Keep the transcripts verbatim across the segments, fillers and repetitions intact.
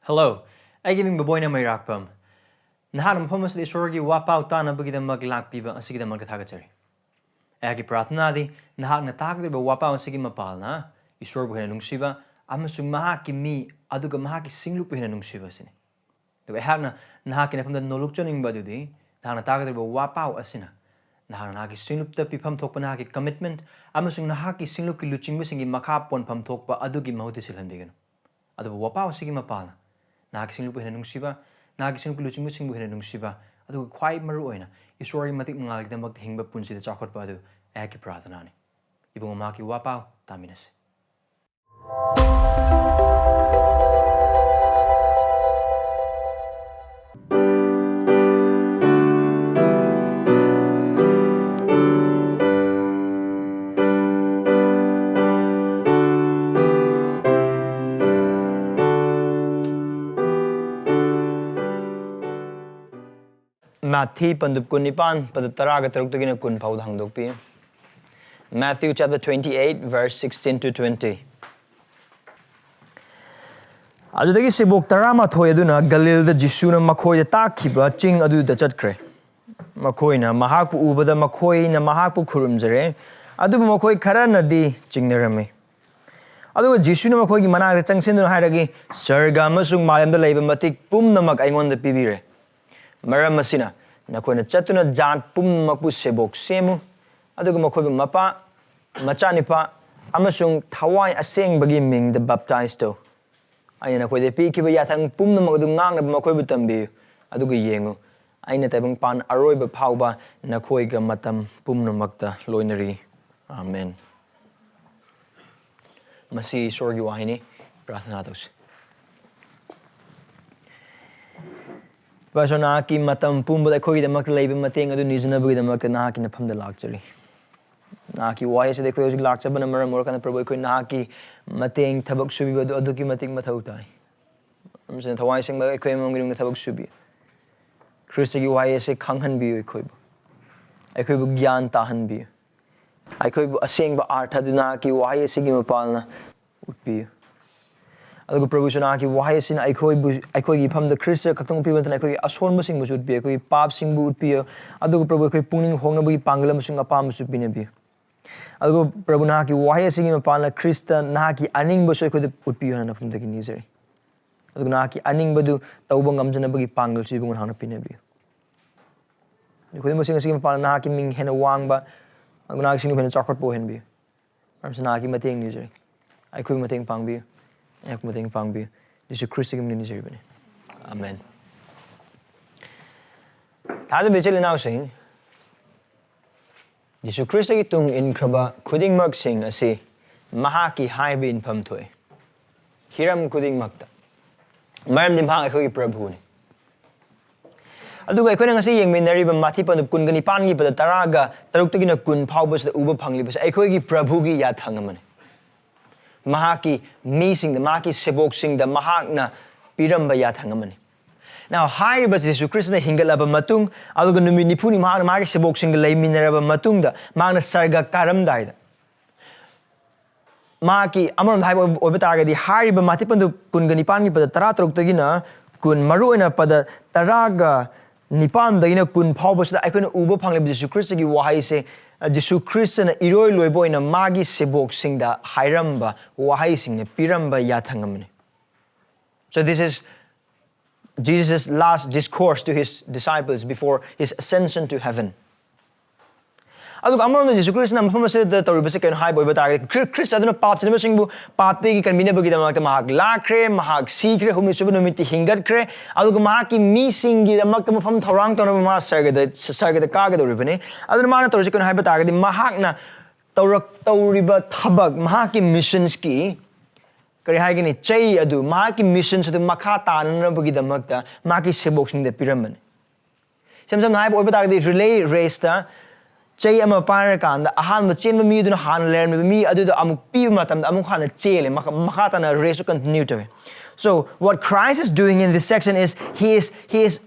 Hello, ꯑꯩꯒꯤ ꯃꯤꯡ ꯕꯣꯕꯣꯏꯅ ꯃꯩꯔꯥꯛꯄꯝ꯫ ꯅꯍꯥꯛꯅ ꯃꯐꯝ ꯑꯁꯤꯗ ꯏꯁꯣꯔꯒꯤ ꯋꯥꯄꯥꯎ ꯇꯥꯅꯕꯒꯤꯗꯃꯛ ꯂꯥꯛꯄꯤꯕ ꯑꯁꯤꯒꯤꯗꯃꯛꯇ ꯊꯥꯒꯠꯆꯔꯤ꯫ ꯑꯩꯍꯥꯛꯀꯤ ꯄ꯭ꯔꯥꯔꯊꯅꯥꯗꯤ ꯅꯍꯥꯛꯅ ꯇꯥꯒꯗꯧꯔꯤꯕ ꯋꯥꯄꯥꯎ ꯑꯁꯤꯒꯤ ꯃꯄꯥꯜꯅ ꯏꯁꯣꯔꯕꯨ ꯍꯦꯟꯅ ꯅꯨꯡꯁꯤꯕ ꯑꯃꯁꯨꯡ ꯃꯍꯥꯛꯀꯤ ꯃꯤ ꯑꯗꯨꯒ ꯃꯍꯥꯛꯀꯤ ꯁꯤꯡꯂꯨꯞꯄꯨ ꯍꯦꯟꯅ ꯅꯨꯡꯁꯤꯕ ꯑꯁꯤꯅꯤ꯫ ꯑꯗꯨꯒ ꯑꯩꯍꯥꯛꯅ ꯅꯍꯥꯛꯀꯤ ꯅꯐꯝꯗ ꯅꯣꯂꯨꯛꯆꯅꯤꯡꯕ ꯑꯗꯨꯗꯤ ꯅꯍꯥꯛꯅ ꯇꯥꯒꯗꯧꯔꯤꯕ ꯋꯥꯄꯥꯎ ꯑꯁꯤꯅ ꯅꯍꯥꯛꯅ ꯅꯍꯥꯛꯀꯤ ꯁꯤꯡꯂꯨꯞꯇ ꯄꯤꯐꯝ ꯊꯣꯛꯄ ꯅꯍꯥꯛꯀꯤ commitment ꯑꯃꯁꯨꯡ ꯅꯍꯥꯛꯀꯤ ꯁꯤꯡꯂꯨꯞꯀꯤ ꯂꯨꯆꯤꯡꯕꯁꯤꯡꯒꯤ ꯃꯈꯥ ꯄꯣꯟꯐꯝ ꯊꯣꯛꯄ ꯑꯗꯨꯒꯤ ꯃꯍꯨꯠꯇ ꯁꯤꯜꯍꯟꯕꯤꯒꯅꯨ꯫ ꯑꯗꯨꯕꯨ ꯋꯥꯄꯥꯎ ꯑꯁꯤꯒꯤ ꯃꯄꯥꯜꯅ ꯅꯍꯥꯛꯀꯤ ꯁꯤꯡꯂꯨꯞꯄꯨ ꯍꯦꯟꯅ ꯅꯨꯡꯁꯤꯕ, ꯅꯍꯥꯛꯀꯤ ꯁꯤꯡꯂꯨꯞꯀꯤ ꯂꯨꯆꯤꯡꯕꯁꯤꯡꯕꯨ ꯍꯦꯟꯅ ꯅꯨꯡꯁꯤꯕ, ꯑꯗꯨꯒ ꯈ꯭ꯋꯥꯏ ꯃꯔꯨ ꯑꯣꯏꯅ ꯏꯁꯣꯔꯒꯤ ꯃꯇꯤꯛ ꯃꯉꯥꯜꯒꯤꯗꯃꯛꯇ ꯍꯤꯡꯕ ꯄꯨꯟꯁꯤꯗ ꯆꯥꯎꯈꯠꯄ ꯑꯗꯨ ꯑꯩꯍꯥꯛꯀꯤ ꯄ꯭ꯔꯥꯔꯊꯅꯥꯅꯤ꯫ ꯏꯕꯨꯡꯉꯣ, ꯃꯍꯥꯛꯀꯤ ꯋꯥꯄꯥꯎ ꯇꯥꯃꯤꯟꯅꯁꯤ꯫ ꯃꯥꯊꯤ ꯄꯟꯗꯨꯞ ꯀꯨꯟꯅꯤꯄꯥꯟ, ꯄꯗꯨꯞ ꯇꯔꯥꯒ ꯇꯔꯨꯛꯇꯒꯤꯅ ꯀꯨꯟ ꯐꯥꯎꯗ ꯍꯥꯡꯗꯣꯛꯄꯤꯌꯨ꯫ Matthew chapter twenty-eight, verse sixteen to twenty. ꯑꯗꯨꯗꯒꯤ ꯁꯦꯕꯣꯛ ꯇꯔꯥꯃꯥꯊꯣꯏ ꯑꯗꯨꯅ ꯒꯂꯤꯜꯗ ꯖꯤꯁꯨꯅ ꯃꯈꯣꯏꯗ ꯇꯥꯛꯈꯤꯕ ꯆꯤꯡ ꯑꯗꯨꯗ ꯆꯠꯈ꯭ꯔꯦ꯫ ꯃꯈꯣꯏꯅ ꯃꯍꯥꯛꯄꯨ ꯎꯕꯗ ꯃꯈꯣꯏꯅ ꯃꯍꯥꯛꯄꯨ ꯈꯨꯔꯨꯝꯖꯔꯦ, ꯑꯗꯨꯕꯨ ꯃꯈꯣꯏ ꯈꯔꯅꯗꯤ ꯆꯤꯡꯅꯔꯝꯃꯤ꯫ ꯑꯗꯨꯒ ꯖꯤꯁꯨꯅ ꯃꯈꯣꯏꯒꯤ ꯃꯅꯥꯛꯇ ꯆꯪꯁꯤꯟꯗꯨꯅ ꯍꯥꯏꯔꯛꯏ, "ꯁꯔꯒ ꯑꯃꯁꯨꯡ ꯃꯥꯂꯦꯝꯗ ꯂꯩꯕ ꯃꯇꯤꯛ ꯄꯨꯝꯅꯃꯛ ꯑꯩꯉꯣꯟꯗ ꯄꯤꯕꯤꯔꯦ꯫ ꯃꯔꯝ ꯑꯁꯤꯅ ꯅꯈꯣꯏꯅ ꯆꯠꯇꯨꯅ ꯖꯥꯠ ꯄꯨꯝꯅꯃꯛꯄꯨ ꯁꯦꯕꯣꯛ ꯁꯦꯝꯃꯨ, ꯑꯗꯨꯒ ꯃꯈꯣꯏꯕꯨ ꯃꯄꯥ, ꯃꯆꯥꯅꯤꯄꯥ ꯑꯃꯁꯨꯡ ꯊꯋꯥꯏ ꯑꯁꯦꯡꯕꯒꯤ ꯃꯤꯡꯗ ꯕꯥꯞꯇꯥꯏꯖ ꯇꯧ꯫ ꯑꯩꯅ ꯅꯈꯣꯏꯗ ꯄꯤꯈꯤꯕ ꯌꯥꯊꯪ ꯄꯨꯝꯅꯃꯛ ꯑꯗꯨ ꯉꯥꯛꯅꯕ ꯃꯈꯣꯏꯕꯨ ꯇꯝꯕꯤꯌꯨ꯫ ꯑꯗꯨꯒ ꯌꯦꯡꯉꯨ, ꯑꯩꯅ ꯇꯥꯏꯕꯪꯄꯥꯟ ꯑꯔꯣꯏꯕ ꯐꯥꯎꯕ ꯅꯈꯣꯏꯒ ꯃꯇꯝ ꯄꯨꯝꯅꯃꯛꯇ ꯂꯣꯏꯅꯔꯤ꯫ ꯑꯥꯃꯦꯟ"꯫ ꯃꯁꯤ ꯏꯁꯣꯔꯒꯤ ꯋꯥꯍꯩꯅꯤ꯫ ꯄ꯭ꯔꯥꯔꯊꯅꯥ ꯇꯧꯁꯤ꯫ ꯏꯄꯥ ꯏꯁꯣꯔ, ꯅꯍꯥꯛꯀꯤ ꯃꯇꯝ ꯄꯨꯝꯕꯗ ꯑꯩꯈꯣꯏꯒꯤꯗꯃꯛꯇ ꯂꯩꯕ ꯃꯇꯦꯡ ꯑꯗꯨ ꯅꯤꯖꯅꯕꯒꯤꯗꯃꯛꯇ ꯅꯍꯥꯛꯀꯤ ꯅꯐꯝꯗ ꯂꯥꯛꯆꯔꯤ꯫ ꯅꯍꯥꯛꯀꯤ ꯋꯥꯍꯩ ꯑꯁꯤꯗ ꯑꯩꯈꯣꯏ ꯍꯧꯖꯤꯛ ꯂꯥꯛꯆꯕꯅ ꯃꯔꯝ ꯑꯣꯏꯔꯀꯥꯟꯗ, ꯄ꯭ꯔꯚꯨ, ꯑꯩꯈꯣꯏ ꯅꯍꯥꯛꯀꯤ ꯃꯇꯦꯡ, ꯊꯕꯛ ꯁꯨꯕꯤꯕ ꯑꯗꯨ ꯑꯗꯨꯛꯀꯤ ꯃꯇꯤꯛ ꯃꯊꯧ ꯇꯥꯏ꯫ ꯃꯔꯝ ꯑꯁꯤꯅ ꯊꯋꯥꯏ ꯑꯁꯦꯡꯕ ꯑꯩꯈꯣꯏ ꯑꯃꯃꯝꯒꯤ ꯅꯨꯡꯗ ꯊꯕꯛ ꯁꯨꯕꯤꯌꯨ꯫ ꯈ꯭ꯔꯤꯁꯇꯒꯤ ꯋꯥꯍꯩ ꯑꯁꯤ ꯈꯪꯍꯟꯕꯤꯌꯨ ꯑꯩꯈꯣꯏꯕꯨ꯫ ꯑꯩꯈꯣꯏꯕꯨ ꯒ꯭ꯌꯥꯟ ꯇꯥꯍꯟꯕꯤꯌꯨ꯫ ꯑꯩꯈꯣꯏꯕꯨ ꯑꯁꯦꯡꯕ ꯑꯥꯔꯊ ꯑꯗꯨ ꯅꯍꯥꯛꯀꯤ ꯋꯥꯍꯩ ꯑꯁꯤꯒꯤ ꯃꯄꯥꯜꯅ ꯎꯠꯄꯤꯌꯨ꯫ ꯑꯗꯨꯒ ꯄ꯭ꯔꯚꯨꯁꯨ ꯅꯍꯥꯛꯀꯤ ꯋꯥꯍꯩ ꯑꯁꯤꯅ ꯑꯩꯈꯣꯏꯕꯨ, ꯑꯩꯈꯣꯏꯒꯤ ꯏꯐꯝꯗ ꯈ꯭ꯔꯤꯁꯇ ꯈꯛꯇꯪ ꯎꯠꯄꯤꯕ ꯅꯠꯇꯅ ꯑꯩꯈꯣꯏꯒꯤ ꯑꯁꯣꯟꯕꯁꯤꯡꯕꯨꯁꯨ ꯎꯠꯄꯤꯌꯨ, ꯑꯩꯈꯣꯏꯒꯤ ꯄꯥꯞꯁꯤꯡꯕꯨ ꯎꯠꯄꯤꯌꯨ꯫ ꯑꯗꯨꯒ ꯄ꯭ꯔꯚꯨ, ꯑꯩꯈꯣꯏ ꯄꯨꯛꯅꯤꯡ ꯍꯣꯡꯅꯕꯒꯤ ꯄꯥꯡꯒꯜ ꯑꯃꯁꯨꯡ ꯑꯄꯥꯝꯕꯁꯨ ꯄꯤꯅꯕꯤꯌꯨ꯫ ꯑꯗꯨꯒ ꯄ꯭ꯔꯚꯨ, ꯅꯍꯥꯛꯀꯤ ꯋꯥꯍꯩ ꯑꯁꯤꯒꯤ ꯃꯄꯥꯟꯅ ꯈ꯭ꯔꯤꯁꯇ ꯅꯍꯥꯛꯀꯤ ꯑꯅꯤꯡꯕꯁꯨ ꯑꯩꯈꯣꯏꯗ ꯎꯠꯄꯤꯌꯨ ꯍꯥꯏꯅ ꯅꯐꯝꯗꯒꯤ ꯅꯤꯖꯔꯤ꯫ ꯑꯗꯨꯒ ꯅꯍꯥꯛꯀꯤ ꯑꯅꯤꯡꯕꯗꯨ ꯇꯧꯕ ꯉꯝꯖꯅꯕꯒꯤ ꯄꯥꯡꯒꯜꯁꯨ ꯏꯕꯨꯡꯉꯣ ꯅꯍꯥꯛꯅ ꯄꯤꯅꯕꯤꯌꯨ꯫ ꯑꯩꯈꯣꯏ ꯃꯁꯤꯡ ꯑꯁꯤꯒꯤ ꯃꯄꯥꯟꯅ ꯅꯍꯥꯛꯀꯤ ꯃꯤꯡ ꯍꯦꯟꯅ ꯋꯥꯡꯕ, ꯑꯗꯨꯒ ꯅꯍꯥꯛꯀꯤ ꯁꯤꯡꯅꯨ ꯍꯦꯟꯅ ꯆꯥꯎꯈꯠꯄ ꯑꯣꯏꯍꯟꯕꯤꯌꯨ꯫ ꯃꯔꯝꯁꯤ ꯅꯍꯥꯛꯀꯤ ꯃꯇꯦꯡ ꯅꯤꯖꯔꯤ꯫ ꯑꯩꯈꯣꯏꯕꯨ ꯃꯇꯦꯡ ꯄꯥꯡꯕꯤꯌꯨ, ꯑꯩꯍꯥꯛꯄꯨ ꯃꯇꯦꯡ ꯄꯥꯡꯕꯤꯌꯨ꯫ ꯖꯤꯁꯨ ꯈ꯭ꯔꯤꯁꯇꯒꯤ ꯃꯤꯡꯗ ꯅꯤꯖꯔꯤꯕꯅꯤ꯫ ꯑꯃꯦꯟ꯫ ꯊꯥꯖꯕ ꯏꯆꯤꯜ ꯏꯅꯥꯎꯁꯤꯡ, ꯖꯤꯁꯨ ꯈ꯭ꯔꯤꯁꯇꯒꯤ ꯇꯨꯡ ꯏꯟꯈ꯭ꯔꯕ ꯈꯨꯗꯤꯡꯃꯛꯁꯤꯡ ꯑꯁꯤ ꯃꯍꯥꯛꯀꯤ ꯍꯥꯏꯕ ꯏꯟꯐꯝ ꯊꯣꯛꯏ꯫ ꯍꯤꯔꯝ ꯈꯨꯗꯤꯡꯃꯛꯇ꯫ ꯃꯔꯝꯗꯤ ꯃꯍꯥꯛ ꯑꯩꯈꯣꯏꯒꯤ ꯄ꯭ꯔꯚꯨꯅꯤ꯫ ꯑꯗꯨꯒ ꯑꯩꯈꯣꯏꯅ ꯉꯁꯤ ꯌꯦꯡꯃꯤꯟꯅꯔꯤꯕ ꯃꯥꯊꯤ ꯄꯟꯗꯨꯞ ꯀꯨꯟꯒ ꯅꯤꯄꯥꯟꯒꯤ ꯄꯗ ꯇꯔꯥꯒ ꯇꯔꯨꯛꯇꯒꯤꯅ ꯀꯨꯟ ꯐꯥꯎꯕꯁꯤꯗ ꯎꯕ ꯐꯪꯂꯤꯕꯁꯦ ꯑꯩꯈꯣꯏꯒꯤ ꯄ꯭ꯔꯚꯨꯒꯤ ꯌꯥꯊꯪ ꯑꯃꯅꯤ꯫ ꯃꯍꯥꯛꯀꯤ ꯃꯤꯁꯤꯡꯗ, ꯃꯍꯥꯛꯀꯤ ꯁꯦꯕꯣꯛꯁꯤꯡꯗ ꯃꯍꯥꯛꯅ ꯄꯤꯔꯝꯕ ꯌꯥꯊꯪ ꯑꯃꯅꯤ꯫ Now, ꯍꯥꯏꯔꯤꯕ ꯖꯤꯁꯨ ꯈ꯭ꯔꯤꯁꯇꯅ ꯍꯤꯡꯒꯠꯂꯕ ꯃꯇꯨꯡ, ꯑꯗꯨꯒ ꯅꯨꯃꯤꯠ ꯅꯤꯐꯨꯅꯤ ꯃꯍꯥꯛꯅ ꯃꯥꯒꯤ ꯁꯦꯕꯣꯛꯁꯤꯡꯒ ꯂꯩꯃꯤꯟꯅꯔꯕ ꯃꯇꯨꯡꯗ, ꯃꯍꯥꯛꯅ ꯁꯔꯒ ꯀꯥꯔꯝꯗꯥꯏꯗ, ꯃꯍꯥꯛꯀꯤ, ꯑꯃꯔꯣꯝꯗ ꯍꯥꯏꯕ ꯑꯣꯏꯕ ꯇꯥꯔꯒꯗꯤ, ꯍꯥꯏꯔꯤꯕ ꯃꯥꯊꯤ ꯄꯟꯗꯨꯞ ꯀꯨꯟꯒ ꯅꯤꯄꯥꯟꯒꯤ ꯄꯗ ꯇꯔꯥ ꯇꯔꯨꯛꯇꯒꯤꯅ ꯀꯨꯟ, ꯃꯔꯨ ꯑꯣꯏꯅ ꯄꯗ ꯇꯔꯥꯒ ꯅꯤꯄꯥꯟꯗꯒꯤꯅ ꯀꯨꯟ ꯐꯥꯎꯕꯁꯤꯗ ꯑꯩꯈꯣꯏꯅ ꯎꯕ ꯐꯪꯂꯤꯕ ꯖꯤꯁꯨ ꯈ꯭ꯔꯤꯁꯇꯒꯤ ꯋꯥꯍꯩꯁꯦ, ꯑ, ꯖꯤꯁꯨ ꯈ꯭ꯔꯤꯁꯇꯅ ꯏꯔꯣꯏ ꯂꯣꯏꯕ ꯑꯣꯏꯅ ꯃꯥꯒꯤ ꯁꯦꯕꯣꯛꯁꯤꯡꯗ ꯍꯥꯏꯔꯝꯕ ꯋꯥꯍꯩꯁꯤꯡꯅ ꯄꯤꯔꯝꯕ ꯌꯥꯊꯪ ꯑꯃꯅꯤ꯫ So this is Jesus' last discourse to his disciples before his ascension to heaven. ꯑꯗꯨꯒ ꯑꯃꯔꯣꯝꯗ ꯖꯤꯁꯨ ꯈ꯭ꯔꯤꯁꯇꯅ ꯃꯐꯝ ꯑꯁꯤꯗ ꯇꯧꯔꯤꯕꯁꯤ ꯀꯩꯅꯣ ꯍꯥꯏꯕ ꯑꯣꯏꯕ ꯇꯥꯔꯒꯗꯤ, ꯈ꯭ꯔꯤ-, ꯈ꯭ꯔꯤꯁꯇ ꯑꯗꯨꯅ ꯄꯥꯞ ꯆꯦꯟꯕꯁꯤꯡꯕꯨ ꯄꯥꯞꯇꯒꯤ ꯀꯟꯕꯤꯅꯕꯒꯤꯗꯃꯛꯇ ꯃꯍꯥꯛ ꯂꯥꯛꯈ꯭ꯔꯦ, ꯃꯍꯥꯛ ꯁꯤꯈ꯭ꯔꯦ, ꯍꯨꯝꯅꯤ ꯁꯨꯕ ꯅꯨꯃꯤꯠꯇꯤ ꯍꯤꯡꯒꯠꯈ꯭ꯔꯦ, ꯑꯗꯨꯒ ꯃꯍꯥꯛꯀꯤ ꯃꯤꯁꯤꯡꯒꯤꯗꯃꯛꯇ ꯃꯐꯝ ꯊꯧꯔꯥꯡ ꯇꯧꯅꯕ ꯃꯥ ꯁꯔꯒꯗ, ꯁꯔꯒꯗ ꯀꯥꯒꯗꯧꯔꯤꯕꯅꯤ꯫ ꯑꯗꯨꯅ ꯃꯥꯅ ꯇꯧꯔꯤꯁꯤ ꯀꯩꯅꯣ ꯍꯥꯏꯕ ꯇꯥꯔꯒꯗꯤ, ꯃꯍꯥꯛꯅ ꯇꯧꯔꯛ-, ꯇꯧꯔꯤꯕ ꯊꯕꯛ, ꯃꯍꯥꯛꯀꯤ ꯃꯤꯁꯟꯁꯀꯤ, ꯀꯔꯤ ꯍꯥꯏꯒꯅꯤ, ꯆꯩ ꯑꯗꯨ, ꯃꯍꯥꯛꯀꯤ ꯃꯤꯁꯟꯁ ꯑꯗꯨ ꯃꯈꯥ ꯇꯥꯅꯅꯕꯒꯤꯗꯃꯛꯇ ꯃꯍꯥꯛꯀꯤ ꯁꯦꯕꯣꯛꯁꯤꯡꯗ ꯄꯤꯔꯝꯕꯅꯤ꯫ ꯏꯁꯝ ꯁꯝꯅ ꯍꯥꯏꯕ ꯑꯣꯏꯕ ꯇꯥꯔꯒꯗꯤ, ꯔꯤꯂꯦ ꯔꯦꯁꯇ ꯆꯩ ꯑꯃ ꯄꯥꯏꯔꯀꯥꯟꯗ ꯑꯍꯥꯟꯕ ꯆꯦꯟꯕ ꯃꯤ ꯑꯗꯨꯅ ꯍꯥꯟꯅ ꯂꯩꯔꯝꯃꯤꯕ ꯃꯤ ꯑꯗꯨꯗ ꯑꯃꯨꯛ ꯄꯤꯕ ꯃꯇꯝꯗ ꯑꯃꯨꯛ ꯍꯥꯟꯅ ꯆꯦꯜꯂꯦ, ꯃꯈ-, ꯃꯈꯥ ꯇꯥꯅ ꯔꯦꯁꯁꯨ ꯀꯟꯇꯤꯅ꯭ꯌꯨ ꯇꯧꯋꯦ꯫ So, what Christ is doing in this section is he is, he is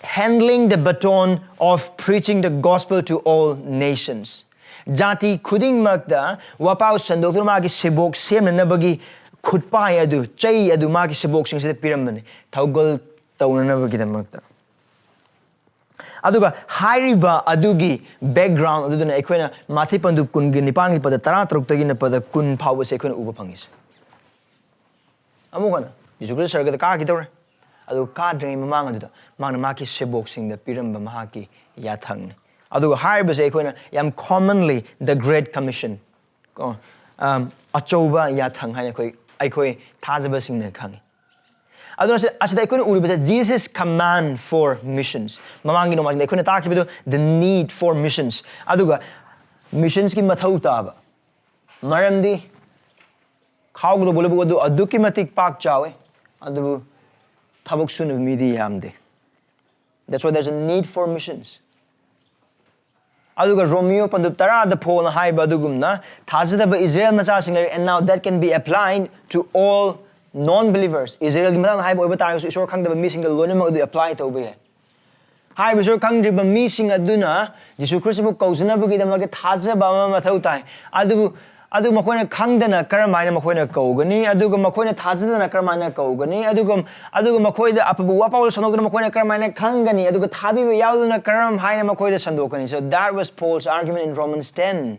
handling the baton of preaching the gospel to all nations. ꯖꯥꯇꯤ ꯈꯨꯗꯤꯡꯃꯛꯇ ꯋꯥꯄꯥꯎ ꯁꯟꯗꯣꯛꯇꯨꯅ ꯃꯥꯒꯤ ꯁꯦꯕꯣꯛ ꯁꯦꯝꯅꯅꯕꯒꯤ ꯈꯨꯠꯄꯥꯏ ꯑꯗꯨ, ꯆꯩ ꯑꯗꯨ ꯃꯥꯒꯤ ꯁꯦꯕꯣꯛꯁꯤꯡꯁꯤꯗ ꯄꯤꯔꯝꯕꯅꯤ, ꯊꯧꯒꯜ ꯇꯧꯅꯅꯕꯒꯤꯗꯃꯛꯇ꯫ ꯑꯗꯨꯒ ꯍꯥꯏꯔꯤꯕ ꯑꯗꯨꯒꯤ ꯕꯦꯛꯒ꯭ꯔꯥꯎꯟ ꯑꯗꯨꯗꯨꯅ ꯑꯩꯈꯣꯏꯅ ꯃꯥꯊꯤ ꯄꯟꯗꯨꯞ ꯀꯨꯟꯒꯤ ꯅꯤꯄꯥꯟꯒꯤ ꯄꯗ ꯇꯔꯥ ꯇꯔꯨꯛꯇꯒꯤꯅ ꯄꯗ ꯀꯨꯟ ꯐꯥꯎꯕꯁꯦ ꯑꯩꯈꯣꯏꯅ ꯎꯕ ꯐꯪꯉꯤꯁꯦ꯫ ꯑꯃꯨꯛ ꯍꯟꯅ ꯖꯤꯁꯨ ꯈ꯭ꯔꯤꯁꯇ ꯁꯔꯒꯗ ꯀꯥꯈꯤꯗꯧꯔꯦ꯫ ꯑꯗꯨ ꯀꯥꯗ꯭ꯔꯤꯉꯩ ꯃꯃꯥꯡ ꯑꯗꯨꯗ ꯃꯥꯅ ꯃꯍꯥꯛꯀꯤ ꯁꯦꯕꯣꯛꯁꯤꯡꯗ ꯄꯤꯔꯝꯕ ꯃꯍꯥꯛꯀꯤ ꯌꯥꯊꯪꯅꯤ꯫ ꯑꯗꯨꯒ ꯍꯥꯏꯔꯤꯕꯁꯦ ꯑꯩꯈꯣꯏꯅ ꯌꯥꯝ commonly the Great Commission ꯀꯣ, ꯑꯝ, ꯑꯆꯧꯕ ꯌꯥꯊꯪ ꯍꯥꯏꯅ ꯑꯩꯈꯣꯏ, ꯑꯩꯈꯣꯏ ꯊꯥꯖꯕꯁꯤꯡꯅ ꯈꯪꯉꯤ꯫ ꯑꯗꯨꯅ ꯁꯤ-, ꯑꯁꯤꯗ ꯑꯩꯈꯣꯏꯅ ꯎꯔꯤꯕꯁꯦ Jesus' command for missions꯫ ꯃꯃꯥꯡꯒꯤ ꯅꯣꯡꯃꯥꯏꯖꯤꯡꯗ ꯑꯩꯈꯣꯏꯅ ꯇꯥꯛꯈꯤꯕꯗꯨ the need for missions꯫ ꯑꯗꯨꯒ ꯃꯤꯁꯟꯁꯀꯤ ꯃꯊꯧ ꯇꯥꯕ ꯃꯔꯝꯗꯤ ꯈꯥꯎꯒꯗꯧꯕ ꯂꯧꯕꯨꯛ ꯑꯗꯨ ꯑꯗꯨꯛꯀꯤ ꯃꯇꯤꯛ ꯄꯥꯛ ꯆꯥꯎꯋꯦ, ꯑꯗꯨꯕꯨ ꯊꯕꯛ ꯁꯨꯅꯕ ꯃꯤꯗꯤ ꯌꯥꯝꯗꯦ꯫ That's why there's a need for missions. ꯑꯗꯨꯒ ꯔꯣꯃꯤꯌꯣ ꯄꯟꯗꯨꯞ ꯇꯔꯥꯗ ꯐꯣꯜꯅ ꯍꯥꯏꯕ ꯑꯗꯨꯒꯨꯝꯅ ꯊꯥꯖꯗꯕ ꯏꯁꯔꯥꯌꯦꯜ ꯃꯆꯥꯁꯤꯡ ꯂꯩꯔꯤ꯫ And now that can be applied to all non-believers. ꯏꯁꯔꯥꯌꯦꯜꯒꯤ ꯃꯇꯥꯡꯗ ꯍꯥꯏꯕ ꯑꯣꯏꯕ ꯇꯥꯔꯒꯁꯨ ꯏꯁꯣꯔ ꯈꯪꯗꯕ ꯃꯤꯁꯤꯡꯗ ꯂꯣꯏꯅꯃꯛ ꯑꯗꯨ ꯑꯦꯄ꯭ꯂꯥꯏ ꯇꯧꯕ ꯌꯥꯏ꯫ ꯍꯥꯏꯔꯤꯕ ꯏꯁꯣꯔ ꯈꯪꯗ꯭ꯔꯤꯕ ꯃꯤꯁꯤꯡ ꯑꯗꯨꯅ ꯖꯤꯁꯨ ꯈ꯭ꯔꯤꯁꯇꯕꯨ ꯀꯧꯖꯅꯕꯒꯤꯗꯃꯛꯇ ꯊꯥꯖꯕ ꯑꯃ ꯃꯊꯧ ꯇꯥꯏ꯫ ꯑꯗꯨꯕꯨ, ꯑꯗꯨ ꯃꯈꯣꯏꯅ ꯈꯪꯗꯅ ꯀꯔꯝ ꯍꯥꯏꯅ ꯃꯈꯣꯏꯅ ꯀꯧꯒꯅꯤ? ꯑꯗꯨꯒ ꯃꯈꯣꯏꯅ ꯊꯥꯖꯗꯅ ꯀꯔꯝ ꯍꯥꯏꯅ ꯀꯧꯒꯅꯤ? ꯑꯗꯨꯒ, ꯑꯗꯨꯒ ꯃꯈꯣꯏꯗ ꯑꯐꯕ ꯋꯥꯄꯥꯎ ꯁꯟꯗꯣꯛꯇꯨꯅ ꯃꯈꯣꯏꯅ ꯀꯔꯝ ꯍꯥꯏꯅ ꯈꯪꯒꯅꯤ? ꯑꯗꯨꯒ ꯊꯥꯕꯤꯕ ꯌꯥꯎꯗꯅ ꯀꯔꯝ ꯍꯥꯏꯅ ꯃꯈꯣꯏꯗ ꯁꯟꯗꯣꯛꯀꯅꯤ? So that was Paul's argument in Romans ten.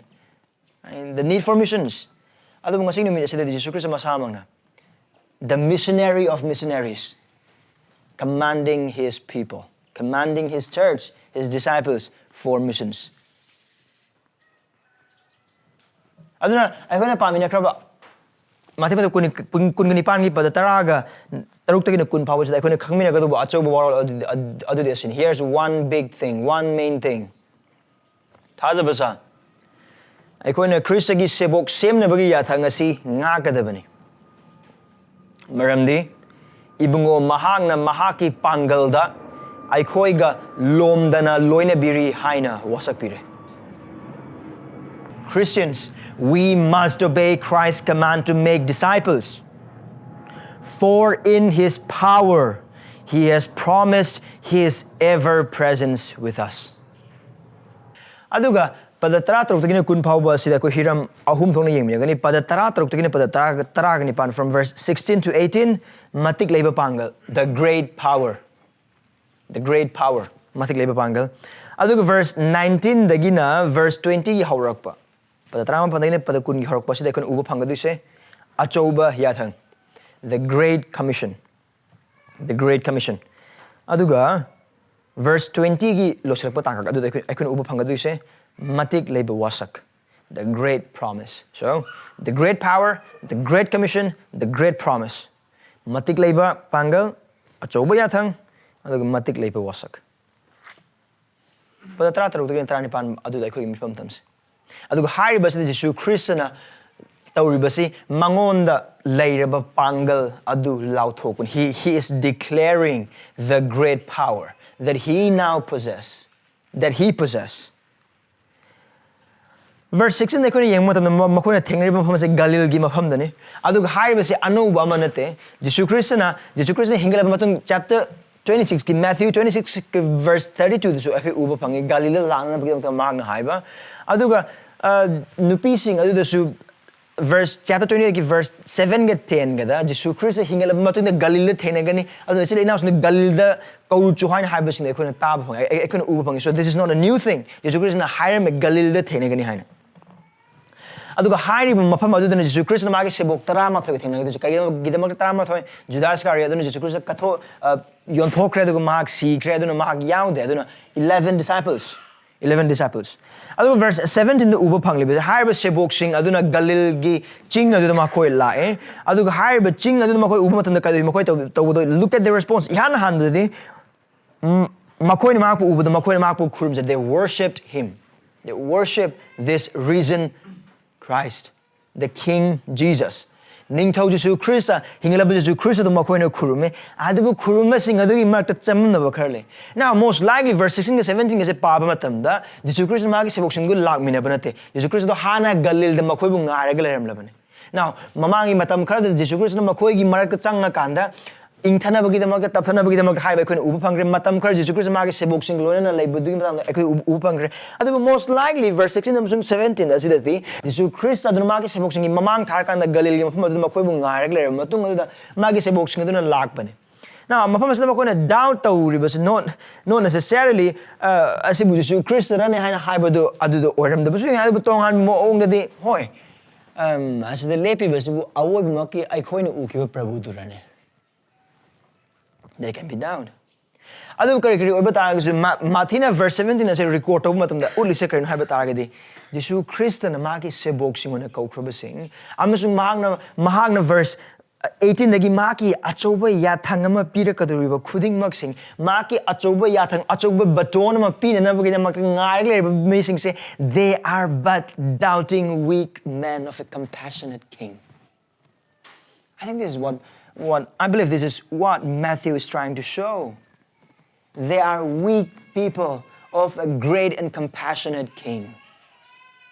And the need for missions. ꯑꯗꯨꯕꯨ ꯉꯁꯤ ꯅꯨꯃꯤꯠ ꯑꯁꯤꯗꯗꯤ Jesus Christ ꯃꯁꯥꯃꯛꯅ, the missionary of missionaries, commanding his people, commanding his church, his disciples for missions. ꯑꯗꯨꯅ ꯑꯩꯈꯣꯏꯅ ꯄꯥꯃꯤꯟꯅꯈ꯭ꯔꯕ ꯃꯥꯊꯤ ꯄꯟꯗꯨꯞ ꯀꯨꯟ, ꯀꯨꯟ, ꯀꯨꯟꯒ ꯅꯤꯄꯥꯟꯒꯤ ꯄꯗ ꯇꯔꯥꯒ ꯇꯔꯨꯛꯇꯒꯤꯅ ꯀꯨꯟ ꯐꯥꯎꯕꯁꯤꯗ ꯑꯩꯈꯣꯏꯅ ꯈꯪꯃꯤꯟꯅꯒꯗꯧꯕ ꯑꯆꯧꯕ ꯋꯥꯔꯣꯜ ꯑꯗꯨꯗꯤ, ꯑꯗꯨꯗꯤ ꯑꯁꯤꯅꯤ꯫ Here's one big thing, one main thing. ꯊꯥꯖꯕ ꯁꯥ꯫ ꯑꯩꯈꯣꯏꯅ ꯈ꯭ꯔꯤꯁꯇꯒꯤ ꯁꯦꯕꯣꯛ ꯁꯦꯝꯅꯕꯒꯤ ꯌꯥꯊꯪ ꯑꯁꯤ ꯉꯥꯛꯀꯗꯕꯅꯤ꯫ ꯃꯔꯝꯗꯤ ꯏꯕꯨꯡꯉꯣ ꯃꯍꯥꯛꯅ ꯃꯍꯥꯛꯀꯤ ꯄꯥꯡꯒꯜꯗ ꯑꯩꯈꯣꯏꯒ ꯂꯣꯝꯗꯅ ꯂꯣꯏꯅꯕꯤꯔꯤ ꯍꯥꯏꯅ ꯋꯥꯁꯛꯄꯤꯔꯦ꯫ Christians, we must obey Christ's command to make disciples. For in his power, he has promised his ever presence with us. ꯑꯗꯨꯒ ꯄꯗ ꯇꯔꯥ ꯇꯔꯨꯛꯇꯒꯤꯅ ꯀꯨꯟ ꯐꯥꯎꯕ ꯑꯁꯤꯗ ꯑꯩꯈꯣꯏ ꯍꯤꯔꯝ ꯑꯍꯨꯝ ꯊꯣꯛꯅ ꯌꯦꯡꯃꯤꯟꯅꯒꯅꯤ꯫ ꯄꯗ ꯇꯔꯥ ꯇꯔꯨꯛꯇꯒꯤꯅ ꯄꯗ ꯇꯔꯥ ꯇꯔꯥꯒ ꯅꯤꯄꯥꯟ, from verse sixteen to eighteen, ꯃꯇꯤꯛ ꯂꯩꯕ ꯄꯥꯡꯒꯜ, the great power, the great power, ꯃꯇꯤꯛ ꯂꯩꯕ ꯄꯥꯡꯒꯜ꯫ ꯑꯗꯨꯒ verse nineteenꯗꯒꯤꯅ verse twentyꯒꯤ ꯍꯧꯔꯛꯄ, ꯄꯗ ꯇꯔꯥꯃꯥꯄꯟꯗꯒꯤꯅ ꯄꯗ ꯀꯨꯟꯒꯤ ꯍꯧꯔꯛꯄꯁꯤꯗ ꯑꯩꯈꯣꯏꯅ ꯎꯕ ꯐꯪꯒꯗꯣꯏꯁꯦ ꯑꯆꯧꯕ ꯌꯥꯊꯪ, the great commission, the great commission꯫ ꯑꯗꯨꯒ verse twentyꯒꯤ ꯂꯣꯏꯁꯤꯜꯂꯛꯄ ꯇꯥꯡꯀꯛ ꯑꯗꯨꯗ ꯑꯩꯈꯣꯏ ꯑꯩꯈꯣꯏꯅ ꯎꯕ ꯐꯪꯒꯗꯣꯏꯁꯦ ꯃꯇꯤꯛ ꯂꯩꯕ ꯋꯥꯁꯛ, the great promise꯫ So, the great power, the great commission, the great promise꯫ ꯃꯇꯤꯛ ꯂꯩꯕ ꯄꯥꯡꯒꯜ, ꯑꯆꯧꯕ ꯌꯥꯊꯪ, ꯑꯗꯨꯒ ꯃꯇꯤꯛ ꯂꯩꯕ ꯋꯥꯁꯛ꯫ ꯄꯗ ꯇꯔꯥ ꯇꯔꯨꯛꯇꯒꯤꯅ ꯇꯔꯥꯅꯤꯄꯥꯟ ꯑꯗꯨꯗ ꯑꯩꯈꯣꯏꯒꯤ ꯃꯤꯐꯝ ꯊꯝꯁꯦ꯫ ꯑꯗꯨꯒ ꯍꯥꯏꯔꯤꯕꯁꯤꯗ ꯖꯤꯁꯨ ꯈ꯭ꯔꯤꯁꯇꯅ ꯇꯧꯔꯤꯕꯁꯤ ꯃꯉꯣꯟꯗ ꯂꯩꯔꯕ ꯄꯥꯡꯒꯜ ꯑꯗꯨ ꯂꯥꯎꯊꯣꯛꯄꯅꯤ꯫ He, he is declaring the great power that he now possess, that he possess꯫ Verse sixteenꯗ ꯑꯩꯈꯣꯏꯅ ꯌꯦꯡꯕ ꯃꯇꯝꯗ ꯃ- ꯃꯈꯣꯏꯅ ꯊꯦꯡꯅꯔꯤꯕ ꯃꯐꯝ ꯑꯁꯤ ꯒꯂꯤꯜꯒꯤ ꯃꯐꯝꯗꯅꯤ꯫ ꯑꯗꯨꯒ ꯍꯥꯏꯔꯤꯕꯁꯤ ꯑꯅꯧꯕ ꯑꯃ ꯅꯠꯇꯦ꯫ ꯖꯤꯁꯨ ꯈ꯭ꯔꯤꯁꯇꯅ, ꯖꯤꯁꯨ ꯈ꯭ꯔꯤꯁꯇꯅ ꯍꯤꯡꯒꯠꯂꯕ ꯃꯇꯨꯡ, chapter twenty sixꯀꯤ, Matthew twenty sixꯀꯤ verse thirty twoꯗꯁꯨ ꯑꯩꯈꯣꯏ ꯎꯕ ꯐꯪꯉꯤ, ꯒꯥꯂꯤꯜꯗ ꯂꯥꯛꯅꯅꯕꯒꯤꯗꯃꯛꯇ ꯃꯍꯥꯛꯅ ꯍꯥꯏꯕ꯫ ꯑꯗꯨꯒ ꯑ, ꯅꯨꯄꯤꯁꯤꯡ ꯑꯗꯨꯗꯁꯨ verse, chapter twenty eightꯀꯤ verse sevenꯒ tenꯒꯗ Jesus Christ ꯍꯤꯡꯒꯠꯂꯕ ꯃꯇꯨꯡꯗ ꯒꯥꯂꯤꯜꯗ ꯊꯦꯡꯅꯒꯅꯤ꯫ ꯑꯗꯨꯅ ꯏꯆꯤꯜ ꯏꯅꯥꯎꯁꯤꯡꯗ ꯒꯥꯂꯤꯜꯗ ꯀꯧꯔꯨ ꯆꯣ ꯍꯥꯏꯅ ꯍꯥꯏꯕꯁꯤꯡꯗꯣ ꯑꯩꯈꯣꯏꯅ ꯇꯥꯕ ꯐꯪꯉꯦ, ꯑꯩ- ꯑꯩꯈꯣꯏꯅ ꯎꯕ ꯐꯪꯉꯤ꯫ So this is not a new thing. ꯖꯤꯁꯨ ꯈ꯭ꯔꯤꯁꯇꯅ ꯍꯥꯏꯔꯝꯃꯦ ꯒꯥꯂꯤꯜꯗ ꯊꯦꯡꯅꯒꯅꯤ ꯍꯥꯏꯅ꯫ ꯑꯗꯨꯒ ꯍꯥꯏꯔꯤꯕ ꯃꯐꯝ ꯑꯗꯨꯗꯅ ꯖꯤꯁꯨ ꯈ꯭ꯔꯤꯁꯇꯅ ꯃꯥꯒꯤ ꯁꯦꯕꯣꯛ ꯇꯔꯥꯃꯥꯊꯣꯏꯒ ꯊꯦꯡꯅꯒꯗꯣꯏꯁꯦ꯫ ꯀꯔꯤꯒꯤꯗꯃꯛꯇ ꯇꯔꯥꯃꯥꯊꯣꯏ? ꯖꯨꯗꯥ ꯏꯁꯀꯥꯔꯤꯌꯣꯠ ꯑꯗꯨꯅ ꯖꯤꯁꯨ ꯈ꯭ꯔꯤꯁꯇ ꯀꯠꯊꯣꯛ ꯑ, ꯌꯣꯟꯊꯣꯛꯈ꯭ꯔꯦ, ꯑꯗꯨꯒ ꯃꯍꯥꯛ ꯁꯤꯈ꯭ꯔꯦ, ꯑꯗꯨꯅ ꯃꯍꯥꯛ ꯌꯥꯎꯗꯦ꯫ ꯑꯗꯨꯅ eleven disciples, eleven disciples꯫ ꯑꯗꯨꯒ verse seventeenꯗ ꯎꯕ ꯐꯪꯂꯤꯕꯁꯦ, ꯍꯥꯏꯔꯤꯕ ꯁꯦꯕꯣꯛꯁꯤꯡ ꯑꯗꯨꯅ ꯒꯂꯤꯜꯒꯤ ꯆꯤꯡ ꯑꯗꯨꯗ ꯃꯈꯣꯏ ꯂꯥꯛꯑꯦ꯫ ꯑꯗꯨꯒ ꯍꯥꯏꯔꯤꯕ ꯆꯤꯡ ꯑꯗꯨꯗ ꯃꯈꯣꯏ ꯎꯕ ꯃꯇꯝꯗ ꯀꯔꯤ ꯃꯈꯣꯏ ꯇꯧ- ꯇꯧꯕꯗꯣ? Look at the response. ꯏꯍꯥꯟ ꯍꯥꯟꯕꯗꯗꯤ, ꯎꯝ, ꯃꯈꯣꯏꯅ ꯃꯍꯥꯛꯄꯨ ꯎꯕꯗ ꯃꯈꯣꯏꯅ ꯃꯍꯥꯛꯄꯨ ꯈꯨꯔꯨꯝꯖꯩ꯫ They worshipped him. They worship this risen Christ, the King Jesus. ꯅꯤꯡꯊꯧ ꯖꯤꯁꯨ ꯈ꯭ꯔꯤꯁꯇ, ꯍꯤꯡꯒꯠꯂꯕ ꯖꯤꯁꯨ ꯈ꯭ꯔꯤꯁꯇꯗ ꯃꯈꯣꯏꯅ ꯈꯨꯔꯨꯝꯃꯤ꯫ ꯑꯗꯨꯕꯨ ꯈꯨꯔꯨꯝꯕꯁꯤꯡ ꯑꯗꯨꯒꯤ ꯃꯔꯛꯇ ꯆꯃꯝꯅꯕ ꯈꯔ ꯂꯩ꯫ Now, most likely verse sixteenꯒ seventeenꯒꯁꯦ ꯄꯥꯕ ꯃꯇꯝꯗ ꯖꯤꯁꯨ ꯈ꯭ꯔꯤꯁꯇ ꯃꯥꯒꯤ ꯁꯦꯕꯣꯛꯁꯤꯡꯗꯨ ꯂꯥꯛꯃꯤꯟꯅꯕ ꯅꯠꯇꯦ꯫ ꯖꯤꯁꯨ ꯈ꯭ꯔꯤꯁꯇꯗꯣ ꯍꯥꯟꯅ ꯒꯂꯤꯜꯗ ꯃꯈꯣꯏꯕꯨ ꯉꯥꯏꯔꯒ ꯂꯩꯔꯝꯂꯕꯅꯤ꯫ Now, ꯃꯃꯥꯡꯒꯤ ꯃꯇꯝ ꯈꯔꯗ ꯖꯤꯁꯨ ꯈ꯭ꯔꯤꯁꯇꯅ ꯃꯈꯣꯏꯒꯤ ꯃꯔꯛꯇ ꯆꯪꯉꯀꯥꯟꯗ ꯏꯪꯊꯅꯕꯒꯤꯗꯃꯛꯇ, ꯇꯞꯊꯅꯕꯒꯤꯗꯃꯛꯇ ꯍꯥꯏꯕ ꯑꯩꯈꯣꯏꯅ ꯎꯕ ꯐꯪꯈ꯭ꯔꯦ꯫ ꯃꯇꯝ ꯈꯔ ꯖꯤꯁꯨ ꯈ꯭ꯔꯤꯁꯇ ꯃꯥꯒꯤ ꯁꯦꯕꯣꯛꯁꯤꯡꯒ ꯂꯣꯏꯅꯅ ꯂꯩꯕꯗꯨꯒꯤ ꯃꯇꯥꯡꯗ ꯑꯩꯈꯣꯏ ꯎꯕ, ꯎꯕ ꯐꯪꯈ꯭ꯔꯦ꯫ ꯑꯗꯨꯕꯨ most likely verse sixteen ꯑꯃꯁꯨꯡ seventeen ꯑꯁꯤꯗꯗꯤ ꯖꯤꯁꯨ ꯈ꯭ꯔꯤꯁꯇ ꯑꯗꯨꯅ ꯃꯥꯒꯤ ꯁꯦꯕꯣꯛꯁꯤꯡꯒꯤ ꯃꯃꯥꯡ ꯊꯥꯔꯀꯥꯟꯗ ꯒꯂꯤꯜꯒꯤ ꯃꯐꯝ ꯑꯗꯨꯗ ꯃꯈꯣꯏꯕꯨ ꯉꯥꯏꯔꯒ ꯂꯩꯔꯕ ꯃꯇꯨꯡ ꯑꯗꯨꯗ ꯃꯥꯒꯤ ꯁꯦꯕꯣꯛꯁꯤꯡ ꯑꯗꯨꯅ ꯂꯥꯛꯄꯅꯤ꯫ Now, ꯃꯐꯝ ꯑꯁꯤꯗ ꯃꯈꯣꯏꯅ doubt ꯇꯧꯔꯤꯕꯁꯤ not, not necessarily, ꯑ, ꯑꯁꯤꯕꯨ ꯖꯤꯁꯨ ꯈ꯭ꯔꯤꯁꯇꯔꯅꯤ ꯍꯥꯏꯅ ꯍꯥꯏꯕꯗꯨ ꯑꯗꯨꯗ ꯑꯣꯏꯔꯝꯗꯕꯁꯨ ꯌꯥꯏ, ꯑꯗꯨꯕꯨ ꯇꯣꯉꯥꯟꯕ ꯃꯑꯣꯡꯗꯗꯤ, ꯍꯣꯏ, ꯑꯝ, ꯑꯁꯤꯗ ꯂꯦꯞꯄꯤꯕꯁꯤꯕꯨ ꯑꯑꯣꯏꯕꯃꯛꯀꯤ ꯑꯩꯈꯣꯏꯅ ꯎꯈꯤꯕ ꯄ꯭ꯔꯚꯨꯗꯨꯔꯅꯦ? There can be doubt. ꯑꯗꯨ ꯀꯔꯤ ꯀꯔꯤ ꯑꯣꯏꯕ ꯇꯥꯔꯒꯁꯨ, ꯃꯥ-, ꯃꯥꯊꯤꯅ verse seventeen ꯑꯁꯦ record ꯇꯧꯕ ꯃꯇꯝꯗ ꯎꯠꯂꯤꯁꯦ ꯀꯔꯤꯅꯣ ꯍꯥꯏꯕ ꯇꯥꯔꯒꯗꯤ, ꯖꯤꯁꯨ ꯈ꯭ꯔꯤꯁꯇꯅ ꯃꯥꯒꯤ ꯁꯦꯕꯣꯛꯁꯤꯡ ꯑꯣꯏꯅ ꯀꯧꯈ꯭ꯔꯕꯁꯤꯡ, ꯑꯃꯁꯨꯡ ꯃꯍꯥꯛꯅ, ꯃꯍꯥꯛꯅ verse eighteenꯗꯒꯤ ꯃꯍꯥꯛꯀꯤ ꯑꯆꯧꯕ ꯌꯥꯊꯪ ꯑꯃ ꯄꯤꯔꯛꯀꯗꯧꯔꯤꯕ ꯈꯨꯗꯤꯡꯃꯛꯁꯤꯡ, ꯃꯍꯥꯛꯀꯤ ꯑꯆꯧꯕ ꯌꯥꯊꯪ, ꯑꯆꯧꯕ baton ꯑꯃ ꯄꯤꯅꯅꯕꯒꯤꯗꯃꯛꯇ ꯉꯥꯏꯔꯒ ꯂꯩꯔꯤꯕ ꯃꯤꯁꯤꯡꯁꯦ, they are but doubting weak men of a compassionate king. I think this is what, what, I believe this is what Matthew is trying to show. They are weak people of a great and compassionate king.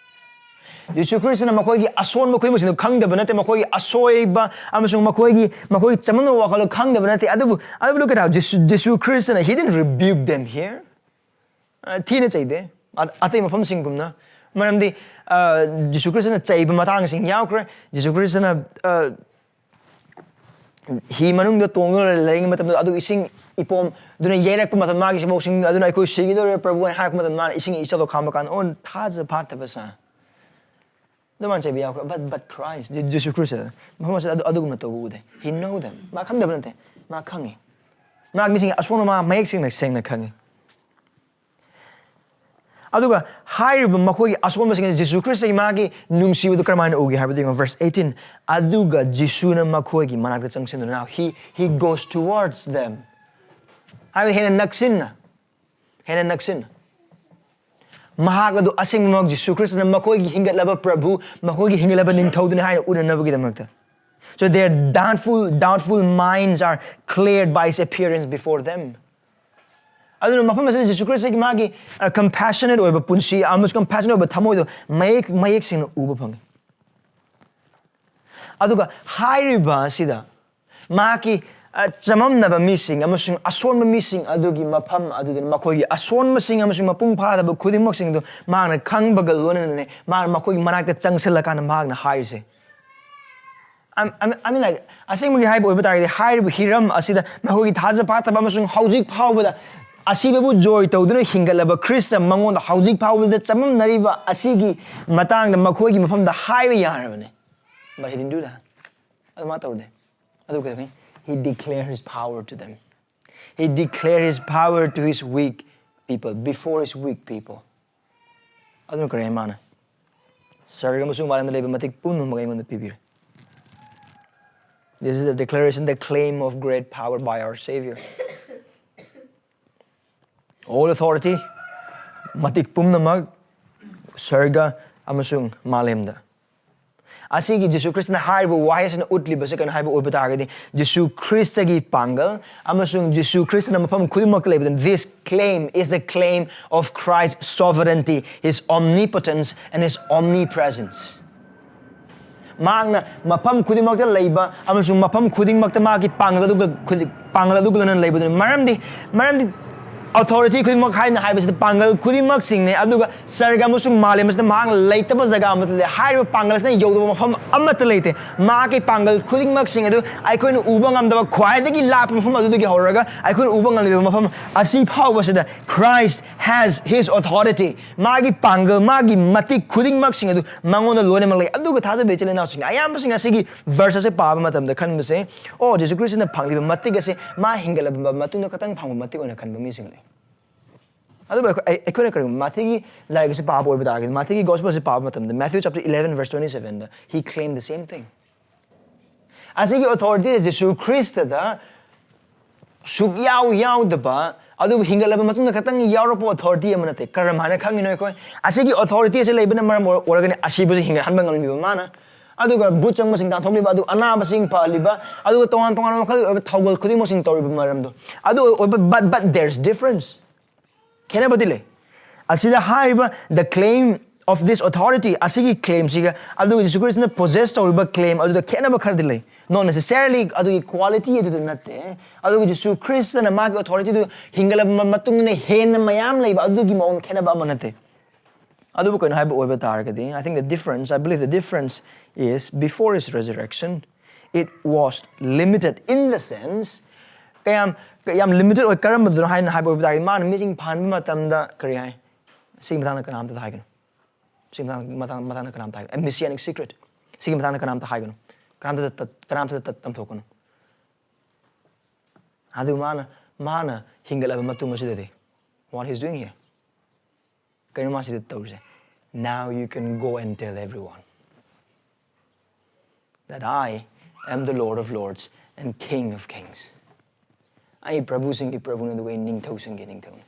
ꯖꯤꯁꯨ ꯈ꯭ꯔꯤꯁꯇꯅ ꯃꯈꯣꯏꯒꯤ ꯑꯁꯣꯟꯕ ꯈꯨꯗꯤꯡꯃꯛꯁꯤꯡꯗꯨ ꯈꯪꯗꯕ ꯅꯠꯇꯦ, ꯃꯈꯣꯏꯒꯤ ꯑꯁꯣꯏꯕ ꯑꯃꯁꯨꯡ ꯃꯈꯣꯏꯒꯤ, ꯃꯈꯣꯏꯒꯤ ꯆꯃꯝꯅꯕ ꯋꯥꯈꯜꯗꯨ ꯈꯪꯗꯕ ꯅꯠꯇꯦ꯫ ꯑꯗꯨꯕꯨ, ꯑꯗꯨꯕꯨ look at how Jesus, Jesus ꯈ꯭ꯔꯤꯁꯇꯅ, he didn't rebuke them here. ꯑ, ꯊꯤꯅ ꯆꯩꯗꯦ꯫ ꯑ-, ꯑꯇꯩ ꯃꯐꯝꯁꯤꯡꯒꯨꯝꯅ꯫ ꯃꯔꯝꯗꯤ, ꯑ, ꯖꯤꯁꯨ ꯈ꯭ꯔꯤꯁꯇꯅ ꯆꯩꯕ ꯃꯇꯥꯡꯁꯤꯡ ꯌꯥꯎꯈ꯭ꯔꯦ꯫ ꯖꯤꯁꯨ ꯈ꯭ꯔꯤꯁꯇꯅ, ꯑ, ꯍꯤ ꯃꯅꯨꯡꯗ ꯇꯣꯡꯗꯨꯅ ꯂꯩꯔꯤꯉꯩ ꯃꯇꯝꯗ ꯑꯗꯨ ꯏꯁꯤꯡ ꯏꯄꯣꯝ ꯑꯗꯨꯅ ꯌꯩꯔꯛꯄ ꯃꯇꯝꯗ ꯃꯥꯒꯤ ꯁꯦꯕꯣꯛꯁꯤꯡ ꯑꯗꯨꯅ "ꯑꯩꯈꯣꯏ ꯁꯤꯒꯗꯧꯔꯦ ꯄ꯭ꯔꯚꯨ" ꯍꯥꯏꯅ ꯍꯥꯏꯔꯛꯄ ꯃꯇꯝꯗ ꯃꯥꯅ ꯏꯁꯤꯡ ꯏꯆꯥꯎꯗ ꯈꯥꯝꯕ ꯀꯥꯟꯗ, "ꯑꯣ, ꯊꯥꯖ ꯐꯥꯠꯇꯕ ꯁꯥ"꯫ ꯑꯗꯨꯃꯥꯏꯅ ꯆꯩꯕ ꯌꯥꯎꯈ꯭ꯔꯦ꯫ But, but Christ, G-, Jesus Christ ꯃꯐꯝ ꯑꯁꯤꯗ ꯑꯗꯨ-, ꯑꯗꯨꯒꯨꯝꯅ ꯇꯧꯕ ꯎꯗꯦ꯫ He know them. ꯃꯥ ꯈꯪꯗꯕ ꯅꯠꯇꯦ꯫ ꯃꯥ ꯈꯪꯉꯤ꯫ ꯃꯥꯒꯤ ꯃꯤꯁꯤꯡꯒꯤ ꯑꯁꯣꯟꯕ ꯃꯥ ꯃꯌꯦꯛ ꯁꯦꯡꯅ, ꯁꯦꯡꯅ ꯈꯪꯉꯤ꯫ ꯑꯗꯨꯒ ꯍꯥꯏꯔꯤꯕ ꯃꯈꯣꯏꯒꯤ ꯑꯁꯣꯟꯕꯁꯤꯡ ꯑꯁꯤ ꯖꯤꯁꯨ ꯈ꯭ꯔꯤꯁꯇꯒꯤ ꯃꯥꯒꯤ ꯅꯨꯡꯁꯤꯕꯗꯨ ꯀꯔꯝꯍꯥꯏꯅ ꯎꯒꯦ ꯍꯥꯏꯕꯗꯨ ꯌꯦꯡꯉꯣ, verse eighteen꯫ ꯑꯗꯨꯒ ꯖꯤꯁꯨꯅ ꯃꯈꯣꯏꯒꯤ ꯃꯅꯥꯛꯇ ꯆꯪꯁꯤꯟꯗꯨꯅ, now he, he goes towards them. ꯍꯥꯏꯕꯗꯤ ꯍꯦꯟꯅ ꯅꯛꯁꯤꯟꯅ, ꯍꯦꯟꯅ ꯅꯛꯁꯤꯟꯅ꯫ ꯃꯍꯥꯛ ꯑꯗꯨ ꯑꯁꯦꯡꯕꯃꯛ ꯖꯤꯁꯨ ꯈ꯭ꯔꯤꯁꯇꯅ ꯃꯈꯣꯏꯒꯤ ꯍꯤꯡꯒꯠꯂꯕ ꯄ꯭ꯔꯚꯨ, ꯃꯈꯣꯏꯒꯤ ꯍꯤꯡꯒꯠꯂꯕ ꯅꯤꯡꯊꯧꯗꯨꯅꯤ ꯍꯥꯏꯅ ꯎꯅꯅꯕꯒꯤꯗꯃꯛꯇ꯫ So their doubtful, doubtful minds are cleared by his appearance before them. ꯑꯗꯨꯅ ꯃꯐꯝ ꯑꯁꯤꯗ ꯖꯤꯁꯨ ꯈ꯭ꯔꯤꯁꯇꯒꯤ ꯃꯥꯒꯤ, ꯑ, compassionate ꯑꯣꯏꯕ ꯄꯨꯟꯁꯤ ꯑꯃꯁꯨꯡ compassionate ꯑꯣꯏꯕ ꯊꯃꯣꯏꯗꯣ ꯃꯌꯦꯛ, ꯃꯌꯦꯛ ꯁꯦꯡꯅ ꯎꯕ ꯐꯪꯉꯤ꯫ ꯑꯗꯨꯒ ꯍꯥꯏꯔꯤꯕ ꯑꯁꯤꯗ ꯃꯍꯥꯛꯀꯤ, ꯑ, ꯆꯃꯝꯅꯕ ꯃꯤꯁꯤꯡ ꯑꯃꯁꯨꯡ ꯑꯁꯣꯟꯕ ꯃꯤꯁꯤꯡ ꯑꯗꯨꯒꯤ ꯃꯐꯝ ꯑꯗꯨꯗꯅꯤ꯫ ꯃꯈꯣꯏꯒꯤ ꯑꯁꯣꯟꯕꯁꯤꯡ ꯑꯃꯁꯨꯡ ꯃꯄꯨꯡ ꯐꯥꯗꯕ ꯈꯨꯗꯤꯡꯃꯛꯁꯤꯡꯗꯨ ꯃꯍꯥꯛꯅ ꯈꯪꯕꯒ ꯂꯣꯏꯅꯅꯅꯦ, ꯃꯍꯥꯛꯅ ꯃꯈꯣꯏꯒꯤ ꯃꯅꯥꯛꯇ ꯆꯪꯁꯤꯜꯂꯀꯥꯟꯗ ꯃꯍꯥꯛꯅ ꯍꯥꯏꯔꯤꯁꯦ꯫ I, I mean, like, ꯑꯁꯦꯡꯕꯒꯤ ꯍꯥꯏꯕ ꯑꯣꯏꯕ ꯇꯥꯔꯒꯗꯤ, ꯍꯥꯏꯔꯤꯕ ꯍꯤꯔꯝ ꯑꯁꯤꯗ ꯃꯈꯣꯏꯒꯤ ꯊꯥꯖ ꯐꯥꯠꯇꯕ ꯑꯃꯁꯨꯡ ꯍꯧꯖꯤꯛ ꯐꯥꯎꯕꯗ ꯑꯁꯤꯕꯕꯨ ꯖꯣꯏ ꯇꯧꯗꯨꯅ ꯍꯤꯡꯒꯠꯂꯕ ꯈ꯭ꯔꯤꯁꯇ ꯃꯉꯣꯟꯗ ꯍꯧꯖꯤꯛ ꯐꯥꯎꯕꯗ ꯆꯃꯝꯅꯔꯤꯕ ꯑꯁꯤꯒꯤ ꯃꯇꯥꯡꯗ ꯃꯈꯣꯏꯒꯤ ꯃꯐꯝꯗ ꯍꯥꯏꯕ ꯌꯥꯔꯕꯅꯤ꯫ But he didn't do that. ꯑꯗꯨ ꯃꯥ ꯇꯧꯗꯦ꯫ ꯑꯗꯨ ꯀꯩꯗꯧꯏ? He declared his power to them. He declared his power to his weak people, before his weak people. ꯑꯗꯨꯅ ꯀꯔꯤ ꯍꯥꯏ ꯃꯥꯅ? ꯁꯔꯒ ꯑꯃꯁꯨꯡ ꯃꯥꯂꯦꯝꯗ ꯂꯩꯕ ꯃꯇꯤꯛ ꯄꯨꯝꯅꯃꯛ ꯑꯩꯉꯣꯟꯗ ꯄꯤꯕꯤꯔꯦ꯫ This is the declaration, the claim of great power by our Savior. All authority, ꯃꯇꯤꯛ ꯄꯨꯝꯅꯃꯛ ꯁꯔꯒ ꯑꯃꯁꯨꯡ ꯃꯥꯂꯦꯝꯗ꯫ ꯑꯁꯤꯒꯤ ꯖꯤꯁꯨ ꯈ꯭ꯔꯤꯁꯇꯅ ꯍꯥꯏꯔꯤꯕ ꯋꯥꯍꯩ ꯑꯁꯤꯅ ꯎꯠꯂꯤꯕꯁꯤ ꯀꯩꯅꯣ ꯍꯥꯏꯕ ꯑꯣꯏꯕ ꯇꯥꯔꯒꯗꯤ, ꯖꯤꯁꯨ ꯈ꯭ꯔꯤꯁꯇꯒꯤ ꯄꯥꯡꯒꯜ ꯑꯃꯁꯨꯡ ꯖꯤꯁꯨ ꯈ꯭ꯔꯤꯁꯇꯅ ꯃꯐꯝ ꯈꯨꯗꯤꯡꯃꯛꯇ ꯂꯩꯕꯗ, this claim is the claim of Christ's sovereignty, his omnipotence and his omnipresence. ꯃꯍꯥꯛꯅ ꯃꯐꯝ ꯈꯨꯗꯤꯡꯃꯛꯇ ꯂꯩꯕ ꯑꯃꯁꯨꯡ ꯃꯐꯝ ꯈꯨꯗꯤꯡꯃꯛꯇ ꯃꯥꯒꯤ ꯄꯥꯡꯒꯜ ꯑꯗꯨꯒ ꯈꯨꯗꯤ-, ꯄꯥꯡꯒꯜ ꯑꯗꯨꯒ ꯂꯣꯏꯅꯅ ꯂꯩꯕꯗꯨꯅꯤ꯫ ꯃꯔꯝꯗꯤ, ꯃꯔꯝꯗꯤ authority ꯈꯨꯗꯤꯡꯃꯛ ꯍꯥꯏꯅ ꯍꯥꯏꯕꯁꯤꯗ ꯄꯥꯡꯒꯜ ꯈꯨꯗꯤꯡꯃꯛꯁꯤꯡꯅꯤ, ꯑꯗꯨꯒ ꯁꯔꯒ ꯑꯃꯁꯨꯡ ꯃꯥꯂꯦꯝ ꯑꯁꯤꯗ ꯃꯍꯥꯛꯅ ꯂꯩꯇꯕ ꯖꯒꯥ ꯑꯃꯠꯇ ꯂꯩ꯫ ꯍꯥꯏꯔꯤꯕ ꯄꯥꯡꯒꯜ ꯑꯁꯤꯅ ꯌꯧꯗꯕ ꯃꯐꯝ ꯑꯃꯠꯇ ꯂꯩꯇꯦ꯫ ꯃꯍꯥꯛꯀꯤ ꯄꯥꯡꯒꯜ ꯈꯨꯗꯤꯡꯃꯛꯁꯤꯡ ꯑꯗꯨ ꯑꯩꯈꯣꯏꯅ ꯎꯕ ꯉꯝꯗꯕ ꯈ꯭ꯋꯥꯏꯗꯒꯤ ꯂꯥꯞꯄ ꯃꯐꯝ ꯑꯗꯨꯗꯒꯤ ꯍꯧꯔꯒ ꯑꯩꯈꯣꯏꯅ ꯎꯕ ꯉꯝꯂꯤꯕ ꯃꯐꯝ ꯑꯁꯤ ꯐꯥꯎꯕꯁꯤꯗ Christ has his authority. ꯃꯥꯒꯤ ꯄꯥꯡꯒꯜ, ꯃꯥꯒꯤ ꯃꯇꯤꯛ ꯈꯨꯗꯤꯡꯃꯛꯁꯤꯡ ꯑꯗꯨ ꯃꯉꯣꯟꯗ ꯂꯣꯏꯅꯃꯛ ꯂꯩ꯫ ꯑꯗꯨꯒ ꯊꯥꯖꯕ ꯏꯆꯤꯜ ꯏꯅꯥꯎꯁꯤꯡ ꯑꯌꯥꯝꯕꯁꯤꯡ ꯑꯁꯤꯒꯤ verse ꯑꯁꯦ ꯄꯥꯕ ꯃꯇꯝꯗ ꯈꯟꯕꯁꯦ, ꯑꯣ, ꯖꯤꯁꯨ ꯈ꯭ꯔꯤꯁꯇꯅ ꯐꯪꯂꯤꯕ ꯃꯇꯤꯛ ꯑꯁꯦ ꯃꯥ ꯍꯤꯡꯒꯠꯂꯕ ꯃꯇꯨꯡꯗ ꯈꯛꯇꯪ ꯐꯪꯕ ꯃꯇꯤꯛ ꯑꯣꯏꯅ ꯈꯟꯕ ꯃꯤꯁꯤꯡ ꯂꯩ꯫ ꯑꯗꯨꯕꯨ ꯑꯩꯈꯣꯏ, ꯑꯩ-, ꯑꯩꯈꯣꯏꯅ ꯀꯔꯤꯒꯨꯝꯕ ꯃꯥꯊꯤꯒꯤ ꯂꯥꯏꯔꯤꯛ ꯑꯁꯤ ꯄꯥꯕ ꯑꯣꯏꯕ ꯇꯥꯔꯒꯗꯤ, ꯃꯥꯊꯤꯒꯤ gospel ꯑꯁꯤ ꯄꯥꯕ ꯃꯇꯝꯗ, Matthew chapter eleven verse twenty seven the, he claimed the same thing. ꯑꯁꯤꯒꯤ authority ꯖꯤꯁꯨ ꯈ꯭ꯔꯤꯁꯇꯗ ꯁꯨꯛꯌꯥꯎ ꯌꯥꯎꯗꯕ, ꯑꯗꯨꯕꯨ ꯍꯤꯡꯒꯠꯂꯕ ꯃꯇꯨꯡꯗ ꯈꯛꯇꯪ ꯌꯥꯎꯔꯛꯄ authority ꯑꯃ ꯅꯠꯇꯦ꯫ ꯀꯔꯝ ꯍꯥꯏꯅ ꯈꯪꯉꯤꯅꯣ ꯑꯩꯈꯣꯏ? ꯑꯁꯤꯒꯤ authority ꯑꯁꯤ ꯂꯩꯕꯅ ꯃꯔꯝ ꯑꯣꯏꯔ-, ꯑꯣꯏꯔꯒꯅꯤ ꯑꯁꯤꯕꯁꯤ ꯍꯤꯡꯒꯠꯍꯟꯕ ꯉꯝꯂꯤꯕ ꯃꯥꯅ, ꯑꯗꯨꯒ ꯚꯨꯠ ꯆꯪꯕꯁꯤꯡ ꯇꯥꯟꯊꯣꯛꯂꯤꯕ, ꯑꯗꯨꯒ ꯑꯅꯥꯕꯁꯤꯡ ꯐꯍꯜꯂꯤꯕ, ꯑꯗꯨꯒ ꯇꯣꯉꯥꯟ ꯇꯣꯉꯥꯟꯕ ꯃꯈꯜꯒꯤ ꯑꯣꯏꯕ ꯊꯧꯒꯜ ꯈꯨꯗꯤꯡꯃꯛꯁꯤꯡ ꯇꯧꯔꯤꯕ ꯃꯔꯝꯗꯣ꯫ ꯑꯗꯨ ꯑꯣꯏꯕ, but, but there's difference. ꯈꯦꯠꯅꯕꯗꯤ ꯂꯩ꯫ ꯑꯁꯤꯗ ꯍꯥꯏꯔꯤꯕ the claim of this authority, ꯑꯁꯤꯒꯤ claimꯁꯤꯒ ꯑꯗꯨꯒ ꯖꯤꯁꯨ ꯈ꯭ꯔꯤꯁꯇꯅ possess ꯇꯧꯔꯤꯕ claim ꯑꯗꯨꯗ ꯈꯦꯠꯅꯕ ꯈꯔꯗꯤ ꯂꯩ. Not necessarily ꯑꯗꯨꯒꯤ quality ꯑꯗꯨꯗ ꯅꯠꯇꯦ, ꯑꯗꯨꯒ ꯖꯤꯁꯨ ꯈ꯭ꯔꯤꯁꯇꯅ ꯃꯥꯒꯤ authorityꯗꯨ ꯍꯤꯡꯒꯠꯂꯕ ꯃꯇꯨꯡꯗ ꯍꯦꯟꯅ ꯃꯌꯥꯝ ꯂꯩꯕ ꯑꯗꯨꯒꯤ ꯃꯑꯣꯡ ꯈꯦꯠꯅꯕ ꯑꯃ ꯅꯠꯇꯦ. ꯑꯗꯨꯕꯨ ꯀꯩꯅꯣ ꯍꯥꯏꯕ ꯑꯣꯏꯕ ꯇꯥꯔꯒꯗꯤ, I think the difference, I believe the difference is before his resurrection, it was limited in the sense, ꯀꯌꯥꯝ ꯌꯥꯝ limited ꯑꯣꯏ꯫ ꯀꯔꯝꯕꯗꯨꯅꯣ ꯍꯥꯏꯅ ꯍꯥꯏꯕ ꯑꯣꯏꯕ ꯇꯥꯔꯒꯗꯤ, ꯃꯥꯅ ꯃꯤꯁꯤꯡ ꯐꯍꯟꯕ ꯃꯇꯝꯗ ꯀꯔꯤ ꯍꯥꯏ? ꯁꯤꯒꯤ ꯃꯇꯥꯡꯗ ꯀꯅꯥꯝꯇꯗ ꯍꯥꯏꯒꯅꯨ, ꯁꯤꯒꯤ ꯃꯇꯥꯡ ꯃꯇꯥꯡ ꯃꯇꯥꯡꯗ ꯀꯅꯥꯝꯇ ꯍꯥꯏꯒꯅꯨ꯫ A messianic secret, ꯁꯤꯒꯤ ꯃꯇꯥꯡꯗ ꯀꯅꯥꯝꯇ ꯍꯥꯏꯒꯅꯨ, ꯀꯅꯥꯝꯇꯗ ꯇ- ꯀꯅꯥꯝꯇꯗ ꯇ- ꯇꯝꯊꯣꯛꯀꯅꯨ. ꯑꯗꯨ ꯃꯥꯅ ꯃꯥꯅ ꯍꯤꯡꯒꯠꯂꯕ ꯃꯇꯨꯡ ꯑꯁꯤꯗꯗꯤ, what he's doing here? ꯀꯩꯅꯣ ꯃꯥ ꯁꯤꯗ ꯇꯧꯔꯤꯁꯦ? Now you can go and tell everyone that I am the Lord of lords and King of kings. ꯑꯩ ꯄ꯭ꯔꯚꯨꯁꯤꯡꯒꯤ ꯄ꯭ꯔꯚꯨꯅꯤ, ꯑꯗꯨꯒ ꯑꯩ ꯅꯤꯡꯊꯧꯁꯤꯡꯒꯤ ꯅꯤꯡꯊꯧꯅꯤ꯫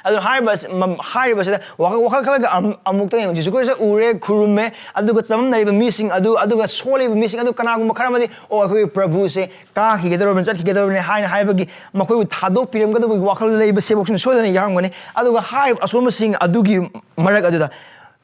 ꯑꯗꯨ ꯍꯥꯏꯔꯤꯕ ꯑꯁꯤ- ꯃ- ꯍꯥꯏꯔꯤꯕꯁꯤꯗ ꯋꯥꯈꯜ ꯋꯥꯈꯜ ꯈꯜꯂꯒ ꯑꯃꯨꯛꯇ ꯌꯦꯡꯉꯨ꯫ ꯖꯤꯁꯨ ꯈ꯭ꯔꯤꯁꯇ ꯎꯔꯦ, ꯈꯨꯔꯨꯝꯃꯦ, ꯑꯗꯨꯒ ꯆꯃꯝꯅꯔꯤꯕ ꯃꯤꯁꯤꯡ ꯑꯗꯨ, ꯑꯗꯨꯒ ꯁꯣꯜꯂꯤꯕ ꯃꯤꯁꯤꯡ ꯑꯗꯨ, ꯀꯅꯥꯒꯨꯝꯕ ꯈꯔ ꯑꯃꯗꯤ, "ꯑꯣ, ꯑꯩꯈꯣꯏꯒꯤ ꯄ꯭ꯔꯚꯨꯁꯦ ꯀꯥꯈꯤꯒꯗꯧꯔꯕꯅꯤ, ꯆꯠꯈꯤꯒꯗꯧꯔꯕꯅꯤ" ꯍꯥꯏꯅ ꯍꯥꯏꯕꯒꯤ, ꯃꯈꯣꯏꯕꯨ ꯊꯥꯗꯣꯛꯄꯤꯔꯝꯒꯗꯕꯒꯤ ꯋꯥꯈꯜꯗ ꯂꯩꯕ ꯁꯦꯕꯣꯛꯁꯤꯡ ꯁꯣꯏꯗꯅ ꯌꯥꯎꯔꯝꯒꯅꯤ꯫ ꯑꯗꯨꯒ ꯍꯥꯏꯔꯤꯕ ꯑꯁꯣꯟꯕꯁꯤꯡ ꯑꯗꯨꯒꯤ ꯃꯔꯛ ꯑꯗꯨꯗ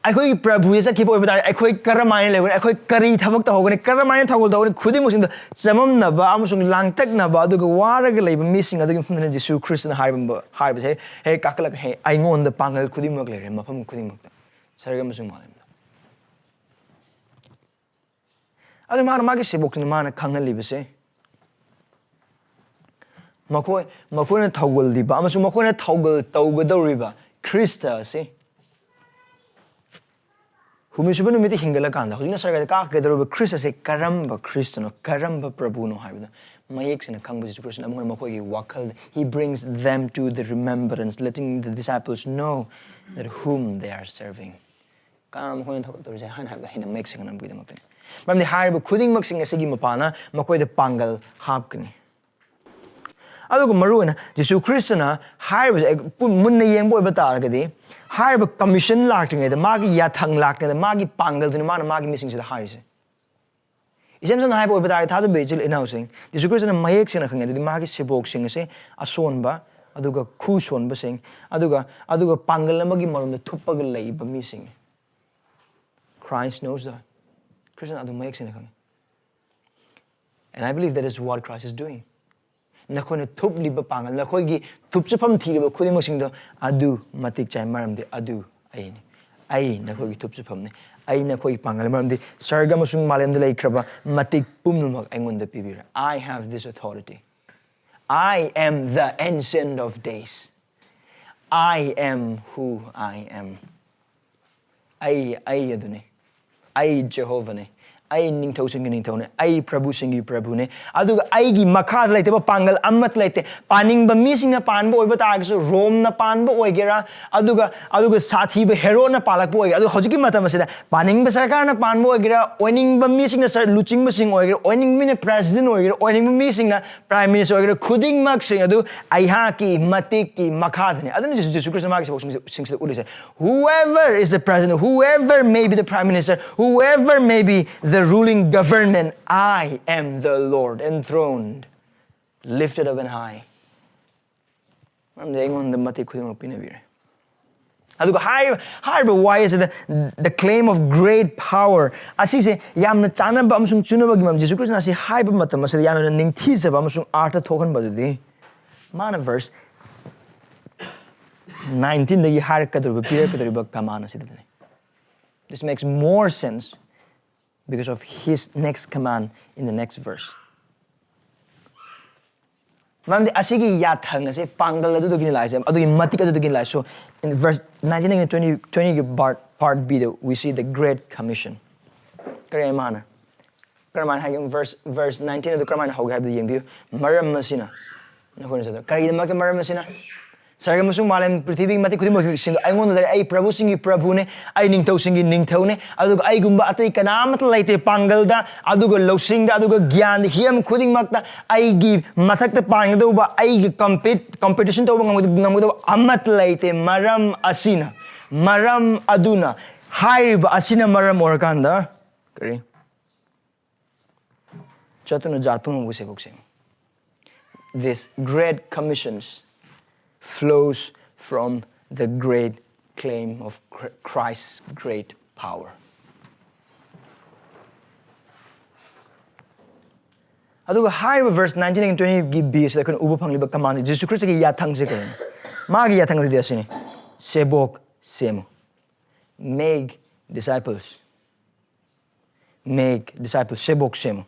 ꯑꯩꯈꯣꯏꯒꯤ ꯄ꯭ꯔꯚꯨꯁꯦ ꯆꯠꯈꯤꯕ ꯑꯣꯏꯕ ꯇꯥꯔꯗꯤ, ꯑꯩꯈꯣꯏ ꯀꯔꯝꯍꯥꯏꯅ ꯂꯩꯒꯅꯤ? ꯑꯩꯈꯣꯏ ꯀꯔꯤ ꯊꯕꯛ ꯇꯧꯍꯧꯒꯅꯤ? ꯀꯔꯝꯍꯥꯏꯅ ꯊꯧꯒꯜ ꯇꯧꯒꯅꯤ? ꯈꯨꯗꯤꯡꯃꯛꯁꯤꯡꯗ ꯆꯃꯝꯅꯕ ꯑꯃꯁꯨꯡ ꯂꯥꯡꯇꯛꯅꯕ ꯑꯗꯨꯒ ꯋꯥꯔꯒ ꯂꯩꯕ ꯃꯤꯁꯤꯡ ꯑꯗꯨꯒꯤ ꯃꯐꯝꯗꯅ ꯖꯤꯁꯨ ꯈ꯭ꯔꯤꯁꯇꯅ ꯍꯥꯏꯔꯝꯕ, ꯍꯥꯏꯕꯁꯦ, "ꯍꯦꯛ ꯀꯥꯈꯠꯂꯒ, ꯍꯦꯛ ꯑꯩꯉꯣꯟꯗ ꯄꯥꯡꯒꯜ ꯈꯨꯗꯤꯡꯃꯛ ꯂꯩꯔꯦ, ꯃꯐꯝ ꯈꯨꯗꯤꯡꯃꯛꯇ, ꯁꯔꯒ ꯑꯃꯁꯨꯡ ꯃꯥꯂꯦꯝꯗ"꯫ ꯑꯗꯨ ꯃꯥꯅ ꯃꯥꯒꯤ ꯁꯦꯕꯣꯛꯇꯨꯅ ꯃꯥꯅ ꯈꯪꯍꯜꯂꯤꯕꯁꯦ, ꯃꯈꯣꯏ ꯃꯈꯣꯏꯅ ꯊꯧꯒꯜꯂꯤꯕ ꯑꯃꯁꯨꯡ ꯃꯈꯣꯏꯅ ꯊꯧꯒꯜ ꯇꯧꯒꯗꯧꯔꯤꯕ ꯈ꯭ꯔꯤꯁꯇ ꯑꯁꯤ ꯍꯨꯝꯅꯤꯁꯨꯕ ꯅꯨꯃꯤꯠꯇ ꯍꯤꯡꯒꯠꯂꯀꯥꯟꯗ, ꯍꯧꯖꯤꯛꯅ ꯁꯔꯒꯗ ꯀꯥꯈꯤꯒꯗꯧꯔꯤꯕ ꯈ꯭ꯔꯤꯁ ꯑꯁꯦ ꯀꯔꯝꯕ ꯈ꯭ꯔꯤꯁꯇꯅꯣ, ꯀꯔꯝꯕ ꯄ꯭ꯔꯚꯨꯅꯣ ꯍꯥꯏꯕꯗꯣ ꯃꯌꯦꯛ ꯁꯦꯡꯅ ꯈꯪꯕ ꯖꯤꯁꯨ ꯈ꯭ꯔꯤꯁꯇꯅ ꯑꯃꯨꯛ ꯍꯟꯅ ꯃꯈꯣꯏꯒꯤ ꯋꯥꯈꯜꯗ, he brings them to the remembrance, letting the disciples know that whom they are serving. ꯀꯅꯥꯅꯣ ꯃꯈꯣꯏꯅ ꯊꯧꯒꯠꯇꯧꯔꯤꯁꯦ ꯍꯥꯏꯅ ꯍꯥꯏꯕꯗꯣ ꯍꯦꯟꯅ ꯃꯌꯦꯛ ꯁꯦꯡꯅꯕꯒꯤꯗꯃꯛꯇꯅꯤ꯫ ꯃꯔꯝꯗꯤ ꯍꯥꯏꯔꯤꯕ ꯈꯨꯗꯤꯡꯃꯛꯁꯤꯡ ꯑꯁꯤꯒꯤ ꯃꯄꯥꯅ ꯃꯈꯣꯏꯗ ꯄꯥꯡꯒꯜ ꯍꯥꯞꯀꯅꯤ꯫ ꯑꯗꯨꯒ ꯃꯔꯨꯑꯣꯏꯅ ꯖꯤꯁꯨ ꯈ꯭ꯔꯤꯁꯇꯅ ꯍꯥꯏꯔꯤꯕꯁꯦ ꯑꯩ ꯄꯨꯟ- ꯃꯨꯟꯅ ꯌꯦꯡꯕ ꯑꯣꯏꯕ ꯇꯥꯔꯒꯗꯤ, ꯍꯥꯏꯔꯤꯕ commission ꯂꯥꯛꯇ꯭ꯔꯤꯉꯩꯗ, ꯃꯥꯒꯤ ꯌꯥꯊꯪ ꯂꯥꯛꯇ꯭ꯔꯤꯉꯩꯗ, ꯃꯥꯒꯤ ꯄꯥꯡꯒꯜꯗꯨꯅꯤ ꯃꯥꯅ ꯃꯥꯒꯤ ꯃꯤꯁꯤꯡꯁꯤꯗ ꯍꯥꯏꯔꯤꯁꯦ꯫ ꯏꯆꯝ ꯆꯝꯅ ꯍꯥꯏꯕ ꯑꯣꯏꯕ ꯇꯥꯔꯗꯤ, ꯊꯥꯖꯕ ꯏꯆꯤꯜ ꯏꯅꯥꯎꯁꯤꯡ, ꯖꯤꯁꯨ ꯈ꯭ꯔꯤꯁꯇꯅ ꯃꯌꯦꯛ ꯁꯦꯡꯅ ꯈꯪꯉꯦ꯫ ꯑꯗꯨꯗꯤ ꯃꯥꯒꯤ ꯁꯦꯕꯣꯛꯁꯤꯡ ꯑꯁꯦ ꯑꯁꯣꯟꯕ, ꯑꯗꯨꯒ ꯈꯨ ꯁꯣꯟꯕꯁꯤꯡ, ꯑꯗꯨꯒ ꯑꯗꯨꯒ ꯄꯥꯡꯒꯜ ꯑꯃꯒꯤ ꯃꯔꯨꯝꯗ ꯊꯨꯞꯄꯒ ꯂꯩꯕ ꯃꯤꯁꯤꯡ꯫ Christ knows that. ꯈ꯭ꯔꯤꯁꯇꯅ ꯑꯗꯨ ꯃꯌꯦꯛ ꯁꯦꯡꯅ ꯈꯪꯉꯤ꯫ And I believe that is what Christ is doing. ꯅꯈꯣꯏꯅ ꯊꯨꯞꯂꯤꯕ ꯄꯥꯡꯒꯜ, ꯅꯈꯣꯏꯒꯤ ꯊꯨꯞꯆꯐꯝ ꯊꯤꯔꯤꯕ ꯈꯨꯗꯤꯡꯃꯛꯁꯤꯡꯗꯣ ꯑꯗꯨ ꯃꯇꯤꯛ ꯆꯥꯏ, ꯃꯔꯝꯗꯤ ꯑꯗꯨ ꯑꯩꯅꯤ꯫ ꯑꯩ ꯅꯈꯣꯏꯒꯤ ꯊꯨꯞꯆꯐꯝꯅꯤ꯫ ꯑꯩ ꯅꯈꯣꯏꯒꯤ ꯄꯥꯡꯒꯜ, ꯃꯔꯝꯗꯤ ꯁꯔꯒ ꯑꯃꯁꯨꯡ ꯃꯥꯂꯦꯝꯗ ꯂꯩꯈ꯭ꯔꯕ ꯃꯇꯤꯛ ꯄꯨꯝꯅꯃꯛ ꯑꯩꯉꯣꯟꯗ ꯄꯤꯕꯤꯔꯦ꯫ I have this authority. I am the Ancient of Days. I am who I am. ꯑꯩ ꯑꯩ ꯑꯗꯨꯅꯤ꯫ ꯑꯩ ꯖꯦꯍꯣꯚꯥꯅꯤ꯫ ꯑꯩ ꯅꯤꯡꯊꯧꯁꯤꯡꯒꯤ ꯅꯤꯡꯊꯧꯅꯤ꯫ ꯑꯩ ꯄ꯭ꯔꯚꯨꯁꯤꯡꯒꯤ ꯄ꯭ꯔꯚꯨꯅꯤ꯫ ꯑꯗꯨꯒ ꯑꯩꯒꯤ ꯃꯈꯥꯗ ꯂꯩꯇꯕ ꯄꯥꯡꯒꯜ ꯑꯃꯠꯇ ꯂꯩꯇꯦ꯫ ꯄꯥꯅꯤꯡꯕ ꯃꯤꯁꯤꯡꯅ ꯄꯥꯟꯕ ꯑꯣꯏꯕ ꯇꯥꯔꯒꯁꯨ, ꯔꯣꯝꯅ ꯄꯥꯟꯕ ꯑꯣꯏꯒꯦꯔꯥ, ꯑꯗꯨꯒ ꯑꯗꯨꯒ ꯁꯥꯊꯤꯕ ꯍꯦꯔꯣꯗꯅ ꯄꯥꯜꯂꯛꯄ ꯑꯣꯏꯒꯦꯔꯥ, ꯑꯗꯨꯒ ꯍꯧꯖꯤꯛꯀꯤ ꯃꯇꯝ ꯑꯁꯤꯗ ꯄꯥꯅꯤꯡꯕ ꯁꯔꯀꯥꯔꯅ ꯄꯥꯟꯕ ꯑꯣꯏꯒꯦꯔꯥ, ꯑꯣꯏꯅꯤꯡꯕ ꯃꯤꯁꯤꯡꯅ ꯁꯔ-, ꯂꯨꯆꯤꯡꯕꯁꯤꯡ ꯑꯣꯏꯒꯦꯔꯥ, ꯑꯣꯏꯅꯤꯡꯕ ꯃꯤꯅ ꯄ꯭ꯔꯦꯁꯤꯗꯦꯟ ꯑꯣꯏꯒꯦꯔꯥ, ꯑꯣꯏꯅꯤꯡꯕ ꯃꯤꯁꯤꯡꯅ ꯄ꯭ꯔꯥꯏꯝ ꯃꯤꯅꯤꯁꯇꯔ ꯑꯣꯏꯒꯦꯔꯥ, ꯈꯨꯗꯤꯡꯃꯛꯁꯤꯡ ꯑꯗꯨ ꯑꯩꯍꯥꯛꯀꯤ ꯃꯇꯤꯛꯀꯤ ꯃꯈꯥꯗꯅꯤ꯫ ꯑꯗꯨꯅ ꯖꯤꯁꯨ, ꯖꯤꯁꯨ ꯈ꯭ꯔꯤꯁꯇ ꯃꯥꯒꯤ ꯁꯕꯛꯁꯤꯡꯁꯤꯗ ꯎꯠꯂꯤꯁꯦ, "Whoever is the president, whoever may be the prime minister, whoever may be the ruling government, I am the Lord, enthroned, lifted up and high." ꯃꯔꯝꯗꯤ ꯑꯩꯉꯣꯟꯗ ꯃꯇꯤꯛ ꯈꯨꯗꯤꯡꯃꯛ ꯄꯤꯅꯕꯤꯔꯦ꯫ ꯑꯗꯨꯒ ꯍꯥꯏ-, ꯍꯥꯏꯔꯤꯕ ꯋꯥꯍꯩ ꯑꯁꯤꯗ, "The claim of great power" ꯑꯁꯤꯁꯦ ꯌꯥꯝꯅ ꯆꯥꯟꯅꯕ ꯑꯃꯁꯨꯡ ꯆꯨꯅꯕꯒꯤ ꯃꯔꯝ, ꯖꯤꯁꯨ ꯈ꯭ꯔꯤꯁꯇꯅ ꯑꯁꯤ ꯍꯥꯏꯕ ꯃꯇꯝ ꯑꯁꯤꯗ ꯌꯥꯝꯅ ꯅꯤꯡꯊꯤꯖꯕ ꯑꯃꯁꯨꯡ ꯑꯥꯔꯊ ꯊꯣꯛꯍꯟꯕ ꯑꯗꯨꯗꯤ, ꯃꯥꯅ verse nineteenꯗꯒꯤ ꯍꯥꯏꯔꯛꯀꯗꯧꯔꯤꯕ, ꯄꯤꯔꯛꯀꯗꯧꯔꯤꯕ command ꯑꯁꯤꯗꯅꯤ꯫ This makes more sense because of his next command in the next verse. ꯃꯔꯝꯗꯤ ꯑꯁꯤꯒꯤ ꯌꯥꯊꯪ ꯑꯁꯦ ꯄꯥꯡꯒꯜ ꯑꯗꯨꯗꯒꯤꯅꯤ ꯂꯥꯛꯏꯁꯦ, ꯑꯗꯨꯒꯤ ꯃꯇꯤꯛ ꯑꯗꯨꯗꯒꯤꯅꯤ ꯂꯥꯛꯏ꯫ So, in verse nineteenꯗꯒꯤꯅ twenty, twentyꯒꯤ part, part Bꯗ, we see the Great Commission. ꯀꯔꯤ ꯍꯥꯏ ꯃꯥꯅ? ꯀꯔꯝꯍꯥꯏꯅ ꯍꯥꯏꯒꯦ? Verse, verse nineteen ꯑꯗꯨ ꯀꯔꯝꯍꯥꯏꯅ ꯍꯧꯒꯦ ꯍꯥꯏꯕꯗꯨ ꯌꯦꯡꯕꯤꯌꯨ꯫ "ꯃꯔꯝ ꯑꯁꯤꯅ ꯅꯈꯣꯏꯅ ꯆꯠꯂꯣ꯫" ꯀꯔꯤꯒꯤꯗꯃꯛꯇ ꯃꯔꯝ ꯑꯁꯤꯅ? ꯁꯔꯒ ꯑꯃꯁꯨꯡ ꯃꯥꯂꯦꯝ, ꯄ꯭ꯔꯤꯊꯤꯕꯤꯒꯤ ꯃꯇꯤꯛ ꯈꯨꯗꯤꯡꯃꯛꯁꯤꯡꯗꯣ ꯑꯩꯉꯣꯟꯗ ꯂꯩꯔꯦ꯫ ꯑꯩ ꯄ꯭ꯔꯚꯨꯁꯤꯡꯒꯤ ꯄ꯭ꯔꯚꯨꯅꯦ, ꯑꯩ ꯅꯤꯡꯊꯧꯁꯤꯡꯒꯤ ꯅꯤꯡꯊꯧꯅꯦ, ꯑꯗꯨꯒ ꯑꯩꯒꯨꯝꯕ ꯑꯇꯩ ꯀꯅꯥ ꯑꯃꯠꯇ ꯂꯩꯇꯦ ꯄꯥꯡꯒꯜꯗ, ꯑꯗꯨꯒ ꯂꯧꯁꯤꯡꯗ, ꯑꯗꯨꯒ ꯒ꯭ꯌꯥꯟꯗ, ꯍꯤꯔꯝ ꯈꯨꯗꯤꯡꯃꯛꯇ ꯑꯩꯒꯤ ꯃꯊꯛꯇ ꯄꯥꯡꯒꯗꯧꯕ, ꯑꯩꯒꯤ compete, competition ꯇꯧꯕ ꯉꯝꯒꯗꯧꯕ, ꯉꯝꯒꯗꯧꯕ ꯑꯃꯠꯇ ꯂꯩꯇꯦ꯫ ꯃꯔꯝ ꯑꯁꯤꯅ, ꯃꯔꯝ ꯑꯗꯨꯅ, ꯍꯥꯏꯔꯤꯕ ꯑꯁꯤꯅ ꯃꯔꯝ ꯑꯣꯏꯔꯀꯥꯟꯗ, ꯀꯔꯤ? ꯆꯠꯇꯨꯅ ꯖꯥꯠ ꯄꯨꯝꯅꯃꯛꯄꯨ ꯁꯦꯕꯣꯛꯁꯦ꯫ This great commissions, flows from the great claim of Chri- Christ's great power. ꯑꯗꯨꯒ ꯍꯥꯏꯔꯤꯕ verse nineteen and twenty ꯒꯤ ꯕꯦꯁꯇ ꯑꯩꯈꯣꯏꯅ ꯎꯕ ꯐꯪꯂꯤꯕ command ꯖꯤꯁꯨ ꯈ꯭ꯔꯤꯁꯇꯒꯤ ꯌꯥꯊꯪꯁꯦ ꯀꯔꯤꯅꯣ? ꯃꯥꯒꯤ ꯌꯥꯊꯪ ꯑꯗꯨꯗꯤ ꯑꯁꯤꯅꯤ: ꯁꯦꯕꯣꯛ ꯁꯦꯝꯃꯨ꯫ Make disciples. Make disciples. ꯁꯦꯕꯣꯛ ꯁꯦꯝꯃꯨ꯫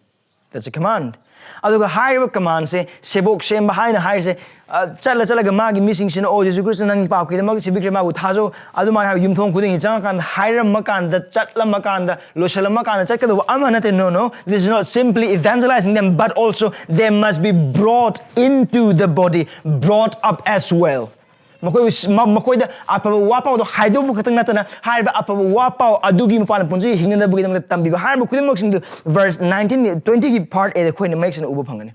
That's a command. ꯑꯗꯨꯒ ꯍꯥꯏꯔꯤꯕ commandꯁꯦ, ꯁꯦꯕꯣꯛ ꯁꯦꯝꯕ ꯍꯥꯏꯅ ꯍꯥꯏꯔꯤꯁꯦ, ꯑ, ꯆꯠꯂ ꯆꯠꯂꯒ ꯃꯥꯒꯤ ꯃꯤꯁꯤꯡꯁꯤꯅ, "ꯑꯣ, ꯖꯤꯁꯨ ꯈ꯭ꯔꯤꯁꯇ ꯅꯪꯒꯤ ꯄꯥꯞ ꯀꯤꯗꯃꯛ ꯁꯤꯕꯤꯈ꯭ꯔꯦ, ꯃꯥꯕꯨ ꯊꯥꯖꯧ", ꯑꯗꯨꯃꯥꯏꯅ ꯍꯥꯏꯕ ꯌꯨꯝꯊꯣꯡ ꯈꯨꯗꯤꯡꯒꯤ ꯆꯪꯉꯀꯥꯟꯗ, ꯍꯥꯏꯔꯝꯃꯀꯥꯟꯗ, ꯆꯠꯂꯝꯃꯀꯥꯟꯗ, ꯂꯣꯏꯁꯤꯜꯂꯝꯃꯀꯥꯟꯗ ꯆꯠꯀꯗꯧꯕ ꯑꯃ ꯅꯠꯇꯦ꯫ No, no, this is not simply evangelizing them, but also they must be brought into the body, brought up as well. ꯃꯈꯣꯏ, ꯃ-, ꯃꯈꯣꯏꯗ ꯑꯐꯕ ꯋꯥ ꯄꯥꯎꯗꯣ ꯍꯥꯏꯗꯣꯛꯄ ꯈꯛꯇꯪ ꯅꯠꯇꯅ, ꯍꯥꯏꯔꯤꯕ ꯑꯐꯕ ꯋꯥ ꯄꯥꯎ ꯑꯗꯨꯒꯤ ꯃꯄꯥꯟꯅ ꯄꯨꯟꯁꯤ ꯍꯤꯡꯅꯅꯕꯒꯤꯗꯃꯛꯇ ꯇꯝꯕꯤꯕ, ꯍꯥꯏꯔꯤꯕ ꯈꯨꯗꯤꯡꯃꯛꯁꯤꯡꯗꯨ verse nineteen, twenty ꯒꯤ part A ꯗ ꯑꯩꯈꯣꯏꯅ ꯃꯌꯦꯛ ꯁꯦꯡꯅ ꯎꯕ ꯐꯪꯒꯅꯤ꯫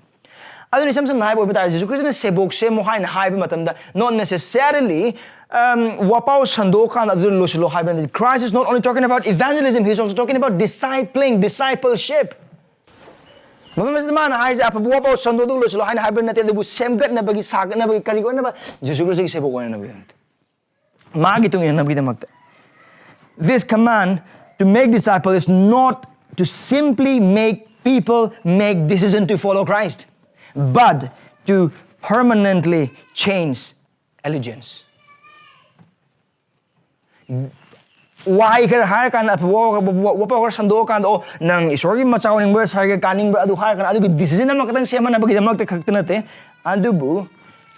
ꯑꯗꯨꯅ ꯏꯁꯝ ꯁꯝꯅ ꯍꯥꯏꯕ ꯑꯣꯏꯕ ꯇꯥꯔꯗꯤ, ꯖꯤꯁꯨ ꯈ꯭ꯔꯤꯁꯇꯅ "ꯁꯦꯕꯣꯛ ꯁꯦꯝꯃꯨ" ꯍꯥꯏꯅ ꯍꯥꯏꯕ ꯃꯇꯝꯗ, not necessarily, um, ꯋꯥꯄꯥꯎ ꯁꯟꯗꯣꯛꯑꯀꯥꯟꯗ ꯑꯗꯨꯗ ꯂꯣꯏꯁꯤꯜꯂꯣ ꯍꯥꯏꯕ ꯅꯠꯇꯦ꯫ Christ is not only talking about evangelism, he is also talking about discipling, discipleship. ꯃꯐꯝ ꯑꯁꯤꯗ ꯃꯥꯅ ꯍꯥꯏꯔꯤꯁꯦ ꯑꯐꯕ ꯋꯥꯄꯥꯎ ꯁꯟꯗꯣꯛꯑꯒ ꯂꯣꯏꯁꯤꯜꯂꯣ ꯍꯥꯏꯅ ꯍꯥꯏꯕ ꯅꯠꯇꯦ, ꯑꯗꯨꯕꯨ ꯁꯦꯝꯒꯠꯅꯕꯒꯤ, ꯁꯥꯒꯠꯅꯕꯒꯤ, ꯀꯔꯤ ꯑꯣꯏꯅꯕ? ꯖꯤꯁꯨ ꯈ꯭ꯔꯤꯁꯇꯒꯤ ꯁꯦꯕꯣꯛ ꯑꯣꯏꯅꯅꯕꯒꯤꯗꯃꯛꯇ, ꯃꯥꯒꯤ ꯇꯨꯡ ꯏꯟꯅꯅꯕꯒꯤꯗꯃꯛꯇ꯫ This command to make disciple is not to simply make people make decision to follow Christ, but to permanently change allegiance. ꯋꯥꯍꯩ ꯈꯔ ꯍꯥꯏꯔꯀꯥꯟꯗ, ꯑꯐꯕ ꯋꯥ-, ꯋꯥ-, ꯋꯥꯄꯥꯎ ꯈꯔ ꯁꯟꯗꯣꯛꯑꯀꯥꯟꯗ, "ꯑꯣ, ꯅꯪ ꯏꯁꯣꯔꯒꯤ ꯃꯆꯥ ꯑꯣꯏꯅꯤꯡꯕ꯭ꯔꯥ, ꯁꯥꯏꯒ ꯀꯥꯅꯤꯡꯕ꯭ꯔꯥ?" ꯑꯗꯨ ꯍꯥꯏꯔꯀꯥꯟꯗ, ꯑꯗꯨꯒꯤ decision ꯑꯃꯈꯛꯇꯪ ꯁꯦꯝꯍꯟꯅꯕꯒꯤꯗꯃꯛꯇ ꯈꯛꯇ ꯅꯠꯇꯦ, ꯑꯗꯨꯕꯨ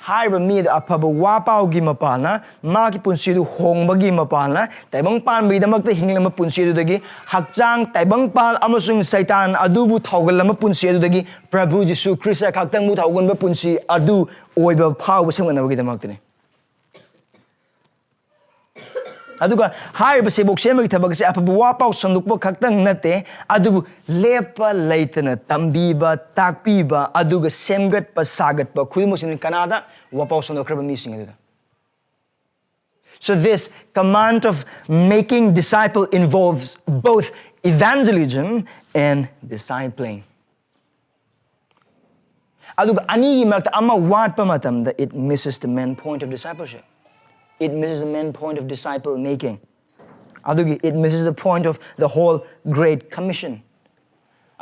ꯍꯥꯏꯔꯤꯕ ꯃꯤ ꯑꯗꯨ ꯑꯐꯕ ꯋꯥ ꯄꯥꯎꯒꯤ ꯃꯄꯥꯟꯅ, ꯃꯥꯒꯤ ꯄꯨꯟꯁꯤꯗꯨ ꯍꯣꯡꯕꯒꯤ ꯃꯄꯥꯟꯅ, ꯇꯥꯏꯕꯪ ꯄꯥꯟꯕꯒꯤꯗꯃꯛꯇ ꯍꯤꯡꯂꯝꯕ ꯄꯨꯟꯁꯤ ꯑꯗꯨꯗꯒꯤ, ꯍꯛꯆꯥꯡ, ꯇꯥꯏꯕꯪ ꯄꯥꯟ ꯑꯃꯁꯨꯡ ꯁꯩꯇꯥꯟ ꯑꯗꯨꯕꯨ ꯊꯧꯒꯜꯂꯝꯕ ꯄꯨꯟꯁꯤ ꯑꯗꯨꯗꯒꯤ, ꯄ꯭ꯔꯚꯨ ꯖꯤꯁꯨ ꯈ꯭ꯔꯤꯁꯇ ꯈꯛꯇꯪꯕꯨ ꯊꯧꯒꯟꯕ ꯄꯨꯟꯁꯤ ꯑꯗꯨ ꯑꯣꯏꯕ ꯐꯥꯎꯕ ꯁꯦꯝꯒꯠꯅꯕꯒꯤꯗꯃꯛꯇꯅꯤ꯫ ꯑꯗꯨꯒ ꯍꯥꯏꯔꯤꯕ ꯁꯦꯕꯣꯛ ꯁꯦꯝꯕꯒꯤ ꯊꯕꯛ ꯑꯁꯤ ꯑꯐꯕ ꯋꯥ ꯄꯥꯎ ꯁꯟꯗꯣꯛꯄ ꯈꯛꯇꯪ ꯅꯠꯇꯦ, ꯑꯗꯨꯕꯨ ꯂꯦꯞꯄ ꯂꯩꯇꯅ ꯇꯝꯕꯤꯕ, ꯇꯥꯛꯄꯤꯕ, ꯑꯗꯨꯒ ꯁꯦꯝꯒꯠꯄ, ꯁꯥꯒꯠꯄ ꯈꯨꯗꯤꯡꯃꯛꯁꯤꯅꯤ꯫ ꯀꯅꯥꯗ? ꯋꯥꯄꯥꯎ ꯁꯟꯗꯣꯛꯈ꯭ꯔꯕ ꯃꯤꯁꯤꯡ ꯑꯗꯨꯗ꯫ So this command of making disciple involves both evangelism and discipling. ꯑꯗꯨꯒ ꯑꯅꯤꯒꯤ ꯃꯔꯛꯇ ꯑꯃ ꯋꯥꯠꯄ ꯃꯇꯝꯗ, it misses the main point of discipleship. It misses the main point of disciple making. ꯑꯗꯨꯒꯤ it misses the point of the whole Great Commission.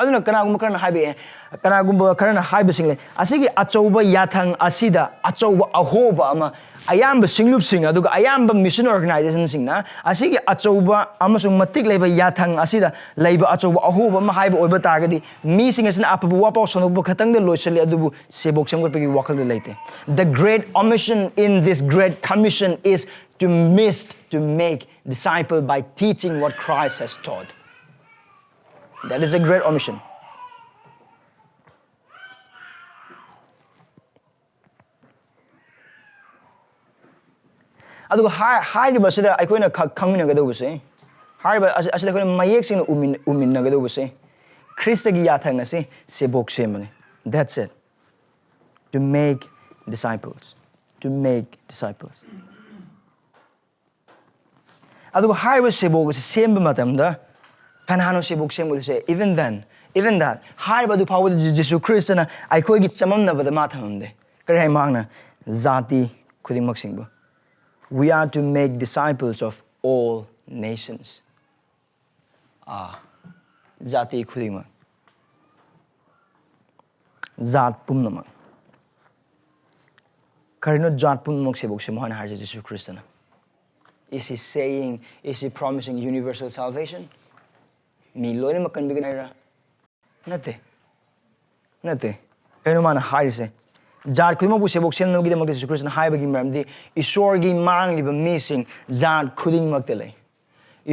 ꯑꯗꯨꯅ ꯀꯅꯥꯒꯨꯝꯕ ꯈꯔꯅ ꯍꯥꯏꯕ ꯌꯥꯏ, ꯀꯅꯥꯒꯨꯝꯕ ꯈꯔꯅ ꯍꯥꯏꯕꯁꯤꯡ ꯂꯩ, ꯑꯁꯤꯒꯤ ꯑꯆꯧꯕ ꯌꯥꯊꯪ ꯑꯁꯤꯗ ꯑꯆꯧꯕ ꯑꯍꯣꯕ ꯑꯃ, ꯑꯌꯥꯝꯕ ꯁꯤꯡꯂꯨꯞꯁꯤꯡ ꯑꯗꯨꯒ ꯑꯌꯥꯝꯕ mission organizationꯁꯤꯡꯅ ꯑꯁꯤꯒꯤ ꯑꯆꯧꯕ ꯑꯃꯁꯨꯡ ꯃꯇꯤꯛ ꯂꯩꯕ ꯌꯥꯊꯪ ꯑꯁꯤꯗ ꯂꯩꯕ ꯑꯆꯧꯕ ꯑꯍꯣꯕ ꯑꯃ ꯍꯥꯏꯕ ꯑꯣꯏꯕ ꯇꯥꯔꯒꯗꯤ, ꯃꯤꯁꯤꯡ ꯑꯁꯤꯅ ꯑꯐꯕ ꯋꯥꯄꯥꯎ ꯁꯟꯗꯣꯛꯄ ꯈꯛꯇꯪꯗ ꯂꯣꯏꯁꯤꯜꯂꯤ, ꯑꯗꯨꯕꯨ ꯁꯦꯕꯣꯛ ꯁꯦꯝꯒꯠꯄꯒꯤ ꯋꯥꯈꯜꯗ ꯂꯩꯇꯦ. The great omission in this great commission is to miss to make disciple by teaching what Christ has taught. That is a great omission. ꯑꯗꯨꯒ ꯍꯥꯏ-, ꯍꯥꯏꯔꯤꯕ ꯑꯁꯤꯗ ꯑꯩꯈꯣꯏꯅ ꯈ-, ꯈꯪꯃꯤꯟꯅꯒꯗꯧꯕꯁꯦ, ꯍꯥꯏꯔꯤꯕ ꯑꯁꯤ-, ꯑꯁꯤꯗ ꯑꯩꯈꯣꯏꯅ ꯃꯌꯦꯛ ꯁꯦꯡꯅ ꯎꯃꯤꯟ-, ꯎꯃꯤꯟꯅꯒꯗꯧꯕꯁꯦ, ꯈ꯭ꯔꯤꯁꯇꯒꯤ ꯌꯥꯊꯪ ꯑꯁꯤ ꯁꯦꯕꯣꯛ ꯁꯦꯝꯕꯅꯤ. That's it. To make disciples. To make disciples. ꯑꯗꯨꯒ ꯍꯥꯏꯔꯤꯕ ꯁꯦꯕꯣꯛ ꯑꯁꯤ ꯁꯦꯝꯕ ꯃꯇꯝꯗ ꯀꯅꯥꯅꯣ ꯁꯦꯕꯣꯛ ꯁꯦꯝꯒꯗꯣꯏꯁꯦ? Even then, even that, ꯍꯥꯏꯔꯤꯕ ꯑꯗꯨ ꯐꯥꯎꯕꯗ ꯖꯤ-, ꯖꯤꯁꯨ ꯈ꯭ꯔꯤꯁꯇꯅ ꯑꯩꯈꯣꯏꯒꯤ ꯆꯃꯝꯅꯕꯗ ꯃꯥ ꯊꯝꯃꯝꯗꯦ. ꯀꯔꯤ ꯍꯥꯏ ꯃꯍꯥꯛꯅ? ꯖꯥꯇꯤ ꯈꯨꯗꯤꯡꯃꯛꯁꯤꯡꯕꯨ. We are to make disciples of all nations. ꯑꯥ, ꯖꯥꯇꯤ ꯈꯨꯗꯤꯡꯃꯛ, ꯖꯥꯠ ꯄꯨꯝꯅꯃꯛ. ꯀꯔꯤꯅꯣ ꯖꯥꯠ ꯄꯨꯝꯅꯃꯛ ꯁꯦꯕꯣꯛ ꯁꯦꯝꯃꯣ ꯍꯥꯏꯅ ꯍꯥꯏꯔꯤꯁꯦ ꯖꯤꯁꯨ ꯈ꯭ꯔꯤꯁꯇꯅ? Is he saying, is he promising universal salvation? ꯃꯤ ꯂꯣꯏꯅꯃꯛ ꯀꯟꯕꯤꯒꯅꯤ ꯍꯥꯏꯔ? ꯅꯠꯇꯦ. ꯅꯠꯇꯦ. ꯀꯩꯅꯣ ꯃꯥꯅ ꯍꯥꯏꯔꯤꯁꯦ? ꯖꯥꯠ ꯈꯨꯗꯤꯡꯃꯛꯄꯨ ꯁꯦꯕꯣꯛ ꯁꯦꯝꯅꯕꯒꯤꯗꯃꯛꯇ ꯖꯤꯁꯨ ꯈ꯭ꯔꯤꯁꯇꯅ ꯍꯥꯏꯕꯒꯤ ꯃꯔꯝꯗꯤ ꯏꯁꯣꯔꯒꯤ ꯃꯥꯡꯂꯤꯕ ꯃꯤꯁꯤꯡ ꯖꯥꯠ ꯈꯨꯗꯤꯡꯃꯛꯇ ꯂꯩ.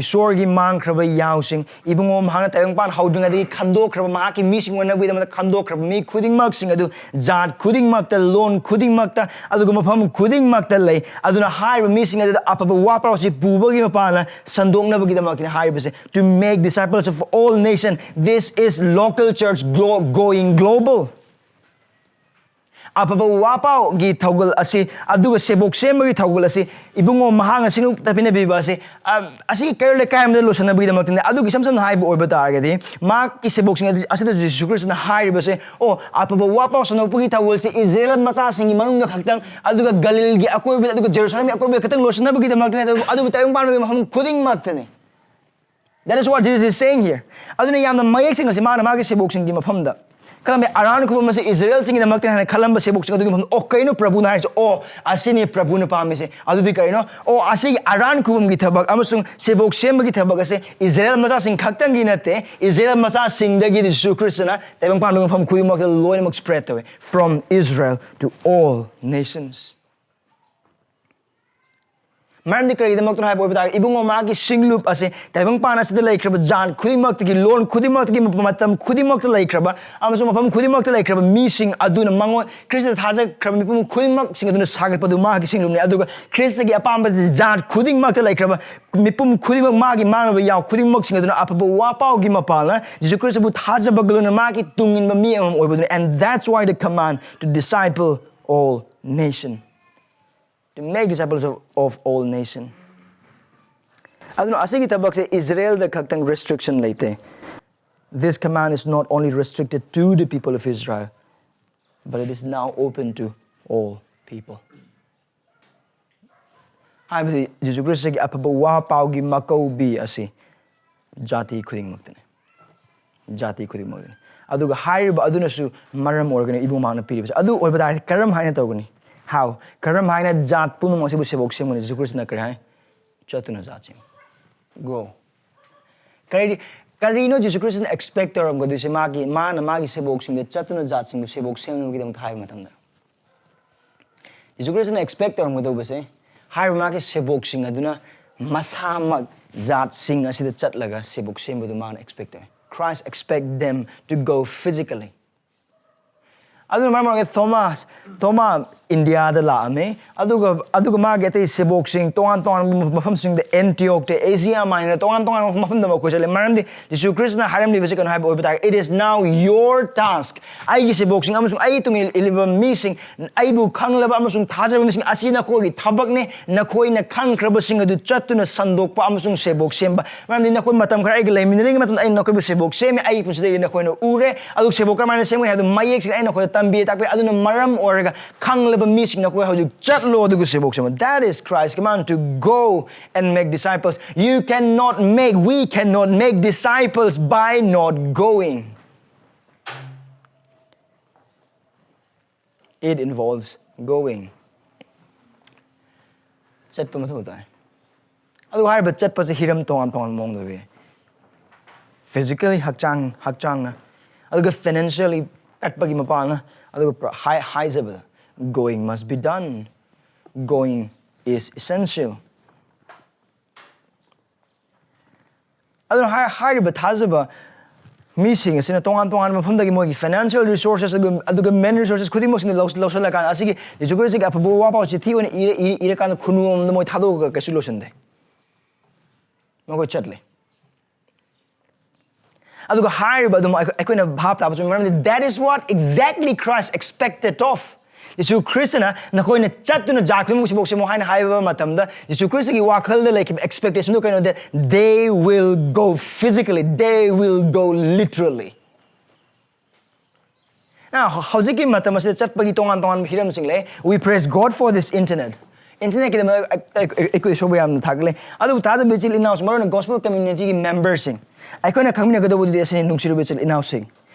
ꯏꯁꯣꯔꯒꯤ ꯃꯥꯡꯈ꯭ꯔꯕ ꯌꯥꯎꯁꯤꯡ, ꯏꯕꯨꯡꯉꯣ ꯃꯍꯥꯛꯅ ꯇꯥꯏꯕꯪꯄꯥꯟ ꯍꯧꯗ꯭ꯔꯤꯉꯩꯗꯒꯤ ꯈꯟꯗꯣꯛꯈ꯭ꯔꯕ, ꯃꯍꯥꯛꯀꯤ ꯃꯤꯁꯤꯡ ꯑꯣꯏꯅꯕꯒꯤꯗꯃꯛꯇ ꯈꯟꯗꯣꯛꯈ꯭ꯔꯕ ꯃꯤ ꯈꯨꯗꯤꯡꯃꯛꯁꯤꯡ ꯑꯗꯨ ꯖꯥꯠ ꯈꯨꯗꯤꯡꯃꯛꯇ, ꯂꯣꯟ ꯈꯨꯗꯤꯡꯃꯛꯇ, ꯑꯗꯨꯒ ꯃꯐꯝ ꯈꯨꯗꯤꯡꯃꯛꯇ ꯂꯩ꯫ ꯑꯗꯨꯅ ꯍꯥꯏꯔꯤꯕ ꯃꯤꯁꯤꯡ ꯑꯗꯨꯗ ꯑꯐꯕ ꯋꯥ ꯄꯥꯎꯁꯤ ꯄꯨꯕꯒꯤ ꯃꯄꯥꯟꯅ ꯁꯟꯗꯣꯛꯅꯕꯒꯤꯗꯃꯛꯇꯅꯤ ꯍꯥꯏꯔꯤꯕꯁꯦ, to make disciples of all nation. This is local church glo-, going global. ꯑꯐꯕ ꯋꯥꯄꯥꯎꯒꯤ ꯊꯧꯒꯜ ꯑꯁꯤ, ꯑꯗꯨꯒ ꯁꯦꯕꯣꯛ ꯁꯦꯝꯕꯒꯤ ꯊꯧꯒꯜ ꯑꯁꯤ ꯏꯕꯨꯡꯉꯣ ꯃꯍꯥꯛꯅ ꯁꯤꯡꯅꯨ ꯇꯞꯄꯤꯅ ꯄꯤꯕ ꯑꯁꯤ, ꯑ, ꯑꯁꯤ ꯀꯩꯔꯣꯜ ꯂꯩꯀꯥꯏ ꯑꯃꯗ ꯂꯣꯏꯁꯤꯟꯅꯕꯒꯤꯗꯃꯛꯇꯅꯤ꯫ ꯑꯗꯨꯒꯤ ꯏꯁꯝ ꯁꯝꯅ ꯍꯥꯏꯕ ꯑꯣꯏꯕ ꯇꯥꯔꯒꯗꯤ, ꯃꯍꯥꯛꯀꯤ ꯁꯦꯕꯣꯛꯁꯤꯡ ꯑꯗꯨ, ꯑꯁꯤꯗ ꯖꯤꯁꯨ ꯈ꯭ꯔꯤꯁꯇꯅ ꯍꯥꯏꯔꯤꯕꯁꯦ, "ꯑꯣ, ꯑꯐꯕ ꯋꯥꯄꯥꯎ ꯁꯟꯗꯣꯛꯄꯒꯤ ꯊꯧꯒꯜꯁꯤ ꯏꯖꯔꯦꯜ ꯃꯆꯥꯁꯤꯡꯒꯤ ꯃꯅꯨꯡꯗ ꯈꯛꯇꯪ, ꯑꯗꯨꯒ ꯒꯂꯤꯜꯒꯤ ꯑꯀꯣꯏꯕꯗ, ꯑꯗꯨꯒ ꯖꯦꯔꯨꯁꯥꯂꯦꯝꯒꯤ ꯑꯀꯣꯏꯕꯗ ꯈꯛꯇꯪ ꯂꯣꯏꯁꯤꯟꯅꯕꯒꯤꯗꯃꯛꯇꯅꯤ, ꯑꯗꯨꯕꯨ, ꯑꯗꯨꯕꯨ ꯇꯥꯏꯕꯪ ꯄꯥꯟꯕꯒꯤ ꯃꯐꯝ ꯈꯨꯗꯤꯡꯃꯛꯇꯅꯤ." That is what Jesus is saying here. ꯑꯗꯨꯅ ꯌꯥꯝꯅ ꯃꯌꯦꯛ ꯁꯦꯡꯅ ꯁꯤ ꯃꯥꯅ ꯃꯥꯒꯤ ꯁꯦꯕꯣꯛꯁꯤꯡꯒꯤ ꯃꯐꯝꯗ ꯈꯜꯂꯝꯃꯤ꯫ ꯑꯔꯥꯟ ꯈꯨꯕꯝ ꯑꯁꯤ ꯏꯖꯔꯦꯜꯁꯤꯡꯒꯤꯗꯃꯛꯇ ꯍꯥꯏꯅ ꯈꯜꯂꯝꯕ ꯁꯦꯕꯣꯛꯁꯤꯡ ꯑꯗꯨꯒꯤ ꯃꯐꯝꯗ, "ꯑꯣ, ꯀꯩꯅꯣ ꯄ꯭ꯔꯚꯨꯅ ꯍꯥꯏꯔꯤꯁꯦ? ꯑꯣ, ꯑꯁꯤꯅꯤ ꯄ꯭ꯔꯚꯨꯅ ꯄꯥꯝꯃꯤꯁꯦ꯫ ꯑꯗꯨꯗꯤ ꯀꯔꯤꯅꯣ? ꯑꯣ, ꯑꯁꯤꯒꯤ ꯑꯔꯥꯟ ꯈꯨꯕꯝꯒꯤ ꯊꯕꯛ ꯑꯃꯁꯨꯡ ꯁꯦꯕꯣꯛ ꯁꯦꯝꯕꯒꯤ ꯊꯕꯛ ꯑꯁꯦ ꯏꯖꯔꯦꯜ ꯃꯆꯥꯁꯤꯡ ꯈꯛꯇꯪꯒꯤ ꯅꯠꯇꯦ, ꯏꯖꯔꯦꯜ ꯃꯆꯥꯁꯤꯡꯗꯒꯤ ꯖꯤꯁꯨ ꯈ꯭ꯔꯤꯁꯇꯅ ꯇꯥꯏꯕꯪ ꯄꯥꯟꯕ ꯃꯐꯝ ꯈꯨꯗꯤꯡꯃꯛꯇ ꯂꯣꯏꯅꯃꯛ spread ꯇꯧꯋꯦ, from Israel to all nations." ꯃꯔꯝꯗꯤ ꯀꯔꯤꯒꯤꯗꯃꯛꯇꯅꯣ ꯍꯥꯏꯕ ꯑꯣꯏꯕ ꯇꯥꯔꯒꯗꯤ, ꯏꯕꯨꯡꯉꯣ, ꯃꯥꯒꯤ ꯁꯤꯡꯂꯨꯞ ꯑꯁꯦ ꯇꯥꯏꯕꯪ ꯄꯥꯟ ꯑꯁꯤꯗ ꯂꯩꯈ꯭ꯔꯕ ꯖꯥꯠ ꯈꯨꯗꯤꯡꯃꯛꯇꯒꯤ, ꯂꯣꯟ ꯈꯨꯗꯤꯡꯃꯛꯇꯒꯤ, ꯃꯇꯝ ꯈꯨꯗꯤꯡꯃꯛꯇ ꯂꯩꯈ꯭ꯔꯕ ꯑꯃꯁꯨꯡ ꯃꯐꯝ ꯈꯨꯗꯤꯡꯃꯛꯇ ꯂꯩꯈ꯭ꯔꯕ ꯃꯤꯁꯤꯡ ꯑꯗꯨꯅ ꯃꯉꯣꯟ, ꯈ꯭ꯔꯤꯁꯇ ꯊꯥꯖꯈ꯭ꯔꯕ ꯃꯤꯄꯨꯝ ꯈꯨꯗꯤꯡꯃꯛꯁꯤꯡ ꯑꯗꯨꯅ ꯁꯥꯒꯠꯄꯗꯨ ꯃꯍꯥꯛꯀꯤ ꯁꯤꯡꯂꯨꯞꯅꯤ꯫ ꯑꯗꯨꯒ ꯈ꯭ꯔꯤꯁꯇꯒꯤ ꯑꯄꯥꯝꯕ ꯖꯥꯠ ꯈꯨꯗꯤꯡꯃꯛꯇ ꯂꯩꯈ꯭ꯔꯕ ꯃꯤꯄꯨꯝ ꯈꯨꯗꯤꯡꯃꯛ, ꯃꯥꯒꯤ ꯃꯥꯟꯅꯕ ꯌꯥꯎ ꯈꯨꯗꯤꯡꯃꯛꯁꯤꯡ ꯑꯗꯨꯅ ꯑꯐꯕ ꯋꯥꯄꯥꯎꯒꯤ ꯃꯄꯥꯜꯅ ꯖꯤꯁꯨ ꯈ꯭ꯔꯤꯁꯇꯕꯨ ꯊꯥꯖꯕꯒ ꯂꯣꯏꯅꯅ ꯃꯥꯒꯤ ꯇꯨꯡ ꯏꯟꯕ ꯃꯤ ꯑꯃꯃꯝ ꯑꯣꯏꯕꯗꯨꯅꯤ꯫ And that's why the command to disciple all nation, to make disciples of, of all nation. ꯑꯗꯨꯅ ꯑꯁꯤꯒꯤ ꯊꯕꯛꯁꯦ ꯏꯖꯔꯦꯜꯗ ꯈꯛꯇꯪ restriction ꯂꯩꯇꯦ꯫ This command is not only restricted to the people of Israel, but it is now open to all people. ꯍꯥꯏꯕꯗꯤ ꯖꯤꯁꯨ ꯈ꯭ꯔꯤꯁꯇꯒꯤ ꯑꯐꯕ ꯋꯥ ꯄꯥꯎꯒꯤ ꯃꯀꯧꯕꯤ ꯑꯁꯤ ꯖꯥꯇꯤ ꯈꯨꯗꯤꯡꯃꯛꯇꯅꯤ꯫ ꯖꯥꯇꯤ ꯈꯨꯗꯤꯡꯃꯛꯇꯅꯤ꯫ ꯑꯗꯨꯒ ꯍꯥꯏꯔꯤꯕ ꯑꯗꯨꯅꯁꯨ ꯃꯔꯝ ꯑꯣꯏꯔꯒꯅꯤ ꯏꯕꯨꯡ ꯃꯍꯥꯛꯅ ꯄꯤꯔꯤꯕꯁꯦ꯫ ꯑꯗꯨ ꯑꯣꯏꯕ ꯇꯥꯔꯗꯤ ꯀꯔꯝ ꯍꯥꯏꯅ ꯇꯧꯒꯅꯤ? How? ꯀꯔꯝ ꯍꯥꯏꯅ ꯖꯥꯠ ꯄꯨꯝꯅꯃꯛ ꯑꯁꯤꯕꯨ ꯁꯦꯕꯣꯛ ꯁꯦꯝꯒꯅꯤ? ꯖꯤꯁꯨ ꯈ꯭ꯔꯤꯁꯇꯅ ꯀꯔꯤ ꯍꯥꯏ? "ꯆꯠꯇꯨꯅ ꯖꯥꯠꯁꯤꯡ, go." ꯀꯔꯤ, ꯀꯔꯤꯅꯣ ꯖꯤꯁꯨ ꯈ꯭ꯔꯤꯁꯇꯅ expect ꯇꯧꯔꯝꯒꯗꯣꯏꯁꯦ? ꯃꯥꯒꯤ, ꯃꯥꯅ ꯃꯥꯒꯤ ꯁꯦꯕꯣꯛꯁꯤꯡꯗ ꯆꯠꯇꯨꯅ ꯖꯥꯠꯁꯤꯡꯕꯨ ꯁꯦꯕꯣꯛ ꯁꯦꯝꯅꯕꯒꯤꯗꯃꯛꯇ ꯍꯥꯏꯕ ꯃꯇꯝꯗ, ꯖꯤꯁꯨ ꯈ꯭ꯔꯤꯁꯇꯅ expect ꯇꯧꯔꯝꯒꯗꯧꯕꯁꯦ, ꯍꯥꯏꯔꯤꯕ ꯃꯥꯒꯤ ꯁꯦꯕꯣꯛꯁꯤꯡ ꯑꯗꯨꯅ ꯃꯁꯥꯃꯛ ꯖꯥꯠꯁꯤꯡ ꯑꯁꯤꯗ ꯆꯠꯂꯒ ꯁꯦꯕꯣꯛ ꯁꯦꯝꯕꯗꯨ ꯃꯥꯅ expect ꯇꯧꯏ꯫ Christ expect them to go physically. ꯑꯗꯨꯅ ꯃꯔꯝ ꯑꯣꯏꯔꯒ ꯊꯣꯃꯥꯁ ꯊꯣꯃꯥ ꯏꯟꯗꯤꯌꯥꯗ ꯂꯥꯛꯑꯝꯃꯦ꯫ ꯑꯗꯨꯒ ꯑꯗꯨꯒ ꯃꯥꯒꯤ ꯑꯇꯩ ꯁꯦꯕꯣꯛꯁꯤꯡ ꯇꯣꯉꯥꯟ ꯇꯣꯉꯥꯟꯕ ꯃꯐꯝꯁꯤꯡꯗ, ꯑꯦꯟꯇꯤꯌꯣꯛꯇ, ꯑꯦꯁꯤꯌꯥ ꯃꯥꯏꯅꯔ, ꯇꯣꯉꯥꯟ ꯇꯣꯉꯥꯟꯕ ꯃꯐꯝꯗ ꯃꯈꯣꯏ ꯆꯠꯂꯦ꯫ ꯃꯔꯝꯗꯤ ꯖꯤꯁꯨ ꯈ꯭ꯔꯤꯁꯅ ꯍꯥꯏꯔꯝꯂꯤꯕꯁꯤ ꯀꯩꯅꯣ ꯍꯥꯏꯕ ꯑꯣꯏꯕ ꯇꯥꯔꯒꯗꯤ, "It is now your task." ꯑꯩꯒꯤ ꯁꯦꯕꯣꯛꯁꯤꯡ ꯑꯃꯁꯨꯡ ꯑꯩ ꯇꯨꯡ ꯏꯜꯂꯤꯕ ꯃꯤꯁꯤꯡ, ꯑꯩꯕꯨ ꯈꯪꯂꯕ ꯑꯃꯁꯨꯡ ꯊꯥꯖꯔꯕ ꯃꯤꯁꯤꯡ ꯑꯁꯤ ꯅꯈꯣꯏꯒꯤ ꯊꯕꯛꯅꯤ꯫ ꯅꯈꯣꯏꯅ ꯈꯪꯈ꯭ꯔꯕꯁꯤꯡ ꯑꯗꯨ ꯆꯠꯇꯨꯅ ꯁꯟꯗꯣꯛꯄ ꯑꯃꯁꯨꯡ ꯁꯦꯕꯣꯛ ꯁꯦꯝꯕ꯫ ꯃꯔꯝꯗꯤ ꯅꯈꯣꯏ ꯃꯇꯝ ꯈꯔ ꯑꯩꯒ ꯂꯩꯃꯤꯟꯅꯔꯤꯉꯩ ꯃꯇꯝꯗ ꯑꯩꯅ ꯅꯈꯣꯏꯕꯨ ꯁꯦꯕꯣꯛ ꯁꯦꯝꯃꯤ, ꯑꯩꯒꯤ ꯄꯨꯟꯁꯤꯗꯒꯤ ꯅꯈꯣꯏꯅ ꯎꯔꯦ꯫ ꯑꯗꯨꯒ ꯁꯦꯕꯣꯛ ꯀꯔꯝꯍꯥꯏꯅ ꯁꯦꯝꯒꯅꯤ ꯍꯥꯏꯕꯗꯨ ꯃꯌꯦꯛꯁꯤꯡ ꯑꯩꯅ ꯅꯈꯣꯏꯗ ꯇꯝꯕꯤ ꯇꯥꯛꯄꯤ꯫ ꯑꯗꯨꯅ ꯃꯔꯝ ꯑꯣꯏꯔꯒ ꯈꯪꯂꯕ ꯃꯤꯁꯤꯡ ꯅꯈꯣꯏ ꯍꯧꯖꯤꯛ ꯆꯠꯂꯣ ꯑꯗꯨꯒ ꯁꯦꯕꯣꯛ ꯁꯦꯝꯃꯣ꯫ That is Christ command to go and make disciples. You cannot make, we cannot make disciples by not going. It involves going. ꯆꯠꯄ ꯃꯊꯧ ꯇꯥꯏ꯫ ꯑꯗꯨꯒ ꯍꯥꯏꯔꯤꯕ ꯆꯠꯄꯁꯦ ꯍꯤꯔꯝ ꯇꯣꯉꯥꯟ ꯇꯣꯉꯥꯟꯕ ꯃꯑꯣꯡꯗ ꯎꯏ꯫ Physically ꯍꯛꯆꯥꯡ, ꯍꯛꯆꯥꯡꯅ, ꯑꯗꯨꯒ financially ꯀꯠꯄꯒꯤ ꯃꯄꯥꯅ, ꯑꯗꯨꯒ ꯄ꯭ꯔ-, ꯍꯥꯏ-, ꯍꯥꯏꯖꯕꯗ, going must be done. Going is essential. ꯑꯗꯨꯅ ꯍꯥꯏ-, ꯍꯥꯏꯔꯤꯕ ꯊꯥꯖꯕ ꯃꯤꯁꯤꯡ ꯑꯁꯤꯅ ꯇꯣꯉꯥꯟ ꯇꯣꯉꯥꯟꯕ ꯃꯐꯝꯗꯒꯤ ꯃꯣꯏꯒꯤ financial resources ꯑꯗꯨꯒ, ꯑꯗꯨꯒ men resources ꯈꯨꯗꯤꯡꯃꯛꯁꯤꯅ ꯂꯧ-, ꯂꯧꯁꯤꯜꯂꯀꯥꯟꯗ, ꯑꯁꯤꯒꯤ ꯖꯤꯁꯨ ꯈ꯭ꯔꯤꯁꯇꯒꯤ ꯑꯐꯕ ꯋꯥꯐꯥꯎ ꯆꯤꯊꯤ ꯑꯣꯏꯅ ꯏꯔ-, ꯏꯔ-, ꯏꯔꯀꯥꯟꯗ ꯈꯨꯅꯨ ꯑꯃꯗ ꯃꯣꯏ ꯊꯥꯗꯣꯛꯑꯒ ꯀꯩꯁꯨ ꯂꯣꯏꯁꯤꯟꯗꯦ꯫ ꯃꯈꯣꯏ ꯆꯠꯂꯦ꯫ ꯑꯗꯨꯒ ꯍꯥꯏꯔꯤꯕ ꯑꯗꯨꯝ ꯑꯩꯈꯣꯏ-, ꯑꯩꯈꯣꯏꯅ ꯚꯥꯞ ꯇꯥꯕ ꯆꯨꯝꯃꯤ, ꯃꯔꯝꯗꯤ that is what exactly Christ expected of. ꯖꯤꯁꯨ ꯈ꯭ꯔꯤꯁꯇꯅ ꯅꯈꯣꯏꯅ ꯆꯠꯇꯨꯅ ꯖꯥꯠ ꯈꯨꯗꯤꯡꯃꯛ ꯁꯦꯕꯣꯛ ꯁꯦꯝꯃꯨ ꯍꯥꯏꯅ ꯍꯥꯏꯕ ꯃꯇꯝꯗ, ꯖꯤꯁꯨ ꯈ꯭ꯔꯤꯁꯇꯒꯤ ꯋꯥꯈꯜꯗ ꯂꯩꯈꯤꯕ expectationꯗꯨ ꯀꯩꯅꯣꯗ, they will go physically, they will go literally. Now, ꯍꯧꯖꯤꯛꯀꯤ ꯃꯇꯝ ꯑꯁꯤꯗ ꯆꯠꯄꯒꯤ ꯇꯣꯉꯥꯟ ꯇꯣꯉꯥꯟꯕ ꯍꯤꯔꯝꯁꯤꯡ ꯂꯩ꯫ We praise God for this internet. Internetꯀꯤꯗꯃꯛ ꯑꯩ-, ꯑꯩ-, ꯑꯩ-, ꯑꯩꯈꯣꯏ ꯏꯁꯣꯔꯕꯨ ꯌꯥꯝꯅ ꯊꯥꯒꯠꯂꯦ꯫ ꯑꯗꯨꯕꯨ ꯊꯥꯖꯕ ꯏꯆꯤꯜ ꯏꯅꯥꯎꯁꯤꯡ, ꯃꯔꯨꯑꯣꯏꯅ gospel communityꯒꯤ memberꯁꯤꯡ, ꯑꯩꯈꯣꯏꯅ ꯈꯪꯃꯤꯟꯅꯒꯗꯧꯕꯗꯨꯗꯤ ꯑꯁꯤꯅꯤ, ꯅꯨꯡꯁꯤꯔꯕ ꯏꯆꯤꯜ ꯏꯅꯥꯎꯁꯤꯡ꯫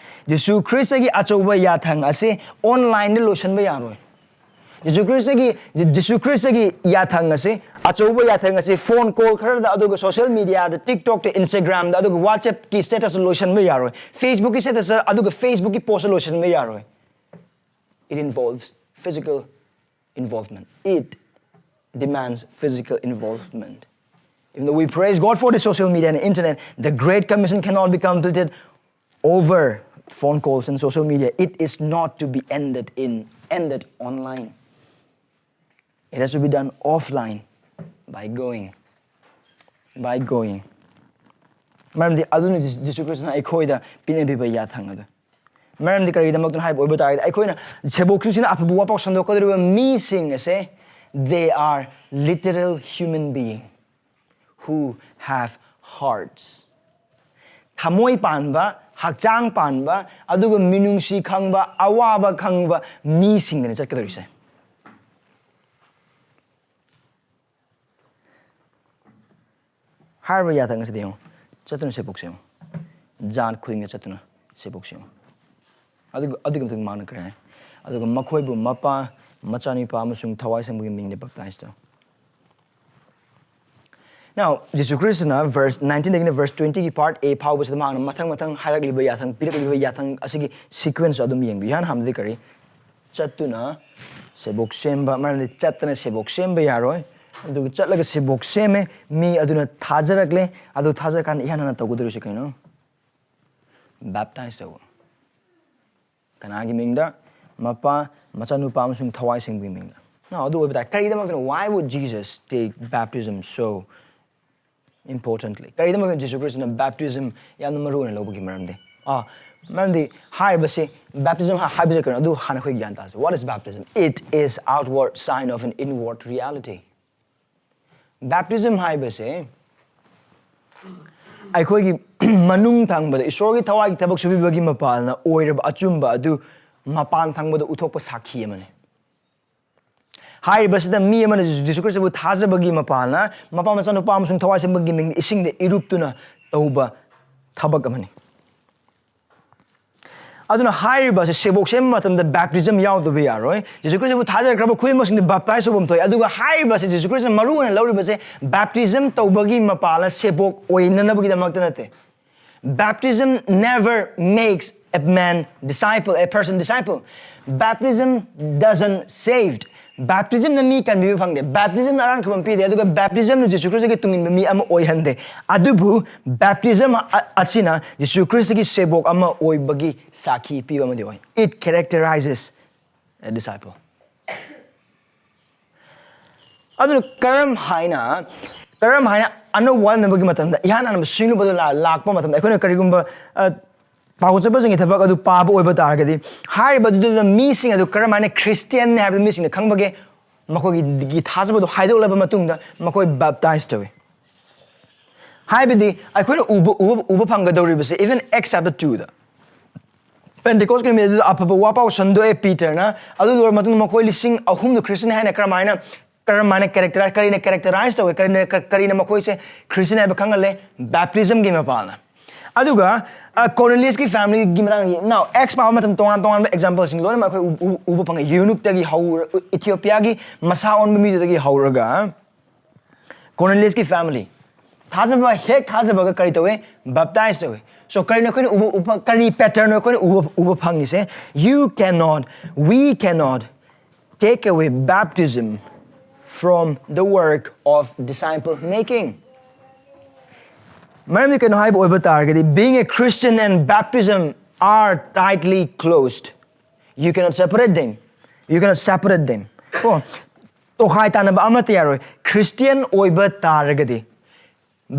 ꯖꯤꯁꯨ ꯈ꯭ꯔꯤꯁꯇꯒꯤ ꯑꯆꯧꯕ ꯌꯥꯊꯪ ꯑꯁꯤ onlineꯗ ꯂꯣꯏꯁꯤꯟꯕ ꯌꯥꯔꯣꯏ꯫ ꯖꯤꯁꯨ ꯈ꯭ꯔꯤꯁꯇꯒꯤ, ꯖꯤ-, ꯖꯤꯁꯨ ꯈ꯭ꯔꯤꯁꯇꯒꯤ ꯌꯥꯊꯪ ꯑꯁꯤ, ꯑꯆꯧꯕ ꯌꯥꯊꯪ ꯑꯁꯤ phone call ꯈꯔꯗ, ꯑꯗꯨꯒ social mediaꯗ, TikTokꯇ, Instagramꯗ, ꯑꯗꯨꯒ WhatsAppꯀꯤ statusꯇ ꯂꯣꯏꯁꯤꯟꯕ ꯌꯥꯔꯣꯏ꯫ Facebookꯀꯤ status ꯑꯗꯨꯒ Facebookꯀꯤ postꯇ ꯂꯣꯏꯁꯤꯟꯕ ꯌꯥꯔꯣꯏ꯫ It involves physical involvement. It demands physical involvement. Even though we praise God for the social media and internet, the Great Commission cannot be completed over phone calls and social media, it is not to be ended in ended online. It has to be done offline by going. By going. ꯃꯔꯝꯗꯤ ꯑꯗꯨꯅ G- ꯖꯤꯁꯨ ꯈ꯭ꯔꯤꯁꯇꯅ ꯑꯩꯈꯣꯏꯗ ꯄꯤꯅꯕꯤꯕ ꯌꯥꯊꯪ ꯑꯗꯨ꯫ ꯃꯔꯝꯗꯤ ꯀꯔꯤꯒꯤꯗꯃꯛꯇꯅꯣ ꯍꯥꯏꯕ ꯑꯣꯏꯕ ꯇꯥꯔꯒꯗꯤ, ꯑꯩꯈꯣꯏꯅ ꯁꯦꯕꯣꯛꯁꯤꯡꯁꯤꯅ ꯑꯐꯕ ꯋꯥꯄꯥꯎ ꯁꯟꯗꯣꯛꯀꯗꯧꯔꯤꯕ ꯃꯤꯁꯤꯡ ꯑꯁꯦ, they are literal human being who have hearts. ꯊꯃꯣꯏ ꯄꯥꯟꯕ, ꯍꯛꯆꯥꯡ ꯄꯥꯟꯕ, ꯑꯗꯨꯒ ꯃꯤꯅꯨꯡꯁꯤ ꯈꯪꯕ, ꯑꯋꯥꯕ ꯈꯪꯕ ꯃꯤꯁꯤꯡꯗꯅ ꯆꯠꯀꯗꯧꯔꯤꯁꯦ꯫ ꯍꯥꯏꯔꯤꯕ ꯌꯥꯊꯪ ꯑꯁꯤꯗ ꯌꯦꯡꯉꯨ, ꯆꯠꯇꯨꯅ ꯁꯦꯕꯣꯛ ꯁꯦꯝꯃꯨ꯫ ꯖꯥꯠ ꯈꯨꯗꯤꯡꯗ ꯆꯠꯇꯨꯅ ꯁꯦꯕꯣꯛ ꯁꯦꯝꯃꯨ꯫ ꯑꯗꯨꯒ ꯑꯗꯨꯒꯤ ꯃꯇꯨꯡ ꯃꯥꯅ ꯀꯔꯤ ꯍꯥꯏ? ꯑꯗꯨꯒ ꯃꯈꯣꯏꯕꯨ ꯃꯄꯥ, ꯃꯆꯥꯅꯨꯄꯥ ꯑꯃꯁꯨꯡ ꯊꯋꯥꯏ ꯑꯁꯦꯡꯕꯒꯤ ꯃꯤꯡꯗ baptize ꯇꯧ꯫ Now, Jesus ꯈ꯭ꯔꯤꯁꯇꯅ verse nineteenꯗꯒꯤꯅ verse twentyꯒꯤ part A ꯐꯥꯎꯕꯁꯤꯗ ꯃꯍꯥꯛꯅ ꯃꯊꯪ ꯃꯊꯪ ꯍꯥꯏꯔꯛꯂꯤꯕ ꯌꯥꯊꯪ, ꯄꯤꯔꯛꯂꯤꯕ ꯌꯥꯊꯪ ꯑꯁꯤꯒꯤ sequence ꯑꯗꯨꯝ ꯌꯦꯡꯕꯤꯌꯨ꯫ ꯏꯍꯥꯟ ꯍꯥꯟꯕꯗꯤ ꯀꯔꯤ? ꯆꯠꯇꯨꯅ ꯁꯦꯕꯣꯛ ꯁꯦꯝꯕ, ꯃꯔꯝꯗꯤ ꯆꯠꯇꯅ ꯁꯦꯕꯣꯛ ꯁꯦꯝꯕ ꯌꯥꯔꯣꯏ꯫ ꯑꯗꯨꯒ ꯆꯠꯂꯒ ꯁꯦꯕꯣꯛ ꯁꯦꯝꯃꯦ, ꯃꯤ ꯑꯗꯨꯅ ꯊꯥꯖꯔꯛꯂꯦ꯫ ꯑꯗꯨ ꯊꯥꯖꯔꯀꯥꯟꯗ ꯏꯍꯥꯟ ꯍꯥꯟꯅ ꯇꯧꯒꯗꯧꯔꯤꯁꯦ ꯀꯩꯅꯣ? Baptize ꯇꯧꯕ꯫ ꯀꯅꯥꯒꯤ ꯃꯤꯡꯗ? ꯃꯄꯥ, ꯃꯆꯥꯅꯨꯄꯥ ꯑꯃꯁꯨꯡ ꯊꯋꯥꯏ ꯁꯦꯡꯕꯒꯤ ꯃꯤꯡꯗ꯫ Now, ꯑꯗꯨ ꯑꯣꯏꯕ ꯇꯥꯔꯦ, ꯀꯔꯤꯒꯤꯗꯃꯛꯇꯅꯣ? Why would Jesus take baptism so importantly? ꯀꯔꯤꯒꯤꯗꯃꯛꯇ ꯖꯤꯁꯨ ꯈ꯭ꯔꯤꯁꯇꯅ baptism ꯌꯥꯝꯅ ꯃꯔꯨ ꯑꯣꯏꯅ ꯂꯧꯕꯒꯤ ꯃꯔꯝꯗꯤ? ꯑꯥ, ꯃꯔꯝꯗꯤ ꯍꯥꯏꯔꯤꯕꯁꯤ, baptism ꯍꯥ- ꯍꯥꯏꯕꯁꯤ ꯀꯩꯅꯣ? ꯑꯗꯨ ꯍꯥꯟꯅ ꯑꯩꯈꯣꯏ ꯒ꯭ꯌꯥꯟ ꯇꯥꯁꯤ꯫ What is baptism? It is outward sign of an inward reality. Baptism ꯍꯥꯏꯕꯁꯦ ꯑꯩꯈꯣꯏꯒꯤ ꯃꯅꯨꯡ ꯊꯪꯕꯗ ꯏꯁꯣꯔꯒꯤ ꯊꯋꯥꯏꯒꯤ ꯊꯕꯛ ꯁꯨꯕꯤꯕꯒꯤ ꯃꯄꯥꯜꯅ ꯑꯣꯏꯔꯕ ꯑꯆꯨꯝꯕ ꯑꯗꯨ ꯃꯄꯥꯟ ꯊꯪꯕꯗ ꯎꯠꯊꯣꯛꯄ ꯁꯥꯈꯤ ꯑꯃꯅꯤ꯫ ꯍꯥꯏꯔꯤꯕꯁꯤꯗ ꯃꯤ ꯑꯃꯅ ꯖꯤꯁꯨ ꯈ꯭ꯔꯤꯁꯇꯕꯨ ꯊꯥꯖꯕꯒꯤ ꯃꯄꯥꯜꯅ ꯃꯄꯥ, ꯃꯆꯥꯅꯨꯄꯥ ꯑꯃꯁꯨꯡ ꯊꯋꯥꯏ ꯁꯦꯡꯕꯒꯤ ꯃꯤꯡꯗ ꯏꯁꯤꯡꯗ ꯏꯔꯨꯞꯇꯨꯅ ꯇꯧꯕ ꯊꯕꯛ ꯑꯃꯅꯤ꯫ ꯑꯗꯨꯅ ꯍꯥꯏꯔꯤꯕꯁꯦ ꯁꯦꯕꯣꯛ ꯁꯦꯝꯕ ꯃꯇꯝꯗ baptism ꯌꯥꯎꯗꯕ ꯌꯥꯔꯣꯏ꯫ ꯖꯤꯁꯨ ꯈ꯭ꯔꯤꯁꯇꯕꯨ ꯊꯥꯖꯔꯛꯈ꯭ꯔꯕ ꯈꯨꯗꯤꯡꯃꯛꯁꯤꯡꯗꯤ baptize ꯇꯧꯐꯝ ꯊꯣꯛꯏ꯫ ꯑꯗꯨꯒ ꯍꯥꯏꯔꯤꯕꯁꯦ ꯖꯤꯁꯨ ꯈ꯭ꯔꯤꯁꯇꯅ ꯃꯔꯨ ꯑꯣꯏꯅ ꯂꯧꯔꯤꯕꯁꯦ baptism ꯇꯧꯕꯒꯤ ꯃꯄꯥꯜꯅ ꯁꯦꯕꯣꯛ ꯑꯣꯏꯅꯅꯕꯒꯤꯗꯃꯛꯇ ꯅꯠꯇꯦ꯫ Baptism never makes a man disciple, a person disciple. Baptism doesn't saved. Baptismꯅ ꯃꯤ ꯀꯟꯕꯤꯕ ꯐꯪꯗꯦ, baptismꯅ ꯑꯔꯥꯟ ꯈꯨꯕꯝ ꯄꯤꯗꯦ, ꯑꯗꯨꯒ baptismꯅ ꯖꯤꯁꯨ ꯈ꯭ꯔꯤꯁꯇꯒꯤ ꯇꯨꯡꯏꯟꯕ ꯃꯤ ꯑꯃ ꯑꯣꯏꯍꯟꯗꯦ꯫ ꯑꯗꯨꯕꯨ baptism ꯑ-, ꯑꯁꯤꯅ ꯖꯤꯁꯨ ꯈ꯭ꯔꯤꯁꯇꯒꯤ ꯁꯦꯕꯣꯛ ꯑꯃ ꯑꯣꯏꯕꯒꯤ ꯁꯥꯈꯤ ꯄꯤꯕ ꯑꯃꯗꯤ ꯑꯣꯏ꯫ It characterizes a disciple. ꯑꯗꯨꯅ ꯀꯔꯝ ꯍꯥꯏꯅ, ꯀꯔꯝ ꯍꯥꯏꯅ ꯑꯅꯧꯕ ꯋꯥꯅꯕꯒꯤ ꯃꯇꯝꯗ ꯏꯍꯥꯟ ꯍꯥꯟꯕ ꯁꯤꯡꯂꯨꯕꯗꯨ ꯂꯥ-, ꯂꯥꯛꯄ ꯃꯇꯝꯗ ꯑꯩꯈꯣꯏꯅ ꯀꯔꯤꯒꯨꯝꯕ, ꯑ, ꯄꯥꯎꯆꯠꯄꯁꯤꯡꯒꯤ ꯊꯕꯛ ꯑꯗꯨ ꯄꯥꯕ ꯑꯣꯏꯕ ꯇꯥꯔꯒꯗꯤ, ꯍꯥꯏꯔꯤꯕꯗꯨꯗ ꯃꯤꯁꯤꯡ ꯑꯗꯨ ꯀꯔꯝ ꯍꯥꯏꯅ ꯈ꯭ꯔꯤꯁꯇꯤꯌꯟꯅꯤ ꯍꯥꯏꯕꯗꯨ ꯃꯤꯁꯤꯡꯅ ꯈꯪꯕꯒꯦ? ꯃꯈꯣꯏꯒꯤ ꯊꯥꯖꯕꯗꯨ ꯍꯥꯏꯗꯣꯛꯂꯕ ꯃꯇꯨꯡꯗ ꯃꯈꯣꯏ baptize ꯇꯧꯏ꯫ ꯍꯥꯏꯕꯗꯤ ꯑꯩꯈꯣꯏꯅ ꯎꯕ, ꯎꯕ, ꯎꯕ ꯐꯪꯒꯗꯧꯔꯤꯕꯁꯦ, even Acts chapter twoꯗ, Pentecost ꯅꯨꯃꯤꯠ ꯑꯗꯨꯗ ꯑꯐꯕ ꯋꯥꯄꯥꯎ ꯁꯟꯗꯣꯛꯑꯦ ꯄꯤꯇꯔꯅ꯫ ꯑꯗꯨ ꯂꯣꯏꯔꯕ ꯃꯇꯨꯡꯗ ꯃꯈꯣꯏ ꯂꯤꯁꯤꯡ ꯑꯍꯨꯝꯗꯨ ꯈ꯭ꯔꯤꯁꯇꯤꯌꯟ ꯍꯥꯏꯅ ꯀꯔꯝꯍꯥꯏꯅ, ꯀꯔꯝꯍꯥꯏꯅ characterize, ꯀꯔꯤꯅ characterize ꯇꯧꯏ, ꯀꯔꯤꯅ, ꯀ-, ꯀꯔꯤꯅ ꯃꯈꯣꯏꯁꯦ ꯈ꯭ꯔꯤꯁꯇꯤꯌꯟ ꯍꯥꯏꯕ ꯈꯪꯍꯜꯂꯦ? Baptismꯒꯤ ꯃꯄꯥꯜꯅ꯫ ꯑꯗꯨꯒ, ꯑ, ꯀꯣꯔꯅꯦꯂꯤꯌꯁꯀꯤ familyꯒꯤ ꯃꯇꯥꯡꯗ, now, Acts ꯄꯥꯕ ꯃꯇꯝ ꯇꯣꯉꯥꯟ ꯇꯣꯉꯥꯟꯕ exampleꯁꯤꯡ ꯂꯣꯏꯅꯃꯛ ꯑꯩꯈꯣꯏ ꯎ-, ꯎ-, ꯎꯕ ꯐꯪꯉꯦ꯫ ꯌꯨꯅꯨꯛꯇꯒꯤ ꯍꯧꯔ-, ꯏꯊꯤꯌꯣꯄꯤꯌꯥꯒꯤ ꯃꯁꯥ ꯑꯣꯟꯕ ꯃꯤꯗꯨꯗꯒꯤ ꯍꯧꯔꯒ ꯀꯣꯔꯅꯦꯂꯤꯌꯁꯀꯤ family, ꯊꯥꯖꯕ, ꯍꯦꯛ ꯊꯥꯖꯕꯒ ꯀꯔꯤ ꯇꯧꯏ? Baptize ꯇꯧꯏ꯫ So, ꯀꯔꯤꯅꯣ ꯑꯩꯈꯣꯏꯅ ꯎꯕ, ꯎꯕ, ꯀꯔꯤ patternꯅꯣ ꯑꯩꯈꯣꯏꯅ ꯎꯕ, ꯎꯕ ꯐꯪꯉꯤꯁꯦ? You cannot, we cannot take away baptism from the work of disciple making. ꯃꯔꯝꯗꯤ ꯀꯩꯅꯣ ꯍꯥꯏꯕ ꯑꯣꯏꯕ ꯇꯥꯔꯒꯗꯤ, being a Christian and baptism are tightly closed. You cannot separate them. You cannot separate them. ꯀꯣ, ꯇꯣꯈꯥꯏ ꯇꯥꯅꯕ ꯑꯃꯠꯇ ꯌꯥꯔꯣꯏ꯫ ꯈ꯭ꯔꯤꯁꯇꯤꯌꯟ ꯑꯣꯏꯕ ꯇꯥꯔꯒꯗꯤ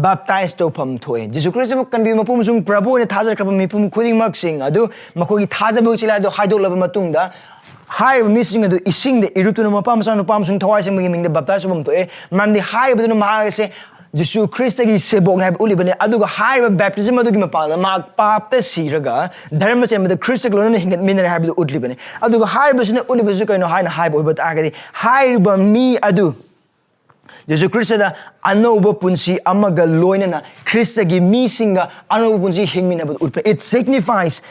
baptize ꯇꯧꯐꯝ ꯊꯣꯛꯑꯦ꯫ ꯖꯤꯁꯨ ꯈ꯭ꯔꯤꯁꯇꯕꯨ ꯀꯟꯕꯤꯕ ꯃꯄꯨ ꯑꯃꯁꯨꯡ ꯄ꯭ꯔꯚꯨ ꯑꯣꯏꯅ ꯊꯥꯖꯔꯛꯈ꯭ꯔꯕ ꯃꯤꯄꯨꯝ ꯈꯨꯗꯤꯡꯃꯛꯁꯤꯡ ꯑꯗꯨ ꯃꯈꯣꯏꯒꯤ ꯊꯥꯖꯕꯒꯤ ꯆꯤꯜꯂꯥꯏ ꯑꯗꯨ ꯍꯥꯏꯗꯣꯛꯂꯕ ꯃꯇꯨꯡꯗ, ꯍꯥꯏꯔꯤꯕ ꯃꯤꯁꯤꯡ ꯑꯗꯨ ꯏꯁꯤꯡꯗ ꯏꯔꯨꯞꯇꯨꯅ ꯃꯄꯥ, ꯃꯆꯥ, ꯅꯨꯄꯥ ꯑꯃꯁꯨꯡ ꯊꯋꯥꯏ ꯑꯁꯦꯡꯕꯒꯤ ꯃꯤꯡꯗ baptize ꯇꯧꯐꯝ ꯊꯣꯛꯑꯦ꯫ ꯃꯔꯝꯗꯤ ꯍꯥꯏꯔꯤꯕꯗꯨꯅ ꯃꯍꯥꯛ ꯑꯁꯦ ꯖꯤꯁꯨ ꯈ꯭ꯔꯤꯁꯇꯒꯤ ꯁꯦꯕꯣꯛꯅꯤ ꯍꯥꯏꯕ ꯎꯠꯂꯤꯕꯅꯤ꯫ ꯑꯗꯨꯒ ꯍꯥꯏꯔꯤꯕ baptism ꯑꯗꯨꯒꯤ ꯃꯄꯥꯟꯗ ꯃꯍꯥꯛ ꯄꯥꯞꯇ ꯁꯤꯔꯒ ꯙꯔꯃ ꯆꯦꯟꯕꯗ ꯈ꯭ꯔꯤꯁꯇꯒ ꯂꯣꯏꯅꯅ ꯍꯤꯡꯒꯠꯃꯤꯟꯅꯔꯦ ꯍꯥꯏꯕꯗꯨ ꯎꯠꯂꯤꯕꯅꯤ꯫ ꯑꯗꯨꯒ ꯍꯥꯏꯔꯤꯕꯁꯤꯅ ꯎꯠꯂꯤꯕꯁꯤ ꯀꯩꯅꯣ ꯍꯥꯏꯅ ꯍꯥꯏꯕ ꯑꯣꯏꯕ ꯇꯥꯔꯒꯗꯤ, ꯍꯥꯏꯔꯤꯕ ꯃꯤ ꯑꯗꯨ ꯖꯤꯁꯨ ꯈ꯭ꯔꯤꯁꯇꯗ ꯑꯅꯧꯕ ꯄꯨꯟꯁꯤ ꯑꯃꯒ ꯂꯣꯏꯅꯅ ꯈ꯭ꯔꯤꯁꯇꯒꯤ ꯃꯤꯁꯤꯡꯒ ꯑꯅꯧꯕ ꯄꯨꯟꯁꯤ ꯍꯤꯡꯃꯤꯟꯅꯕꯗꯨ ꯎꯠꯄꯅꯤ꯫ It signifies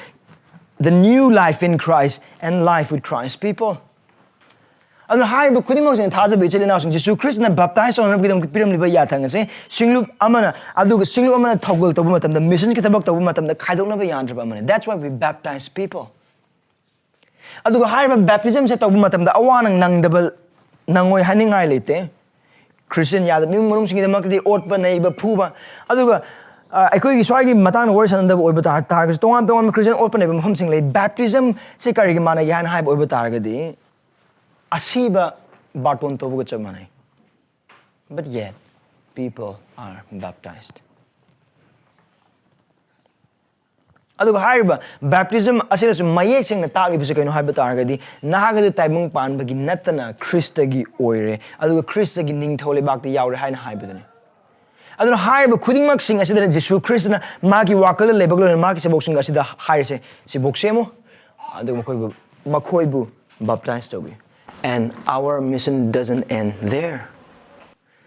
the new life in Christ and life with Christ people. ꯑꯗꯨꯅ ꯍꯥꯏꯔꯤꯕ ꯈꯨꯗꯤꯡꯃꯛꯁꯤꯅ ꯊꯥꯖꯕ ꯏꯆꯤꯜ ꯏꯅꯥꯎꯁꯤꯡ, ꯖꯤꯁꯨ ꯈ꯭ꯔꯤꯁꯇꯅ baptize ꯇꯧꯅꯕꯒꯤꯗꯃꯛꯇ ꯄꯤꯔꯝꯂꯤꯕ ꯌꯥꯊꯪ ꯑꯁꯦ ꯁꯤꯡꯂꯨꯞ ꯑꯃꯅ, ꯑꯗꯨꯒ ꯁꯤꯡꯂꯨꯞ ꯑꯃꯅ ꯊꯧꯒꯜ ꯇꯧꯕ ꯃꯇꯝꯗ, ꯃꯤꯁꯟꯒꯤ ꯊꯕꯛ ꯇꯧꯕ ꯃꯇꯝꯗ ꯈꯥꯏꯗꯣꯛꯅꯕ ꯌꯥꯗ꯭ꯔꯕ ꯑꯃꯅꯤ꯫ That's why we baptize people. ꯑꯗꯨꯒ ꯍꯥꯏꯔꯤꯕ baptismꯁꯦ ꯇꯧꯕ ꯃꯇꯝꯗ ꯑꯋꯥ ꯅꯪ ꯅꯪꯗꯕ ꯅꯪꯉꯣꯏ ꯍꯥꯏꯅꯤꯡꯉꯥꯏ ꯂꯩꯇꯦ꯫ ꯈ꯭ꯔꯤꯁꯇꯤꯌꯥꯟ ꯌꯥꯗꯕ ꯏꯃꯨꯡ ꯃꯅꯨꯡꯁꯤꯡꯒꯤꯗꯃꯛꯇꯗꯤ ꯑꯣꯠꯄ, ꯅꯩꯕ, ꯐꯨꯕ, ꯑꯗꯨꯒ, ꯑ, ꯑꯩꯈꯣꯏꯒꯤ ꯁ꯭ꯋꯥꯏꯒꯤ ꯃꯇꯥꯡꯗ ꯋꯥꯔꯤ ꯁꯥꯟꯅꯗꯕ ꯑꯣꯏꯕ ꯇꯥꯔ-, ꯇꯥꯔꯒꯁꯨ, ꯇꯣꯉꯥꯟ ꯇꯣꯉꯥꯟꯕ ꯈ꯭ꯔꯤꯁꯇꯤꯌꯥꯟ ꯑꯣꯠꯄ ꯅꯩꯕ ꯃꯐꯝꯁꯤꯡ ꯂꯩ꯫ Baptismꯁꯦ ꯀꯔꯤꯒꯤ ꯃꯥꯟꯅꯒꯦ ꯍꯥꯏꯅ ꯍꯥꯏꯕ ꯑꯣꯏꯕ ꯇꯥꯔꯒꯗꯤ, ꯑꯁꯤꯕ ꯕꯥꯔꯇꯣꯟ ꯇꯧꯕꯒ ꯆꯞ ꯃꯥꯟꯅꯩ꯫ But yet, people are baptized. ꯑꯗꯨꯒ ꯍꯥꯏꯔꯤꯕ baptism ꯑꯁꯤꯅꯁꯨ ꯃꯌꯦꯛ ꯁꯦꯡꯅ ꯇꯥꯛꯂꯤꯕꯁꯤ ꯀꯩꯅꯣ ꯍꯥꯏꯕ ꯇꯥꯔꯒꯗꯤ, ꯅꯍꯥꯛ ꯑꯗꯨ ꯇꯥꯏꯕꯪ ꯄꯥꯟꯕꯒꯤ ꯅꯠꯇꯅ ꯈ꯭ꯔꯤꯁꯇꯒꯤ ꯑꯣꯏꯔꯦ, ꯑꯗꯨꯒ ꯈ꯭ꯔꯤꯁꯇꯒꯤ ꯅꯤꯡꯊꯧ ꯂꯩꯕꯥꯛꯇ ꯌꯥꯎꯔꯦ ꯍꯥꯏꯅ ꯍꯥꯏꯕꯗꯨꯅꯤ꯫ ꯑꯗꯨꯅ ꯍꯥꯏꯔꯤꯕ ꯈꯨꯗꯤꯡꯃꯛꯁꯤꯡ ꯑꯁꯤꯗ ꯖꯤꯁꯨ ꯈ꯭ꯔꯤꯁꯇꯅ ꯃꯥꯒꯤ ꯋꯥꯈꯜꯗ ꯂꯩꯕꯒ ꯂꯣꯏꯅꯅ ꯃꯥꯒꯤ ꯁꯦꯕꯣꯛꯁꯤꯡ ꯑꯁꯤꯗ ꯍꯥꯏꯔꯤꯁꯦ, ꯁꯦꯕꯣꯛ ꯁꯦꯝꯃꯨ, ꯑꯗꯨꯒ ꯃꯈꯣꯏꯕꯨ, ꯃꯈꯣꯏꯕꯨ baptize ꯇꯧꯕꯤꯌꯨ꯫ And our mission doesn't end there.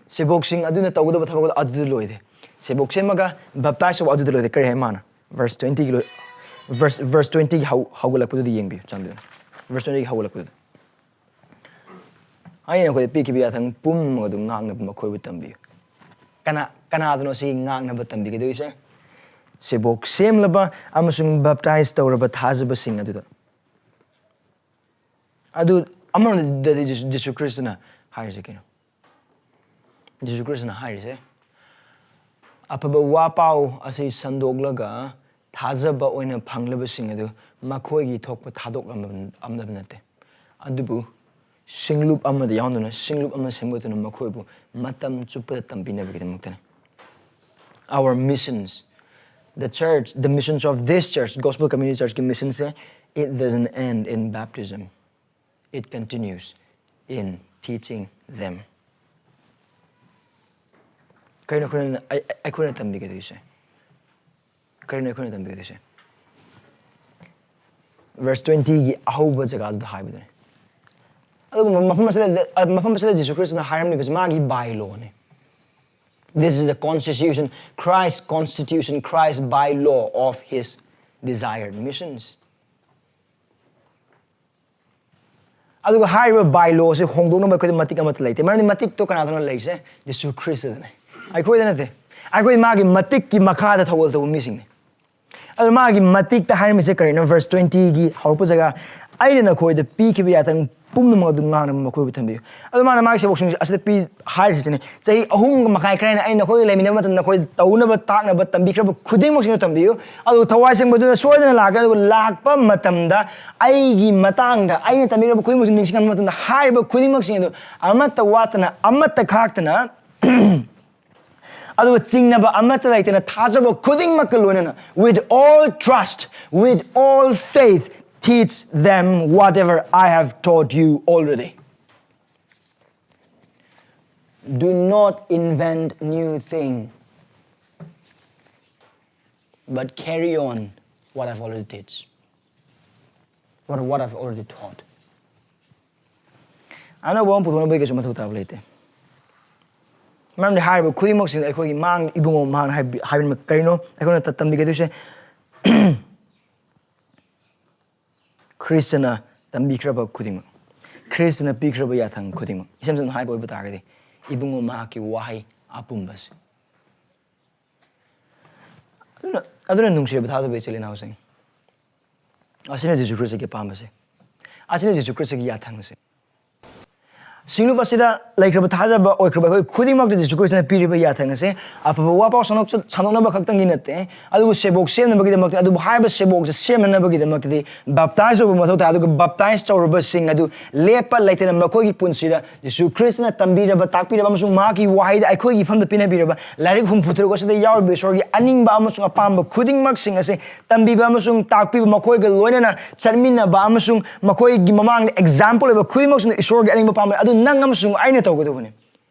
ꯁꯦꯕꯣꯛꯁꯤꯡ ꯑꯗꯨꯅ ꯇꯧꯒꯗꯕ ꯊꯕꯛ ꯑꯗꯨꯗ ꯂꯣꯏꯗꯦ꯫ ꯁꯦꯕꯣꯛ ꯁꯦꯝꯃꯒ baptize ꯇꯧꯕ ꯑꯗꯨꯗ ꯂꯣꯏꯗꯦ꯫ ꯀꯔꯤ ꯍꯥꯏ ꯃꯥꯅ? Verse twentyꯒꯤ ꯂꯣꯏ-, verse, verse twentyꯒꯤ ꯍꯧ-, ꯍꯧꯒꯠꯂꯛꯄꯗꯨꯗ ꯌꯦꯡꯕꯤꯌꯨ, ꯆꯥꯟꯕꯤꯗꯨꯅ꯫ Verse twentyꯒꯤ ꯍꯧꯒꯠꯂꯛꯄꯗꯨꯗ꯫ ꯑꯩꯅ ꯅꯈꯣꯏꯗ ꯄꯤꯈꯤꯕ ꯌꯥꯊꯪ ꯄꯨꯝꯅꯃꯛ ꯑꯗꯨ ꯉꯥꯛꯅꯕ ꯃꯈꯣꯏꯕꯨ ꯇꯝꯕꯤꯌꯨ꯫ ꯀꯅꯥ, ꯀꯅꯥꯗꯅꯣ ꯁꯤ ꯉꯥꯛꯅꯕ ꯇꯝꯕꯤꯒꯗꯣꯏꯁꯦ? ꯁꯦꯕꯣꯛ ꯁꯦꯝꯂꯕ ꯑꯃꯁꯨꯡ baptize ꯇꯧꯔꯕ ꯊꯥꯖꯕꯁꯤꯡ ꯑꯗꯨꯗ꯫ ꯑꯗꯨ ꯑꯃꯔꯣꯝꯗꯗꯤ ꯖꯤꯁꯨ, ꯖꯤꯁꯨ ꯈ꯭ꯔꯤꯁꯇꯅ ꯍꯥꯏꯔꯤꯁꯦ ꯀꯩꯅꯣ? ꯖꯤꯁꯨ ꯈ꯭ꯔꯤꯁꯇꯅ ꯍꯥꯏꯔꯤꯁꯦ, ꯑꯐꯕ ꯋꯥ ꯄꯥꯎ ꯑꯁꯤ ꯁꯟꯗꯣꯛꯂꯒ ꯊꯥꯖꯕ ꯑꯣꯏꯅ ꯐꯪꯂꯕꯁꯤꯡ ꯑꯗꯨ ꯃꯈꯣꯏꯒꯤ ꯊꯣꯛꯄ ꯊꯥꯗꯣꯛꯂꯝꯕ ꯅꯠꯇꯦ, ꯑꯗꯨꯕꯨ ꯁꯤꯡꯂꯨꯞ ꯑꯃꯗ ꯌꯥꯎꯗꯨꯅ, ꯁꯤꯡꯂꯨꯞ ꯑꯃ ꯁꯦꯝꯒꯠꯇꯨꯅ ꯃꯈꯣꯏꯕꯨ ꯃꯇꯝ ꯆꯨꯞꯄꯗ ꯇꯝꯕꯤꯅꯕꯒꯤꯗꯃꯛꯇꯅꯤ꯫ Our missions, the church, the missions of this church, Gospel Community Churchꯀꯤ missionꯁꯦ, it doesn't end in baptism. It continues in teaching them. ꯀꯔꯤꯅꯣ ꯑꯩꯈꯣꯏꯅ, ꯑꯩ-, ꯑꯩꯈꯣꯏꯅ ꯇꯝꯕꯤꯒꯗꯣꯏꯁꯦ? ꯀꯔꯤꯅꯣ ꯑꯩꯈꯣꯏꯅ ꯇꯝꯕꯤꯒꯗꯣꯏꯁꯦ? Verse twentyꯒꯤ ꯑꯍꯧꯕ ꯖꯒꯥꯗꯨꯗ ꯍꯥꯏꯕꯗꯨꯅꯤ꯫ ꯑꯗꯨꯒꯨꯝꯕ ꯃꯐꯝ ꯑꯁꯤꯗ, ꯃꯐꯝ ꯑꯁꯤꯗ ꯖꯤꯁꯨ ꯈ꯭ꯔꯤꯁꯇꯅ ꯍꯥꯏꯔꯝꯂꯤꯕꯁꯤ ꯃꯥꯒꯤ by lawꯅꯤ꯫ This is the constitution, Christ constitution, Christ by law of his desired missions. ꯑꯗꯨꯒ ꯍꯥꯏꯔꯤꯕ by lawꯁꯦ ꯍꯣꯡꯗꯣꯛꯅꯕ ꯑꯩꯈꯣꯏꯗ ꯃꯇꯤꯛ ꯑꯃꯠꯇ ꯂꯩꯇꯦ꯫ ꯃꯔꯝꯗꯤ ꯃꯇꯤꯛꯇꯣ ꯀꯅꯥꯗꯅꯣ ꯂꯩꯔꯤꯁꯦ? ꯖꯤꯁꯨ ꯈ꯭ꯔꯤꯁꯇꯗꯅꯦ꯫ ꯑꯩꯈꯣꯏꯗ ꯅꯠꯇꯦ꯫ ꯑꯩꯈꯣꯏ ꯃꯥꯒꯤ ꯃꯇꯤꯛꯀꯤ ꯃꯈꯥꯗ ꯊꯧꯒꯜ ꯇꯧꯕ ꯃꯤꯁꯤꯡꯅꯤ꯫ ꯑꯗꯨ ꯃꯥꯒꯤ ꯃꯇꯤꯛꯇ ꯍꯥꯏꯔꯝꯃꯤꯁꯦ ꯀꯔꯤꯅꯣ? Verse twentyꯒꯤ ꯍꯧꯔꯛꯄ ꯖꯒꯥ, ꯑꯩꯅ ꯅꯈꯣꯏꯗ ꯄꯤꯈꯤꯕ ꯌꯥꯊꯪ ꯄꯨꯝꯅꯃꯛ ꯑꯗꯨ ꯉꯥꯛꯅꯕ ꯃꯈꯣꯏꯕꯨ ꯊꯝꯕꯤꯌꯨ꯫ ꯑꯗꯨ ꯃꯥꯅ ꯃꯥꯒꯤ ꯁꯦꯕꯣꯛꯁꯤꯡ ꯑꯁꯤꯗ ꯄꯤ ꯍꯥꯏꯔꯤꯁꯤꯅꯦ, ꯆꯍꯤ ꯑꯍꯨꯝꯒ ꯃꯈꯥꯏ ꯈꯔ ꯍꯦꯟꯅ ꯑꯩꯅ ꯅꯈꯣꯏꯒ ꯂꯩꯃꯤꯟꯅꯕ ꯃꯇꯝꯗ ꯅꯈꯣꯏꯗ ꯇꯧꯅꯕ ꯇꯥꯛꯅꯕ ꯇꯝꯕꯤꯈ꯭ꯔꯕ ꯈꯨꯗꯤꯡꯃꯛꯁꯤꯡꯗꯨ ꯇꯝꯕꯤꯌꯨ꯫ ꯑꯗꯨ ꯊꯋꯥꯏ ꯁꯦꯡꯕꯗꯨꯅ ꯁꯣꯏꯗꯅ ꯂꯥꯛꯀꯅꯤ꯫ ꯑꯗꯨꯒ ꯂꯥꯛꯄ ꯃꯇꯝꯗ ꯑꯩꯒꯤ ꯃꯇꯥꯡꯗ ꯑꯩꯅ ꯇꯝꯕꯤꯔꯕ ꯈꯨꯗꯤꯡꯃꯛꯁꯤ ꯅꯤꯡꯁꯤꯡꯍꯟꯕ ꯃꯇꯝꯗ ꯍꯥꯏꯔꯤꯕ ꯈꯨꯗꯤꯡꯃꯛꯁꯤꯡ ꯑꯗꯨ ꯑꯃꯠꯇ ꯋꯥꯠꯇꯅ, ꯑꯃꯠꯇ ꯈꯥꯛꯇꯅ, ꯑꯗꯨꯒ ꯆꯤꯡꯅꯕ ꯑꯃꯠꯇ ꯂꯩꯇꯅ ꯊꯥꯖꯕ ꯈꯨꯗꯤꯡꯃꯛꯀ ꯂꯣꯏꯅꯅ, with all trust, with all faith, teach them whatever I have taught you already. Do not invent new thing, but carry on what I've already teach, what, what I've already taught. ꯑꯅꯧꯕ ꯑꯃ ꯄꯨꯊꯣꯛꯅꯕꯒꯤ ꯀꯩꯁꯨ ꯃꯊꯧ ꯇꯥꯕ ꯂꯩꯇꯦ꯫ ꯃꯔꯝꯗꯤ ꯍꯥꯏꯔꯤꯕ ꯈꯨꯗꯤꯡꯃꯛꯁꯤꯡꯗ ꯑꯩꯈꯣꯏꯒꯤ ꯃꯥꯡ ꯏꯕꯨꯡꯉꯣ ꯃꯍꯥꯛꯅ ꯍꯥꯏꯕꯤ-, ꯍꯥꯏꯕꯤꯔꯝꯕ ꯀꯔꯤꯅꯣ? ꯑꯩꯈꯣꯏꯅ ꯇ-, ꯇꯝꯕꯤꯒꯗꯣꯏꯁꯦ ꯈ꯭ꯔꯤꯁꯇꯅ ꯇꯝꯕꯤꯈ꯭ꯔꯕ ꯈꯨꯗꯤꯡꯃꯛ, ꯈ꯭ꯔꯤꯁꯇꯅ ꯄꯤꯈ꯭ꯔꯕ ꯌꯥꯊꯪ ꯈꯨꯗꯤꯡꯃꯛ, ꯏꯁꯝ ꯁꯝꯅ ꯍꯥꯏꯕ ꯑꯣꯏꯕ ꯇꯥꯔꯒꯗꯤ, ꯏꯕꯨꯡꯉꯣ ꯃꯍꯥꯛꯀꯤ ꯋꯥꯍꯩ ꯑꯄꯨꯝꯕꯁꯦ꯫ ꯑꯗꯨꯅ, ꯑꯗꯨꯅ ꯅꯨꯡꯁꯤꯔꯕ ꯊꯥꯖꯕ ꯏꯆꯤꯜ ꯏꯅꯥꯎꯁꯤꯡ, ꯑꯁꯤꯅ ꯖꯤꯁꯨ ꯈ꯭ꯔꯤꯁꯇꯒꯤ ꯑꯄꯥꯝꯕꯁꯦ, ꯑꯁꯤꯅ ꯖꯤꯁꯨ ꯈ꯭ꯔꯤꯁꯇꯒꯤ ꯌꯥꯊꯪꯁꯦ꯫ ꯁꯤꯡꯂꯨꯞ ꯑꯁꯤꯗ ꯂꯩꯈ꯭ꯔꯕ ꯊꯥꯖꯕ ꯑꯣꯏꯈ꯭ꯔꯕ ꯑꯩꯈꯣꯏ ꯈꯨꯗꯤꯡꯃꯛꯇ ꯖꯤꯁꯨ ꯈ꯭ꯔꯤꯁꯇꯅ ꯄꯤꯔꯤꯕ ꯌꯥꯊꯪ ꯑꯁꯦ ꯑꯐꯕ ꯋꯥꯄꯥꯎ ꯁꯟꯗꯣꯛ-, ꯁꯟꯗꯣꯛꯅꯕ ꯈꯛꯇꯪꯒꯤ ꯅꯠꯇꯦ, ꯑꯗꯨꯕꯨ ꯁꯦꯕꯣꯛ ꯁꯦꯝꯅꯕꯒꯤꯗꯃꯛꯇ, ꯑꯗꯨꯕꯨ ꯍꯥꯏꯔꯤꯕ ꯁꯦꯕꯣꯛꯁꯦ ꯁꯦꯝꯅꯅꯕꯒꯤꯗꯃꯛꯇꯗꯤ ꯕꯞꯇꯥꯏꯁ ꯇꯧꯕ ꯃꯊꯧ ꯇꯥꯏ꯫ ꯑꯗꯨꯒ ꯕꯞꯇꯥꯏꯁ ꯇꯧꯔꯕꯁꯤꯡ ꯑꯗꯨ ꯂꯦꯞꯄ ꯂꯩꯇꯅ ꯃꯈꯣꯏꯒꯤ ꯄꯨꯟꯁꯤꯗ ꯖꯤꯁꯨ ꯈ꯭ꯔꯤꯁꯇꯅ ꯇꯝꯕꯤꯔꯕ, ꯇꯥꯛꯄꯤꯔꯕ ꯑꯃꯁꯨꯡ ꯃꯍꯥꯛꯀꯤ ꯋꯥꯍꯩꯗ ꯑꯩꯈꯣꯏꯒꯤ ꯏꯐꯝꯗ ꯄꯤꯅꯕꯤꯔꯕ ꯂꯥꯏꯔꯤꯛ ꯍꯨꯝꯐꯨ ꯇꯔꯨꯛ ꯑꯁꯤꯗ ꯌꯥꯎꯔꯤꯕ ꯏꯁꯣꯔꯒꯤ ꯑꯅꯤꯡꯕ ꯑꯃꯁꯨꯡ ꯑꯄꯥꯝꯕ ꯈꯨꯗꯤꯡꯃꯛꯁꯤꯡ ꯑꯁꯤ ꯇꯝꯕꯤꯕ ꯑꯃꯁꯨꯡ ꯇꯥꯛꯄꯤꯕ, ꯃꯈꯣꯏꯒ ꯂꯣꯏꯅꯅ ꯆꯠꯃꯤꯟꯅꯕ ꯑꯃꯁꯨꯡ ꯃꯈꯣꯏꯒꯤ ꯃꯃꯥꯡꯗ example ꯑꯣꯏꯕ ꯈꯨꯗꯤꯡꯃꯛꯁꯤꯅ ꯏꯁꯣꯔꯒꯤ ꯑꯅꯤꯡꯕ ꯄꯥꯝꯕꯅꯤ꯫ ꯑꯗꯨ ꯅꯪ ꯑꯃꯁꯨꯡ ꯑꯩꯅ ꯇꯧꯒꯗꯧꯕꯅꯤ꯫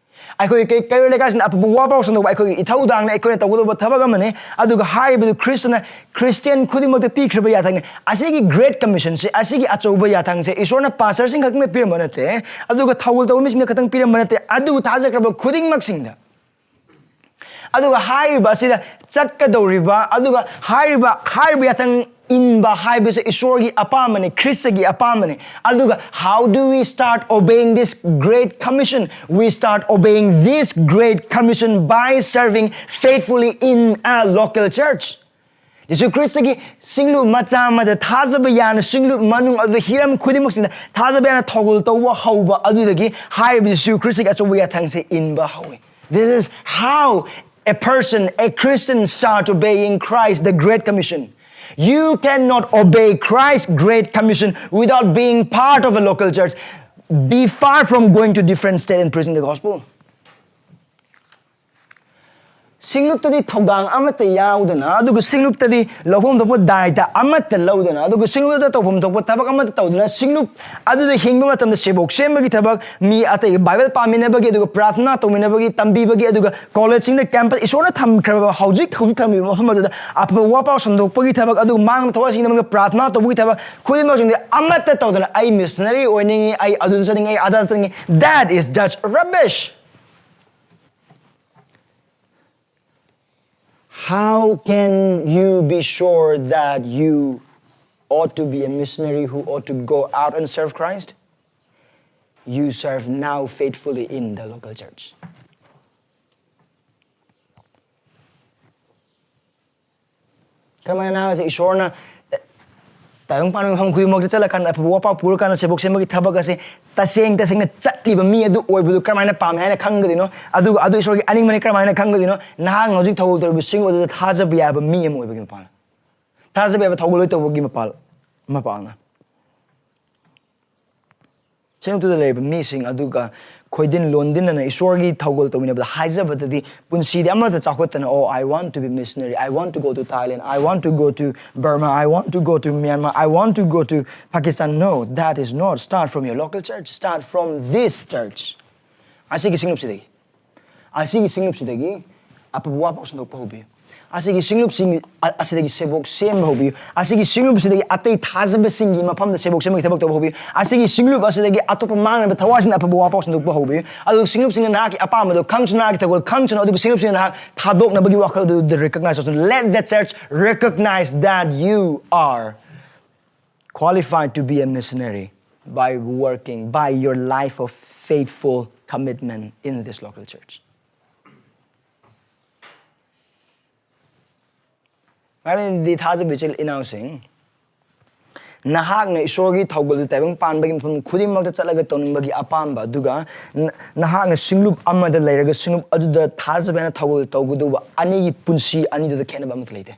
ꯑꯩꯈꯣꯏ ꯀꯩ-, ꯀꯩꯔꯣꯜ ꯂꯩꯀꯥꯏꯁꯤꯅ ꯑꯐꯕ ꯋꯥ ꯄꯥꯎ ꯁꯟꯗꯣꯛꯄ ꯑꯩꯈꯣꯏꯒꯤ ꯏꯊꯧꯗꯥꯡꯅꯤ, ꯑꯩꯈꯣꯏꯅ ꯇꯧꯒꯗꯧꯕ ꯊꯕꯛ ꯑꯃꯅꯤ꯫ ꯑꯗꯨꯒ ꯍꯥꯏꯔꯤꯕꯗꯨ ꯈ꯭ꯔꯤꯁꯇꯅ ꯈ꯭ꯔꯤꯁꯇꯤꯌꯟ ꯈꯨꯗꯤꯡꯃꯛꯇ ꯄꯤꯈ꯭ꯔꯕ ꯌꯥꯊꯪꯅꯤ꯫ ꯑꯁꯤꯒꯤ great commission ꯁꯦ, ꯑꯁꯤꯒꯤ ꯑꯆꯧꯕ ꯌꯥꯊꯪꯁꯦ ꯏꯁꯣꯔꯅ ꯄꯥꯁꯇꯔꯁꯤꯡ ꯈꯛꯇꯪꯗ ꯄꯤꯔꯝꯕ ꯅꯠꯇꯦ, ꯑꯗꯨꯒ ꯊꯧꯒꯜ ꯇꯧꯕ ꯃꯤꯁꯤꯡꯗ ꯈꯛꯇꯪ ꯄꯤꯔꯝꯕ ꯅꯠꯇꯦ, ꯑꯗꯨꯕꯨ ꯊꯥꯖꯈ꯭ꯔꯕ ꯈꯨꯗꯤꯡꯃꯛꯁꯤꯡꯗ꯫ ꯑꯗꯨꯒ ꯍꯥꯏꯔꯤꯕ ꯑꯁꯤꯗ ꯆꯠꯀꯗꯧꯔꯤꯕ, ꯑꯗꯨꯒ ꯍꯥꯏꯔꯤꯕ, ꯍꯥꯏꯔꯤꯕ ꯌꯥꯊꯪ ꯏꯟꯕ ꯍꯥꯏꯕꯁꯦ ꯏꯁꯣꯔꯒꯤ ꯑꯄꯥꯝꯕꯅꯤ, ꯈ꯭ꯔꯤꯁꯇꯒꯤ ꯑꯄꯥꯝꯕꯅꯤ꯫ ꯑꯗꯨꯒ how do we start obeying this great commission? We start obeying this great commission by serving faithfully in a local church. ꯖꯤꯁꯨ ꯈ꯭ꯔꯤꯁꯇꯒꯤ ꯁꯤꯡꯂꯨꯞ ꯃꯆꯥ ꯑꯃꯗ ꯊꯥꯖꯕ ꯌꯥꯅ ꯁꯤꯡꯂꯨꯞ ꯃꯅꯨꯡ ꯑꯗꯨꯗ ꯍꯤꯔꯝ ꯈꯨꯗꯤꯡꯃꯛꯁꯤꯡꯗ ꯊꯥꯖꯕ ꯌꯥꯅ ꯊꯧꯒꯜ ꯇꯧꯕ ꯍꯧꯕ ꯑꯗꯨꯗꯒꯤ ꯍꯥꯏꯔꯤꯕ ꯖꯤꯁꯨ ꯈ꯭ꯔꯤꯁꯇꯒꯤ ꯑꯆꯧꯕ ꯌꯥꯊꯪꯁꯦ ꯏꯟꯕ ꯍꯧꯏ꯫ This is how a person, a Christian, start obeying Christ, the Great Commission. You cannot obey Christ's Great Commission without being part of a local church. Be far from going to different state and preaching the gospel. ꯁꯤꯡꯂꯨꯞꯇꯗꯤ ꯊꯧꯗꯥꯡ ꯑꯃꯠꯇ ꯌꯥꯎꯗꯅ, ꯑꯗꯨꯒ ꯁꯤꯡꯂꯨꯞꯇꯗꯤ ꯂꯧꯐꯝ ꯊꯣꯛꯄ ꯗꯥꯏꯇ ꯑꯃꯠꯇ ꯂꯧꯗꯅ, ꯑꯗꯨꯒ ꯁꯤꯡꯂꯨꯞꯇ ꯇꯧꯐꯝ ꯊꯣꯛꯄ ꯊꯕꯛ ꯑꯃꯠꯇ ꯇꯧꯗꯅ, ꯁꯤꯡꯂꯨꯞ ꯑꯗꯨꯗ ꯍꯤꯡꯕ ꯃꯇꯝꯗ ꯁꯦꯕꯣꯛ ꯁꯦꯝꯕꯒꯤ ꯊꯕꯛ, ꯃꯤ ꯑꯇꯩꯒ ꯕꯥꯏꯕꯜ ꯄꯥꯃꯤꯟꯅꯕꯒꯤ, ꯑꯗꯨꯒ ꯄ꯭ꯔꯥꯊꯅꯥ ꯇꯧꯃꯤꯟꯅꯕꯒꯤ, ꯇꯝꯕꯤꯕꯒꯤ, ꯑꯗꯨꯒ ꯀꯣꯂꯦꯖꯁꯤꯡꯗ ꯀꯦꯝꯄꯁ, ꯏꯁꯣꯔꯅ ꯊꯝꯈ꯭ꯔꯕ, ꯍꯧꯖꯤꯛ ꯍꯧꯖꯤꯛ ꯊꯝꯃꯤꯕ ꯃꯐꯝ ꯑꯗꯨꯗ ꯑꯐꯕ ꯋꯥ ꯄꯥꯎ ꯁꯟꯗꯣꯛꯄꯒꯤ ꯊꯕꯛ, ꯑꯗꯨꯒ ꯃꯥꯡꯕ ꯊꯋꯥꯏꯁꯤꯡꯒꯤꯗꯃꯛꯇ ꯄ꯭ꯔꯥꯊꯅꯥ ꯇꯧꯕꯒꯤ ꯊꯕꯛ ꯈꯨꯗꯤꯡꯃꯛꯁꯤꯡꯗꯤ ꯑꯃꯠꯇ ꯇꯧꯗꯅ, "ꯑꯩ ꯃꯤꯁꯅꯔꯤ ꯑꯣꯏꯅꯤꯡꯉꯤ, ꯑꯩ ꯑꯗꯨꯗ ꯆꯠꯅꯤꯡꯉꯤ, ꯑꯩ ꯑꯗꯥ ꯆꯠꯅꯤꯡꯉꯤ," that is just rubbish. How can you be sure that you ought to be a missionary who ought to go out and serve Christ? You serve now faithfully in the local church. ꯀꯔꯝꯍꯥꯏꯅ ꯍꯥꯏꯁꯦ? ꯏꯁꯣꯔꯅ ꯇꯥꯏꯕꯪ ꯄꯥꯟꯕ ꯃꯐꯝ ꯈꯨꯗꯤꯡꯃꯛꯇ ꯆꯠꯂꯀꯥꯟꯗ ꯑꯐꯕ ꯋꯥꯄꯥꯎ ꯄꯨꯔꯀꯥꯟꯗ ꯁꯦꯕꯣꯛ ꯁꯦꯝꯕꯒꯤ ꯊꯕꯛ ꯑꯁꯦ ꯇꯁꯦꯡ ꯇꯁꯦꯡꯅ ꯆꯠꯂꯤꯕ ꯃꯤ ꯑꯗꯨ ꯑꯣꯏꯕꯗꯨ ꯀꯔꯝꯍꯥꯏꯅ ꯄꯥꯝꯃꯦ ꯍꯥꯏꯅ ꯈꯪꯒꯗꯣꯏꯅꯣ? ꯑꯗꯨꯒ ꯑꯗꯨ ꯏꯁꯣꯔꯒꯤ ꯑꯅꯤꯡꯕꯅꯤ ꯀꯔꯝꯍꯥꯏꯅ ꯈꯪꯒꯗꯣꯏꯅꯣ? ꯅꯍꯥꯛꯅ ꯍꯧꯖꯤꯛ ꯊꯧꯒꯜ ꯇꯧꯔꯤꯕꯁꯤꯡ ꯑꯗꯨꯗ ꯊꯥꯖꯕ ꯌꯥꯕ ꯃꯤ ꯑꯃ ꯑꯣꯏꯕꯒꯤ ꯃꯄꯥꯜ, ꯊꯥꯖꯕ ꯌꯥꯕ ꯊꯧꯒꯜ ꯂꯣꯏ ꯇꯧꯕꯒꯤ ꯃꯄꯥꯜ, ꯃꯄꯥꯜꯅ ꯁꯦꯡꯗꯣꯛꯇꯨꯗ ꯂꯩꯔꯤꯕ ꯃꯤꯁꯤꯡ ꯑꯗꯨꯒ ꯈꯣꯏꯗꯤꯟ ꯂꯣꯟꯗꯤꯟꯅꯅ ꯏꯁꯣꯔꯒꯤ ꯊꯧꯒꯜ ꯇꯧꯃꯤꯟꯅꯕꯗ ꯍꯥꯏꯖꯕꯗꯗꯤ ꯄꯨꯟꯁꯤꯗꯤ ꯑꯃꯠꯇ ꯆꯥꯎꯈꯠꯇꯅ, "Oh, I want to be missionary, I want to go to Thailand, I want to go to Burma, I want to go to Myanmar, I want to go to Pakistan." No, that is not. Start from your local church. Start from this church. ꯑꯁꯤꯒꯤ ꯁꯤꯡꯂꯨꯞꯁꯤꯗꯒꯤ, ꯑꯁꯤꯒꯤ ꯁꯤꯡꯂꯨꯞꯁꯤꯗꯒꯤ ꯑꯐꯕ ꯋꯥ ꯄꯥꯎ ꯁꯟꯗꯣꯛꯄ ꯍꯧꯕꯤꯌꯨ꯫ ꯑꯁꯤꯒꯤ ꯁꯤꯡꯂꯨꯞꯁꯤꯡ ꯑ-, ꯑꯁꯤꯗꯒꯤ ꯁꯦꯕꯣꯛ ꯁꯦꯝꯕ ꯍꯧꯕꯤꯌꯨ꯫ ꯑꯁꯤꯒꯤ ꯁꯤꯡꯂꯨꯞꯁꯤꯗꯒꯤ ꯑꯇꯩ ꯊꯥꯖꯕꯁꯤꯡꯒꯤ ꯃꯐꯝꯗ ꯁꯦꯕꯣꯛ ꯁꯦꯝꯕꯒꯤ ꯊꯕꯛ ꯇꯧꯕ ꯍꯧꯕꯤꯌꯨ꯫ ꯑꯁꯤꯒꯤ ꯁꯤꯡꯂꯨꯞ ꯑꯁꯤꯗꯒꯤ ꯑꯇꯣꯞꯄ ꯃꯥꯡꯂꯤꯕ ꯊꯋꯥꯏꯁꯤꯡꯅ ꯑꯐꯕ ꯋꯥ ꯄꯥꯎ ꯁꯟꯗꯣꯛꯄ ꯍꯧꯕꯤꯌꯨ꯫ ꯑꯗꯨꯒ ꯁꯤꯡꯂꯨꯞꯁꯤꯡꯅ ꯅꯍꯥꯛꯀꯤ ꯑꯄꯥꯝꯕꯗꯣ ꯈꯪꯁꯅꯨ, ꯅꯍꯥꯛꯀꯤ ꯊꯧꯒꯜ ꯈꯪꯁꯅꯨ, ꯑꯗꯨꯒ ꯁꯤꯡꯂꯨꯞꯁꯤꯡꯅ ꯅꯍꯥꯛ ꯊꯥꯗꯣꯛꯅꯕꯒꯤ ꯋꯥꯈꯜ ꯑꯗꯨ recognize ꯇꯧꯁꯅꯨ꯫ Let the church recognize that you are qualified to be a missionary by working, by your life of faithful commitment in this local church. ꯃꯔꯝꯗꯤ ꯊꯥꯖꯕ ꯏꯆꯤꯜ ꯏꯅꯥꯎꯁꯤꯡ, ꯅꯍꯥꯛꯅ ꯏꯁꯣꯔꯒꯤ ꯊꯧꯒꯜꯗꯨ ꯇꯥꯏꯕꯪ ꯄꯥꯟꯕꯒꯤ ꯃꯐꯝ ꯈꯨꯗꯤꯡꯃꯛꯇ ꯆꯠꯂꯒ ꯇꯧꯅꯤꯡꯕꯒꯤ ꯑꯄꯥꯝꯕ ꯑꯗꯨꯒ ꯅ-, ꯅꯍꯥꯛꯅ ꯁꯤꯡꯂꯨꯞ ꯑꯃꯗ ꯂꯩꯔꯒ ꯁꯤꯡꯂꯨꯞ ꯑꯗꯨꯗ ꯊꯥꯖꯕ ꯍꯥꯏꯅ ꯊꯧꯒꯜ ꯇꯧꯒꯗꯧꯕ ꯑꯅꯤꯒꯤ ꯄꯨꯟꯁꯤ ꯑꯅꯤꯗꯨꯗ ꯈꯦꯠꯅꯕ ꯑꯃꯠꯇ ꯂꯩꯇꯦ꯫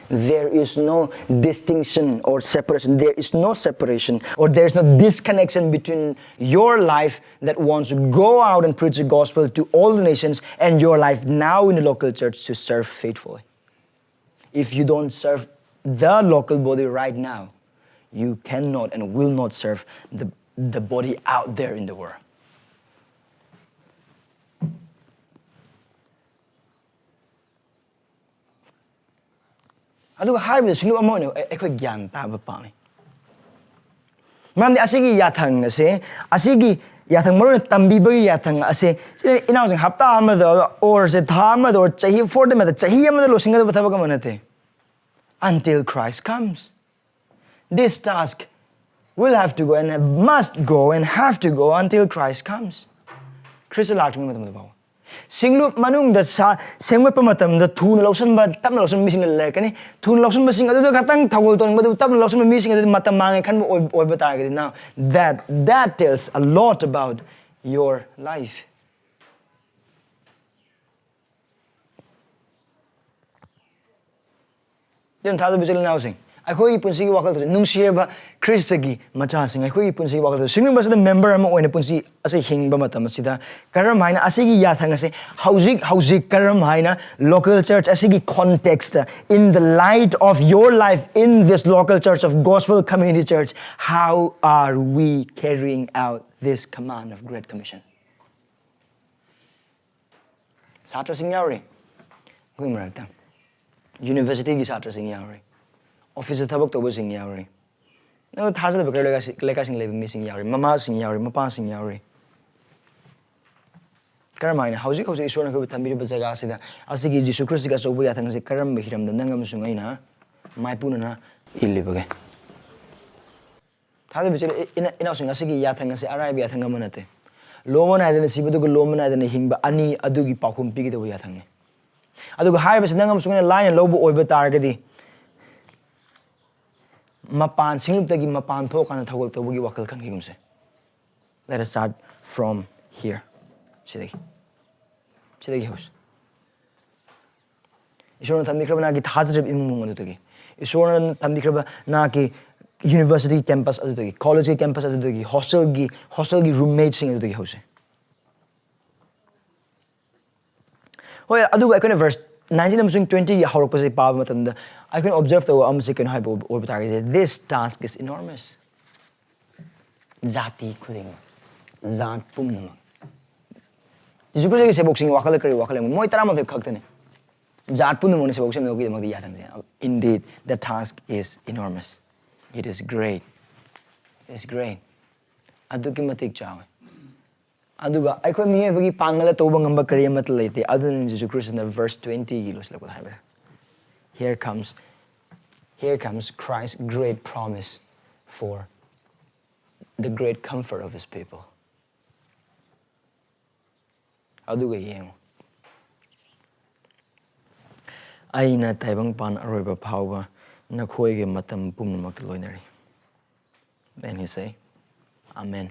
There is no distinction or separation. There is no separation, or there is no disconnection between your life that wants to go out and preach the gospel to all the nations and your life now in the local church to serve faithfully. If you don't serve the local body right now, you cannot and will not serve the, the body out there in the world. ꯑꯗꯨꯒ ꯍꯥꯏꯔꯤꯕ ꯁꯤꯡꯂꯨꯞ ꯑꯃ ꯑꯣꯏꯅ ꯑꯩ-, ꯑꯩꯈꯣꯏ ꯒ꯭ꯌꯥꯟ ꯇꯥꯕ ꯄꯥꯝꯃꯤ꯫ ꯃꯔꯝꯗꯤ ꯑꯁꯤꯒꯤ ꯌꯥꯊꯪ ꯑꯁꯦ, ꯑꯁꯤꯒꯤ ꯌꯥꯊꯪ, ꯃꯔꯨ ꯑꯣꯏꯅ ꯇꯝꯕꯤꯕꯒꯤ ꯌꯥꯊꯪ ꯑꯁꯦ, ꯁꯤ ꯏꯅꯥꯎꯁꯤꯡ ꯍꯞꯇꯥ ꯑꯃꯗ, or ꯁꯦ ꯊꯥ ꯑꯃꯗ, or ꯆꯍꯤ, fourth ꯑꯃꯗ, ꯆꯍꯤ ꯑꯃꯗ ꯂꯣꯏꯁꯤꯟꯒꯗꯕ ꯊꯕꯛ ꯑꯃ ꯅꯠꯇꯦ꯫ Until Christ comes, this task will have to go and must go and have to go until Christ comes. Christ ꯂꯥꯛꯇ꯭ꯔꯤꯉꯩ ꯃꯇꯝꯗ ꯐꯥꯎꯕ꯫ ꯁꯤꯡꯂꯨꯞ ꯃꯅꯨꯡꯗ ꯁꯥ-, ꯁꯦꯝꯒꯠꯄ ꯃꯇꯝꯗ ꯊꯨꯅ ꯂꯧꯁꯤꯟꯕ, ꯇꯞꯅ ꯂꯧꯁꯤꯟꯕ ꯃꯤꯁꯤꯡ ꯂꯩꯔꯛꯀꯅꯤ꯫ ꯊꯨꯅ ꯂꯧꯁꯤꯟꯕꯁꯤꯡ ꯑꯗꯨꯗ ꯈꯛꯇꯪ ꯊꯧꯒꯜ ꯇꯧꯅꯤꯡꯕꯗꯨ, ꯇꯞꯅ ꯂꯧꯁꯤꯟꯕ ꯃꯤꯁꯤꯡ ꯑꯗꯨꯗꯤ ꯃꯇꯝ ꯃꯥꯡꯉꯦ ꯈꯟꯕ ꯑꯣꯏ-, ꯑꯣꯏꯕ ꯇꯥꯔꯒꯗꯤ, now that, that tells a lot about your life. ꯑꯗꯨꯅ ꯊꯥꯖꯕ ꯏꯆꯤꯜ ꯏꯅꯥꯎꯁꯤꯡ, ꯑꯩꯈꯣꯏꯒꯤ ꯄꯨꯟꯁꯤꯒꯤ ꯋꯥꯈꯜꯗꯁꯨ, ꯅꯨꯡꯁꯤꯔꯕ ꯈ꯭ꯔꯤꯁꯇꯒꯤ ꯃꯆꯥꯁꯤꯡ, ꯑꯩꯈꯣꯏꯒꯤ ꯄꯨꯟꯁꯤꯒꯤ ꯋꯥꯈꯜꯗꯁꯨ, ꯁꯤꯒꯨꯝꯕꯁꯤꯗ member ꯑꯃ ꯑꯣꯏꯅ ꯄꯨꯟꯁꯤ ꯑꯁꯤ ꯍꯤꯡꯕ ꯃꯇꯝ ꯑꯁꯤꯗ ꯀꯔꯝ ꯍꯥꯏꯅ ꯑꯁꯤꯒꯤ ꯌꯥꯊꯪ ꯑꯁꯤ ꯍꯧꯖꯤꯛ ꯍꯧꯖꯤꯛ ꯀꯔꯝ ꯍꯥꯏꯅ local church ꯑꯁꯤꯒꯤ context, in the light of your life in this local church of Gospel Community Church, how are we carrying out this command of Great Commission? ꯁꯥꯇ꯭ꯔꯁꯤꯡ ꯌꯥꯎꯔꯤ ꯑꯩꯈꯣꯏ ꯃꯔꯛꯇ, universityꯒꯤ ꯁꯥꯇ꯭ꯔꯁꯤꯡ ꯌꯥꯎꯔꯤ, officeꯇ ꯊꯕꯛ ꯇꯧꯕꯁꯤꯡ ꯌꯥꯎꯔꯤ, ꯅꯪ ꯊꯥꯖꯗꯕ ꯀꯩꯔꯣꯜ ꯂꯩꯀꯥꯏꯁꯤ-, ꯂꯩꯀꯥꯏꯁꯤꯡ ꯂꯩꯕ ꯃꯤꯁꯤꯡ ꯌꯥꯎꯔꯤ, ꯃꯃꯥꯁꯤꯡ ꯌꯥꯎꯔꯤ, ꯃꯄꯥꯁꯤꯡ ꯌꯥꯎꯔꯤ꯫ ꯀꯔꯝ ꯍꯥꯏꯅ ꯍꯧꯖꯤꯛ ꯍꯧꯖꯤꯛ ꯏꯁꯣꯔꯅ ꯑꯩꯈꯣꯏꯕꯨ ꯊꯝꯕꯤꯔꯤꯕ ꯖꯒꯥ ꯑꯁꯤꯗ ꯑꯁꯤꯒꯤ ꯖꯤꯁꯨ ꯈ꯭ꯔꯤꯁꯇꯒꯤ ꯑꯆꯧꯕ ꯌꯥꯊꯪ ꯑꯁꯤ ꯀꯔꯝꯕ ꯍꯤꯔꯝꯗ ꯅꯪ ꯑꯃꯁꯨꯡ ꯑꯩꯅ ꯃꯥꯏꯄꯨꯅꯅ ꯏꯜꯂꯤꯕꯒꯦ? ꯊꯥꯖꯕ ꯏꯆꯤꯜ ꯏ-, ꯏꯅꯥ-, ꯏꯅꯥꯎꯁꯤꯡ, ꯑꯁꯤꯒꯤ ꯌꯥꯊꯪ ꯑꯁꯤ ꯑꯔꯥꯏꯕ ꯌꯥꯊꯪ ꯑꯃ ꯅꯠꯇꯦ꯫ ꯂꯣꯝꯕ ꯅꯥꯏꯗꯅ ꯁꯤꯕ ꯑꯗꯨꯒ ꯂꯣꯝꯕ ꯅꯥꯏꯗꯅ ꯍꯤꯡꯕ ꯑꯅꯤ ꯑꯗꯨꯒꯤ ꯄꯥꯎꯈꯨꯝ ꯄꯤꯒꯗꯧꯕ ꯌꯥꯊꯪꯅꯤ꯫ ꯑꯗꯨꯒ ꯍꯥꯏꯔꯤꯕꯁꯤ ꯅꯪ ꯑꯃꯁꯨꯡ ꯑꯩꯅ ꯂꯥꯏꯅ ꯂꯧꯕ ꯑꯣꯏꯕ ꯇꯥꯔꯒꯗꯤ, ꯃꯄꯥꯟ, ꯁꯤꯡꯂꯨꯞꯇꯒꯤ ꯃꯄꯥꯟ ꯊꯣꯛꯑꯀꯥꯟꯗ ꯊꯧꯒꯜ ꯇꯧꯕꯒꯤ ꯋꯥꯈꯜ ꯈꯟꯈꯤꯒꯨꯝꯁꯦ꯫ Let us start from here. ꯁꯤꯗꯒꯤ ꯁꯤꯗꯒꯤ ꯍꯧꯁꯤ꯫ ꯏꯁꯣꯔꯅ ꯊꯝꯕꯤꯈ꯭ꯔꯕ ꯅꯍꯥꯛꯀꯤ ꯊꯥꯖꯔꯤꯕ ꯏꯃꯨꯡ ꯑꯗꯨꯗꯒꯤ, ꯏꯁꯣꯔꯅ ꯊꯝꯕꯤꯈ꯭ꯔꯕ ꯅꯍꯥꯛꯀꯤ university campus ꯑꯗꯨꯗꯒꯤ, college campus ꯑꯗꯨꯗꯒꯤ, hostel ꯒꯤ hostel ꯒꯤ roommate ꯁꯤꯡ ꯑꯗꯨꯗꯒꯤ ꯍꯧꯁꯤ꯫ ꯍꯣꯏ, ꯑꯗꯨꯒ ꯑꯩꯈꯣꯏꯅ verse nineteen ꯑꯃꯁꯨꯡ twenty ꯒꯤ ꯍꯧꯔꯛꯄꯁꯦ ꯄꯥꯕ ꯃꯇꯝꯗ, ꯑꯩꯈꯣꯏꯅ observe ꯇꯧꯕ ꯑꯃꯁꯦ ꯀꯩꯅꯣ ꯍꯥꯏꯕ ꯑꯣꯏꯕ ꯇꯥꯔꯒꯗꯤ, this task is enormous. ꯖꯥꯇꯤ ꯈꯨꯗꯤꯡꯃꯛ, ꯖꯥꯠ ꯄꯨꯝꯅꯃꯛ, ꯖꯤꯁꯨ ꯈ꯭ꯔꯤꯁꯇꯒꯤ ꯁꯦꯕꯣꯛꯁꯤꯡꯒꯤ ꯋꯥꯈꯜꯗ ꯀꯔꯤ ꯋꯥꯈꯜ ꯂꯩꯕ? ꯃꯣꯏ ꯇꯔꯥꯃꯥꯊꯣꯏ ꯈꯛꯇꯅꯤ꯫ ꯖꯥꯠ ꯄꯨꯝꯅꯃꯛꯅ ꯁꯦꯕꯣꯛ ꯁꯦꯝꯅꯕꯒꯤꯗꯃꯛꯇ ꯌꯥꯊꯪꯁꯦ꯫ Indeed, the task is enormous. It is great. It is great. ꯑꯗꯨꯛꯀꯤ ꯃꯇꯤꯛ ꯆꯥꯎꯋꯦ꯫ ꯑꯗꯨꯒ ꯑꯩꯈꯣꯏ ꯃꯤꯑꯣꯏꯕꯒꯤ ꯄꯥꯡꯒꯜꯅ ꯇꯧꯕ ꯉꯝꯕ ꯀꯔꯤ ꯑꯃꯠꯇ ꯂꯩꯇꯦ꯫ ꯑꯗꯨꯅ ꯖꯤꯁꯨ ꯈ꯭ꯔꯤꯁꯇꯅ verse twenty ꯒꯤ ꯂꯣꯏꯁꯤꯜꯂꯛꯄꯗ ꯍꯥꯏꯕꯗ, here comes, here comes Christ's great promise for the great comfort of his people. ꯑꯗꯨꯒ ꯌꯦꯡꯉꯨ, "ꯑꯩꯅ ꯇꯥꯏꯕꯪꯄꯥꯟ ꯑꯔꯣꯏꯕ ꯐꯥꯎꯕ ꯅꯈꯣꯏꯒꯤ ꯃꯇꯝ ꯄꯨꯝꯅꯃꯛꯇ ꯂꯣꯏꯅꯔꯤ." Then he say, "Amen."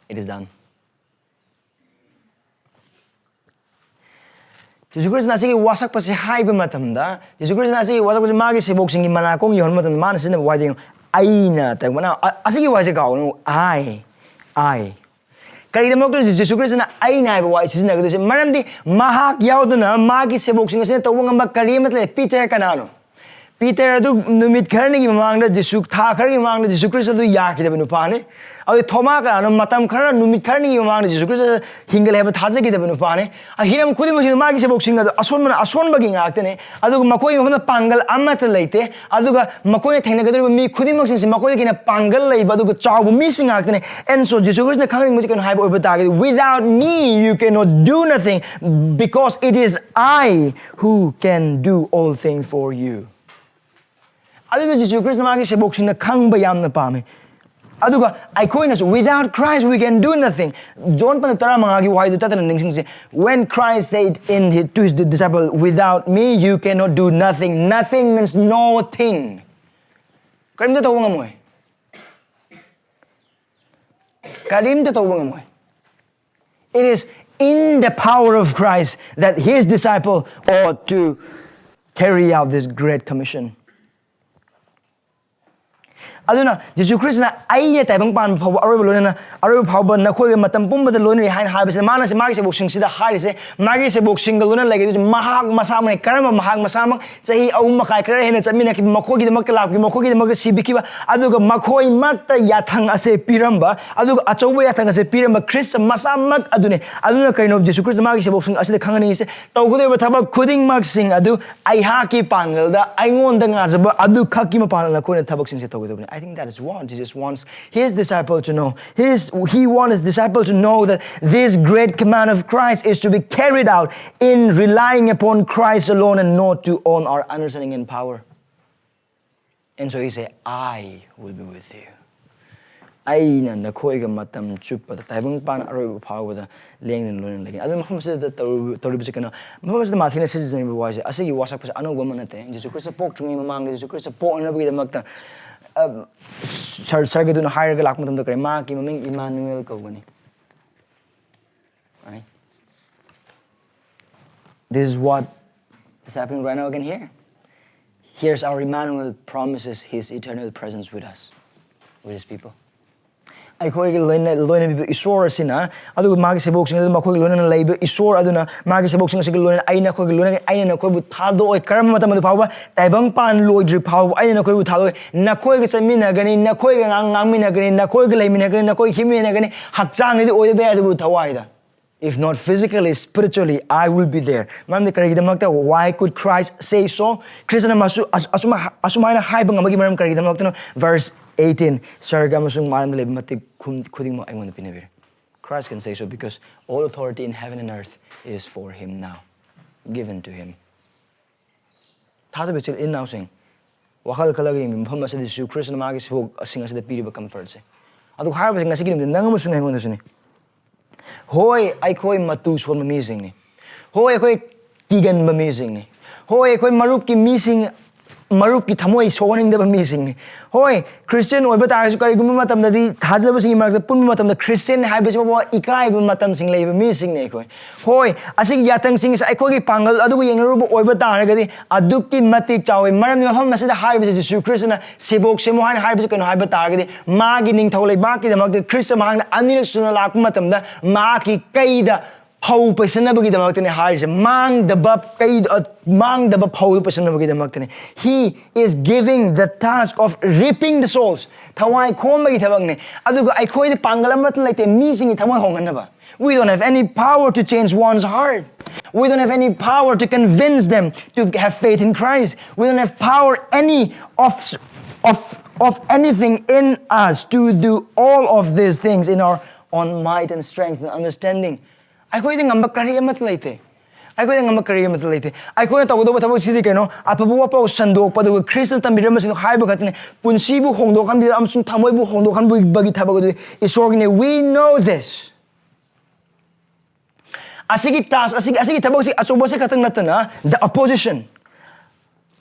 It is done. ꯖꯤꯁꯨ ꯈ꯭ꯔꯤꯁꯇꯅ ꯑꯁꯤꯒꯤ ꯋꯥꯁꯛꯄꯁꯤ ꯍꯥꯏꯕ ꯃꯇꯝꯗ, ꯖꯤꯁꯨ ꯈ꯭ꯔꯤꯁꯇꯅ ꯑꯁꯤꯒꯤ ꯋꯥꯁꯛꯄꯁꯤ ꯃꯥꯒꯤ ꯁꯦꯕꯣꯛꯁꯤꯡꯒꯤ ꯃꯅꯥꯀꯣꯡ ꯌꯧꯍꯟꯕ ꯃꯇꯝꯗ ꯃꯥꯅ ꯁꯤꯖꯤꯟꯅꯕ ꯋꯥꯍꯩꯗꯤ ꯌꯦꯡꯉꯨ, "ꯑꯩꯅ" ꯇꯥꯏꯕꯪꯄꯥꯟ, ꯑ-, ꯑꯁꯤꯒꯤ ꯋꯥꯍꯩꯁꯦ ꯀꯥꯎꯒꯅꯨ, "I, I." ꯀꯔꯤꯒꯤꯗꯃꯛꯇ ꯖꯤꯁꯨ ꯈ꯭ꯔꯤꯁꯇꯅ "ꯑꯩꯅ" ꯍꯥꯏꯕ ꯋꯥꯍꯩ ꯁꯤꯖꯤꯟꯅꯒꯗꯣꯏꯁꯦ? ꯃꯔꯝꯗꯤ ꯃꯍꯥꯛ ꯌꯥꯎꯗꯅ ꯃꯥꯒꯤ ꯁꯦꯕꯣꯛꯁꯤꯡ ꯑꯁꯤꯅ ꯇꯧꯕ ꯉꯝꯕ ꯀꯔꯤ ꯑꯃꯠꯇ ꯂꯩꯇꯦ꯫ ꯄꯤꯇꯔ ꯀꯅꯥꯅꯣ? ꯄꯤꯇꯔ ꯑꯗꯨ ꯅꯨꯃꯤꯠ ꯈꯔꯅꯤꯒꯤ ꯃꯃꯥꯡꯗ ꯖꯤꯁꯨ, ꯊꯥ ꯈꯔꯒꯤ ꯃꯃꯥꯡꯗ ꯖꯤꯁꯨ ꯈ꯭ꯔꯤꯁꯇ ꯑꯗꯨ ꯌꯥꯈꯤꯗꯕ ꯅꯨꯄꯥꯅꯤ꯫ ꯑꯗꯨ ꯊꯣꯃꯥ ꯀꯅꯥꯅꯣ? ꯃꯇꯝ ꯈꯔ, ꯅꯨꯃꯤꯠ ꯈꯔꯅꯤꯒꯤ ꯃꯃꯥꯡꯗ ꯖꯤꯁꯨ ꯈ꯭ꯔꯤꯁꯇ ꯍꯤꯡꯒꯠꯂꯦ ꯍꯥꯏꯕ ꯊꯥꯖꯈꯤꯗꯕ ꯅꯨꯄꯥꯅꯤ꯫ ꯑ, ꯍꯤꯔꯝ ꯈꯨꯗꯤꯡꯃꯛꯁꯤꯗ ꯃꯥꯒꯤ ꯁꯦꯕꯣꯛꯁꯤꯡ ꯑꯗꯨ ꯑꯁꯣꯟꯕꯅ ꯑꯁꯣꯟꯕꯒꯤ ꯉꯥꯛꯇꯅꯤ꯫ ꯑꯗꯨꯒ ꯃꯈꯣꯏꯒꯤ ꯃꯐꯝꯗ ꯄꯥꯡꯒꯜ ꯑꯃꯠꯇ ꯂꯩꯇꯦ꯫ ꯑꯗꯨꯒ ꯃꯈꯣꯏꯅ ꯊꯦꯡꯅꯒꯗꯧꯔꯤꯕ ꯃꯤ ꯈꯨꯗꯤꯡꯃꯛꯁꯤꯡꯁꯤ ꯃꯈꯣꯏꯗꯒꯤ ꯍꯦꯟꯅ ꯄꯥꯡꯒꯜ ꯂꯩꯕ ꯑꯗꯨꯒ ꯆꯥꯎꯕ ꯃꯤꯁꯤꯡ ꯉꯥꯛꯇꯅꯤ꯫ And so, ꯖꯤꯁꯨ ꯈ꯭ꯔꯤꯁꯇꯅ ꯈꯪꯅꯤꯡꯕꯁꯤ ꯀꯩꯅꯣ ꯍꯥꯏꯕ ꯑꯣꯏꯕ ꯇꯥꯔꯒꯗꯤ, "Without me, you cannot do nothing, because it is I who can do all things for you." ꯑꯗꯨꯅ ꯖꯤꯁꯨ ꯈ꯭ꯔꯤꯁꯇ ꯃꯥꯒꯤ ꯁꯦꯕꯣꯛꯁꯤꯡꯅ ꯈꯪꯕ ꯌꯥꯝꯅ ꯄꯥꯝꯃꯤ꯫ ꯑꯗꯨꯒ ꯑꯩꯈꯣꯏꯅꯁꯨ, "Without Christ we can do nothing." John ꯄꯟꯗꯨꯞ ꯇꯔꯥꯃꯉꯥꯒꯤ ꯋꯥꯍꯩꯗꯨ ꯇꯠꯇꯅ ꯅꯤꯡꯁꯤꯡꯁꯤ. "When Christ said in his, to his disciple, 'Without me you cannot do nothing.'" Nothing means no thing. ꯀꯔꯤꯝꯇ ꯇꯧꯕ ꯉꯝꯃꯣꯏ. ꯀꯔꯤꯝꯇ ꯇꯧꯕ ꯉꯝꯃꯣꯏ. It is in the power of Christ that his disciple ought to carry out this great commission. ꯑꯗꯨꯅ ꯖꯤꯁꯨ ꯈ꯭ꯔꯤꯁꯅ, "ꯑꯩꯅ ꯇꯥꯏꯕꯪ ꯄꯥꯟꯕ ꯐꯥꯎꯕ, ꯑꯔꯣꯏꯕ ꯂꯣꯏꯅꯅ, ꯑꯔꯣꯏꯕ ꯐꯥꯎꯕ ꯅꯈꯣꯏꯒ ꯃꯇꯝ ꯄꯨꯝꯕꯗ ꯂꯣꯏꯅꯔꯤ" ꯍꯥꯏꯅ ꯍꯥꯏꯕꯁꯤꯗ, ꯃꯥꯅ ꯁꯤ ꯃꯥꯒꯤ ꯁꯦꯕꯣꯛꯁꯤꯡꯁꯤꯗ ꯍꯥꯏꯔꯤꯁꯦ, ꯃꯥꯒꯤ ꯁꯦꯕꯣꯛꯁꯤꯡꯒ ꯂꯣꯏꯅ ꯂꯩꯒꯗꯣꯏꯁꯦ ꯃꯍꯥꯛ ꯃꯁꯥꯃꯛꯅꯤ꯫ ꯀꯔꯝꯕ ꯃꯍꯥꯛ ꯃꯁꯥꯃꯛ? ꯆꯍꯤ ꯑꯍꯨꯝ ꯃꯈꯥꯏ ꯈꯔ ꯍꯦꯟꯅ ꯆꯠꯃꯤꯟꯅꯈꯤꯕ, ꯃꯈꯣꯏꯒꯤꯗꯃꯛꯇ ꯂꯥꯛꯄꯤ, ꯃꯈꯣꯏꯒꯤꯗꯃꯛꯇ ꯁꯤꯕꯤꯈꯤꯕ, ꯑꯗꯨꯒ ꯃꯈꯣꯏꯃꯛꯇ ꯌꯥꯊꯪ ꯑꯁꯦ ꯄꯤꯔꯝꯕ, ꯑꯗꯨꯒ ꯑꯆꯧꯕ ꯌꯥꯊꯪ ꯑꯁꯦ ꯄꯤꯔꯝꯕ ꯈ꯭ꯔꯤꯁꯇ ꯃꯁꯥꯃꯛ ꯑꯗꯨꯅꯤ꯫ ꯑꯗꯨꯅ ꯀꯩꯅꯣ ꯖꯤꯁꯨ ꯈ꯭ꯔꯤꯁꯇ ꯃꯥꯒꯤ ꯁꯦꯕꯣꯛꯁꯤꯡ ꯑꯁꯤꯗ ꯈꯪꯍꯟꯅꯤꯡꯉꯤꯁꯦ? "ꯇꯧꯒꯗꯧꯔꯤꯕ ꯊꯕꯛ ꯈꯨꯗꯤꯡꯃꯛꯁꯤꯡ ꯑꯗꯨ ꯑꯩꯍꯥꯛꯀꯤ ꯄꯥꯡꯒꯜꯗ, ꯑꯩꯉꯣꯟꯗ ꯉꯥꯖꯕ ꯑꯗꯨ ꯈꯛꯀꯤ ꯃꯄꯥꯡꯒꯜ ꯅꯈꯣꯏꯅ ꯊꯕꯛꯁꯤꯡꯁꯦ ꯇꯧꯒꯗꯕꯅꯤ." I think that is what Jesus wants his disciple to know. His, he wants his disciple to know that this great command of Christ is to be carried out in relying upon Christ alone and not to own our understanding and power. And so he said, "I will be with you." ꯑꯩꯅ ꯅꯈꯣꯏꯒ ꯃꯇꯝ ꯆꯨꯞꯄꯗ, ꯇꯥꯏꯕꯪ ꯄꯥꯟ ꯑꯔꯣꯏꯕ ꯐꯥꯎꯕꯗ ꯂꯦꯡꯗꯅ ꯂꯣꯏꯅꯅ ꯂꯩꯒꯅꯤ꯫ ꯑꯗꯨ ꯃꯐꯝ ꯑꯁꯤꯗ ꯇꯧꯔꯤꯕ-, ꯇꯧꯔꯤꯕꯁꯤ ꯀꯩꯅꯣ? ꯃꯐꯝ ꯑꯁꯤꯗ ꯃꯥꯊꯤꯅ ꯁꯤꯖꯤꯟꯅꯔꯤꯕ ꯋꯥꯁꯦ, ꯑꯁꯤꯒꯤ ꯋꯥꯁꯛꯄꯁꯦ ꯑꯅꯧꯕ ꯑꯃ ꯅꯠꯇꯦ꯫ ꯖꯤꯁꯨ ꯈ꯭ꯔꯤꯁꯇ ꯄꯣꯛꯇ꯭ꯔꯤꯉꯩ ꯃꯃꯥꯡꯗ ꯖꯤꯁꯨ ꯈ꯭ꯔꯤꯁꯇ ꯄꯣꯛꯅꯕꯒꯤꯗꯃꯛꯇ, ꯑ, ꯁꯔ-, ꯁꯔꯒꯗꯨꯅ ꯍꯥꯏꯔꯒ ꯂꯥꯛꯄ ꯃꯇꯝꯗ ꯀꯔꯤ? "ꯃꯍꯥꯛꯀꯤ ꯃꯃꯤꯡ ꯏꯃꯥꯅꯨꯑꯦꯜ ꯀꯧꯒꯅꯤ." Right? This is what is happening right now again here. Here's our Emmanuel promises his eternal presence with us, with his people. ꯑꯩꯈꯣꯏꯒꯤ ꯂꯣꯏꯅ-, ꯂꯣꯏꯅꯕꯤꯕ ꯏꯁꯣꯔ ꯑꯁꯤꯅ, ꯑꯗꯨꯒ ꯃꯥꯒꯤ ꯁꯦꯕꯣꯛꯁꯤꯡ ꯑꯗꯨ ꯃꯈꯣꯏꯒꯤ ꯂꯣꯏꯅꯅ ꯂꯩꯕ ꯏꯁꯣꯔ ꯑꯗꯨꯅ ꯃꯥꯒꯤ ꯁꯦꯕꯣꯛꯁꯤꯡ ꯑꯁꯤꯒꯤ ꯂꯣꯏꯅꯅ, "ꯑꯩꯅ ꯅꯈꯣꯏꯒꯤ ꯂꯣꯏꯅ, ꯑꯩꯅ ꯅꯈꯣꯏꯕꯨ ꯊꯥꯗꯣꯛꯑꯣꯏ꯫ ꯀꯔꯝꯕ ꯃꯇꯝ ꯑꯗꯨ ꯐꯥꯎꯕ? ꯇꯥꯏꯕꯪ ꯄꯥꯟ ꯂꯣꯏꯗ꯭ꯔꯤ ꯐꯥꯎꯕ ꯑꯩꯅ ꯅꯈꯣꯏꯕꯨ ꯊꯥꯗꯣꯛꯑꯣꯏ꯫ ꯅꯈꯣꯏꯒ ꯆꯠꯃꯤꯟꯅꯒꯅꯤ, ꯅꯈꯣꯏꯒ ꯉꯥꯡ-, ꯉꯥꯡꯃꯤꯟꯅꯒꯅꯤ, ꯅꯈꯣꯏꯒ ꯂꯩꯃꯤꯟꯅꯒꯅꯤ, ꯅꯈꯣꯏꯒ ꯍꯤꯡꯃꯤꯟꯅꯒꯅꯤ, ꯍꯛꯆꯥꯡꯗꯗꯤ ꯑꯣꯏꯗꯕ ꯌꯥꯏ, ꯑꯗꯨꯕꯨ ꯊꯋꯥꯏꯗ." If not physically, spiritually, I will be there. ꯃꯔꯝꯗꯤ ꯀꯔꯤꯒꯤꯗꯃꯛꯇ? Why could Christ say so? ꯈ꯭ꯔꯤꯁꯇꯅ ꯃꯁꯨ-, ꯑꯁ-, ꯑꯁꯨꯝ-, ꯑꯁꯨꯃꯥꯏꯅ ꯍꯥꯏꯕ ꯉꯝꯕꯒꯤ ꯃꯔꯝ ꯀꯔꯤꯒꯤꯗꯃꯛꯇꯅꯣ? Verse eighteen, ꯁꯔꯒ ꯑꯃꯁꯨꯡ ꯃꯥꯂꯦꯝꯗ ꯂꯩꯕ ꯃꯇꯤꯛ ꯈꯨꯝ-, ꯈꯨꯗꯤꯡꯃꯛ ꯑꯩꯉꯣꯟꯗ ꯄꯤꯅꯕꯤꯔꯦ꯫ Christ can say so because all authority in heaven and earth is for him now, given to him. ꯊꯥꯖꯕ ꯏꯆꯤꯜ ꯏꯅꯥꯎꯁꯤꯡ, ꯋꯥꯈꯜ ꯈꯜꯂꯒ ꯌꯦꯡꯕ ꯃꯐꯝ ꯑꯁꯤꯗ ꯖꯤꯁꯨ ꯈ꯭ꯔꯤꯁꯇꯅ ꯃꯥꯒꯤ ꯁꯤꯕꯣꯛꯁꯤꯡ ꯑꯁꯤꯗ ꯄꯤꯔꯤꯕ ꯀꯝꯐꯔꯠꯁꯦ꯫ ꯑꯗꯨꯒ ꯍꯥꯏꯔꯤꯕꯁꯤ ꯉꯁꯤꯒꯤ ꯅꯨꯃꯤꯠꯇ ꯅꯪ ꯑꯃꯁꯨꯡ ꯑꯩꯉꯣꯟꯗꯁꯨꯅꯤ꯫ ꯍꯣꯏ, ꯑꯩꯈꯣꯏ ꯃꯇꯨ ꯁꯣꯟꯕ ꯃꯤꯁꯤꯡꯅꯤ꯫ ꯍꯣꯏ, ꯑꯩꯈꯣꯏ ꯀꯤꯒꯟꯕ ꯃꯤꯁꯤꯡꯅꯤ꯫ ꯍꯣꯏ, ꯑꯩꯈꯣꯏ ꯃꯔꯨꯞꯀꯤ ꯃꯤꯁꯤꯡ, ꯃꯔꯨꯞꯀꯤ ꯊꯃꯣꯏ ꯁꯣꯛꯍꯟꯅꯤꯡꯗꯕ ꯃꯤꯁꯤꯡꯅꯤ꯫ ꯍꯣꯏ, ꯈ꯭ꯔꯤꯁꯇꯤꯌꯟ ꯑꯣꯏꯕ ꯇꯥꯔꯒꯁꯨ ꯀꯔꯤꯒꯨꯝꯕ ꯃꯇꯝꯗꯗꯤ ꯊꯥꯖꯕꯁꯤꯡꯒꯤ ꯃꯔꯛꯇ ꯄꯨꯟꯕ ꯃꯇꯝꯗ ꯈ꯭ꯔꯤꯁꯇꯤꯌꯟ ꯍꯥꯏꯕꯁꯤ ꯐꯥꯎꯕ ꯏꯀꯥꯏꯕ ꯃꯇꯝꯁꯤꯡ ꯂꯩꯕ ꯃꯤꯁꯤꯡꯅꯤ ꯑꯩꯈꯣꯏ꯫ ꯍꯣꯏ, ꯑꯁꯤꯒꯤ ꯌꯥꯊꯪꯁꯤꯡꯁꯦ ꯑꯩꯈꯣꯏꯒꯤ ꯄꯥꯡꯒꯜ ꯑꯗꯨꯒ ꯌꯦꯡꯅꯔꯨꯕ ꯑꯣꯏꯕ ꯇꯥꯔꯒꯗꯤ ꯑꯗꯨꯛꯀꯤ ꯃꯇꯤꯛ ꯆꯥꯎꯋꯤ꯫ ꯃꯔꯝꯗꯤ ꯃꯐꯝ ꯑꯁꯤꯗ ꯍꯥꯏꯔꯤꯕꯁꯤ ꯖꯤꯁꯨ ꯈ꯭ꯔꯤꯁꯇꯅ ꯁꯤꯕꯣꯛ ꯁꯦꯝꯃꯨ ꯍꯥꯏꯅ ꯍꯥꯏꯔꯤꯕꯁꯤ ꯀꯩꯅꯣ ꯍꯥꯏꯕ ꯇꯥꯔꯒꯗꯤ ꯃꯥꯒꯤ ꯅꯤꯡꯊꯧ ꯂꯩꯕꯥꯛꯀꯤꯗꯃꯛꯇ ꯈ꯭ꯔꯤꯁꯇ ꯃꯍꯥꯛꯅ ꯑꯅꯤꯔꯛ ꯁꯨꯅ ꯂꯥꯛꯄ ꯃꯇꯝꯗ ꯃꯍꯥꯛꯀꯤ ꯀꯩꯗ ꯐꯧ ꯄꯩꯁꯟꯅꯕꯒꯤꯗꯃꯛꯇꯅꯦ ꯍꯥꯏꯔꯤꯁꯦ꯫ ꯃꯥꯡꯗꯕ ꯀꯩ-, ꯑ, ꯃꯥꯡꯗꯕ ꯐꯧꯗꯨ ꯄꯩꯁꯟꯅꯕꯒꯤꯗꯃꯛꯇꯅꯦ꯫ He is giving the task of reaping the souls. ꯊꯋꯥꯏ ꯈꯣꯝꯕꯒꯤ ꯊꯕꯛꯅꯦ꯫ ꯑꯗꯨꯒ ꯑꯩꯈꯣꯏꯗ ꯄꯥꯡꯒꯜ ꯑꯃꯠꯇ ꯂꯩꯇꯦ ꯃꯤꯁꯤꯡꯒꯤ ꯊꯃꯣꯏ ꯍꯣꯡꯍꯟꯅꯕ꯫ We don't have any power to change one's heart. We don't have any power to convince them to have faith in Christ. We don't have power any of, of, of anything in us to do all of these things in our own might and strength and understanding. ꯑꯩꯈꯣꯏꯗ ꯉꯝꯕ ꯀꯔꯤ ꯑꯃꯠꯇ ꯂꯩꯇꯦ꯫ ꯑꯩꯈꯣꯏꯗ ꯉꯝꯕ ꯀꯔꯤ ꯑꯃꯠꯇ ꯂꯩꯇꯦ꯫ ꯑꯩꯈꯣꯏꯅ ꯇꯧꯒꯗꯧꯕ ꯊꯕꯛꯁꯤꯗꯤ ꯀꯩꯅꯣ? ꯑꯐꯕ ꯋꯥꯄꯥꯎ ꯁꯟꯗꯣꯛꯄ, ꯑꯗꯨꯒ ꯈ꯭ꯔꯤꯁꯇꯅ ꯇꯝꯕꯤꯔꯝꯕꯁꯤꯡꯗꯣ ꯍꯥꯏꯕ ꯈꯛꯇꯅꯤ꯫ ꯄꯨꯟꯁꯤꯕꯨ ꯍꯣꯡꯗꯣꯛꯍꯟꯕꯤꯕ ꯑꯃꯁꯨꯡ ꯊꯃꯣꯏꯕꯨ ꯍꯣꯡꯗꯣꯛꯍꯟꯕꯤꯕꯒꯤ ꯊꯕꯛ ꯑꯗꯨꯗꯤ ꯏꯁꯣꯔꯒꯤꯅꯤ꯫ We know this. ꯑꯁꯤꯒꯤ task, ꯑꯁꯤꯒꯤ, ꯑꯁꯤꯒꯤ ꯊꯕꯛꯁꯤ ꯑꯆꯧꯕꯁꯤ ꯈꯛꯇꯪ ꯅꯠꯇꯅ, the opposition,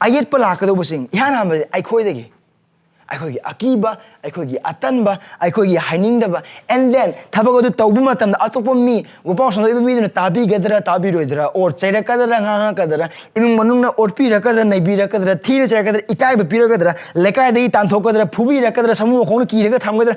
ꯑꯌꯦꯠꯄ ꯂꯥꯛꯀꯗꯧꯕꯁꯤꯡ, ꯏꯍꯥꯟ ꯍꯥꯟꯕꯗꯤ ꯑꯩꯈꯣꯏꯗꯒꯤ꯫ ꯑꯩꯈꯣꯏꯒꯤ ꯑꯀꯤꯕ, ꯑꯩꯈꯣꯏꯒꯤ ꯑꯇꯟꯕ, ꯑꯩꯈꯣꯏꯒꯤ ꯍꯥꯏꯅꯤꯡꯗꯕ, and then ꯊꯕꯛ ꯑꯗꯨ ꯇꯧꯕ ꯃꯇꯝꯗ ꯑꯇꯣꯞꯄ ꯃꯤ, ꯋꯥꯄꯥꯎ ꯁꯟꯗꯣꯛꯏꯕ ꯃꯤꯗꯨꯅ ꯇꯥꯕꯤꯒꯗ꯭ꯔꯥ, ꯇꯥꯕꯤꯔꯣꯏꯗ꯭ꯔꯥ, or ꯆꯩꯔꯛꯀꯗ꯭ꯔꯥ, ꯉꯥꯡꯉꯛꯀꯗ꯭ꯔꯥ, ꯏꯃꯨꯡ ꯃꯅꯨꯡꯅ ꯑꯣꯠꯄꯤꯔꯛꯀꯗ꯭ꯔꯥ, ꯅꯩꯕꯤꯔꯛꯀꯗ꯭ꯔꯥ, ꯊꯤꯅ ꯆꯩꯔꯛꯀꯗ꯭ꯔꯥ, ꯏꯀꯥꯏꯕ ꯄꯤꯔꯛꯀꯗ꯭ꯔꯥ, ꯂꯩꯀꯥꯏꯗꯒꯤ ꯇꯥꯟꯊꯣꯛꯀꯗ꯭ꯔꯥ, ꯐꯨꯕꯤꯔꯛꯀꯗ꯭ꯔꯥ, ꯁꯃꯨ ꯃꯈꯣꯡꯅ ꯀꯤꯔꯒ ꯊꯝꯒꯗ꯭ꯔꯥ,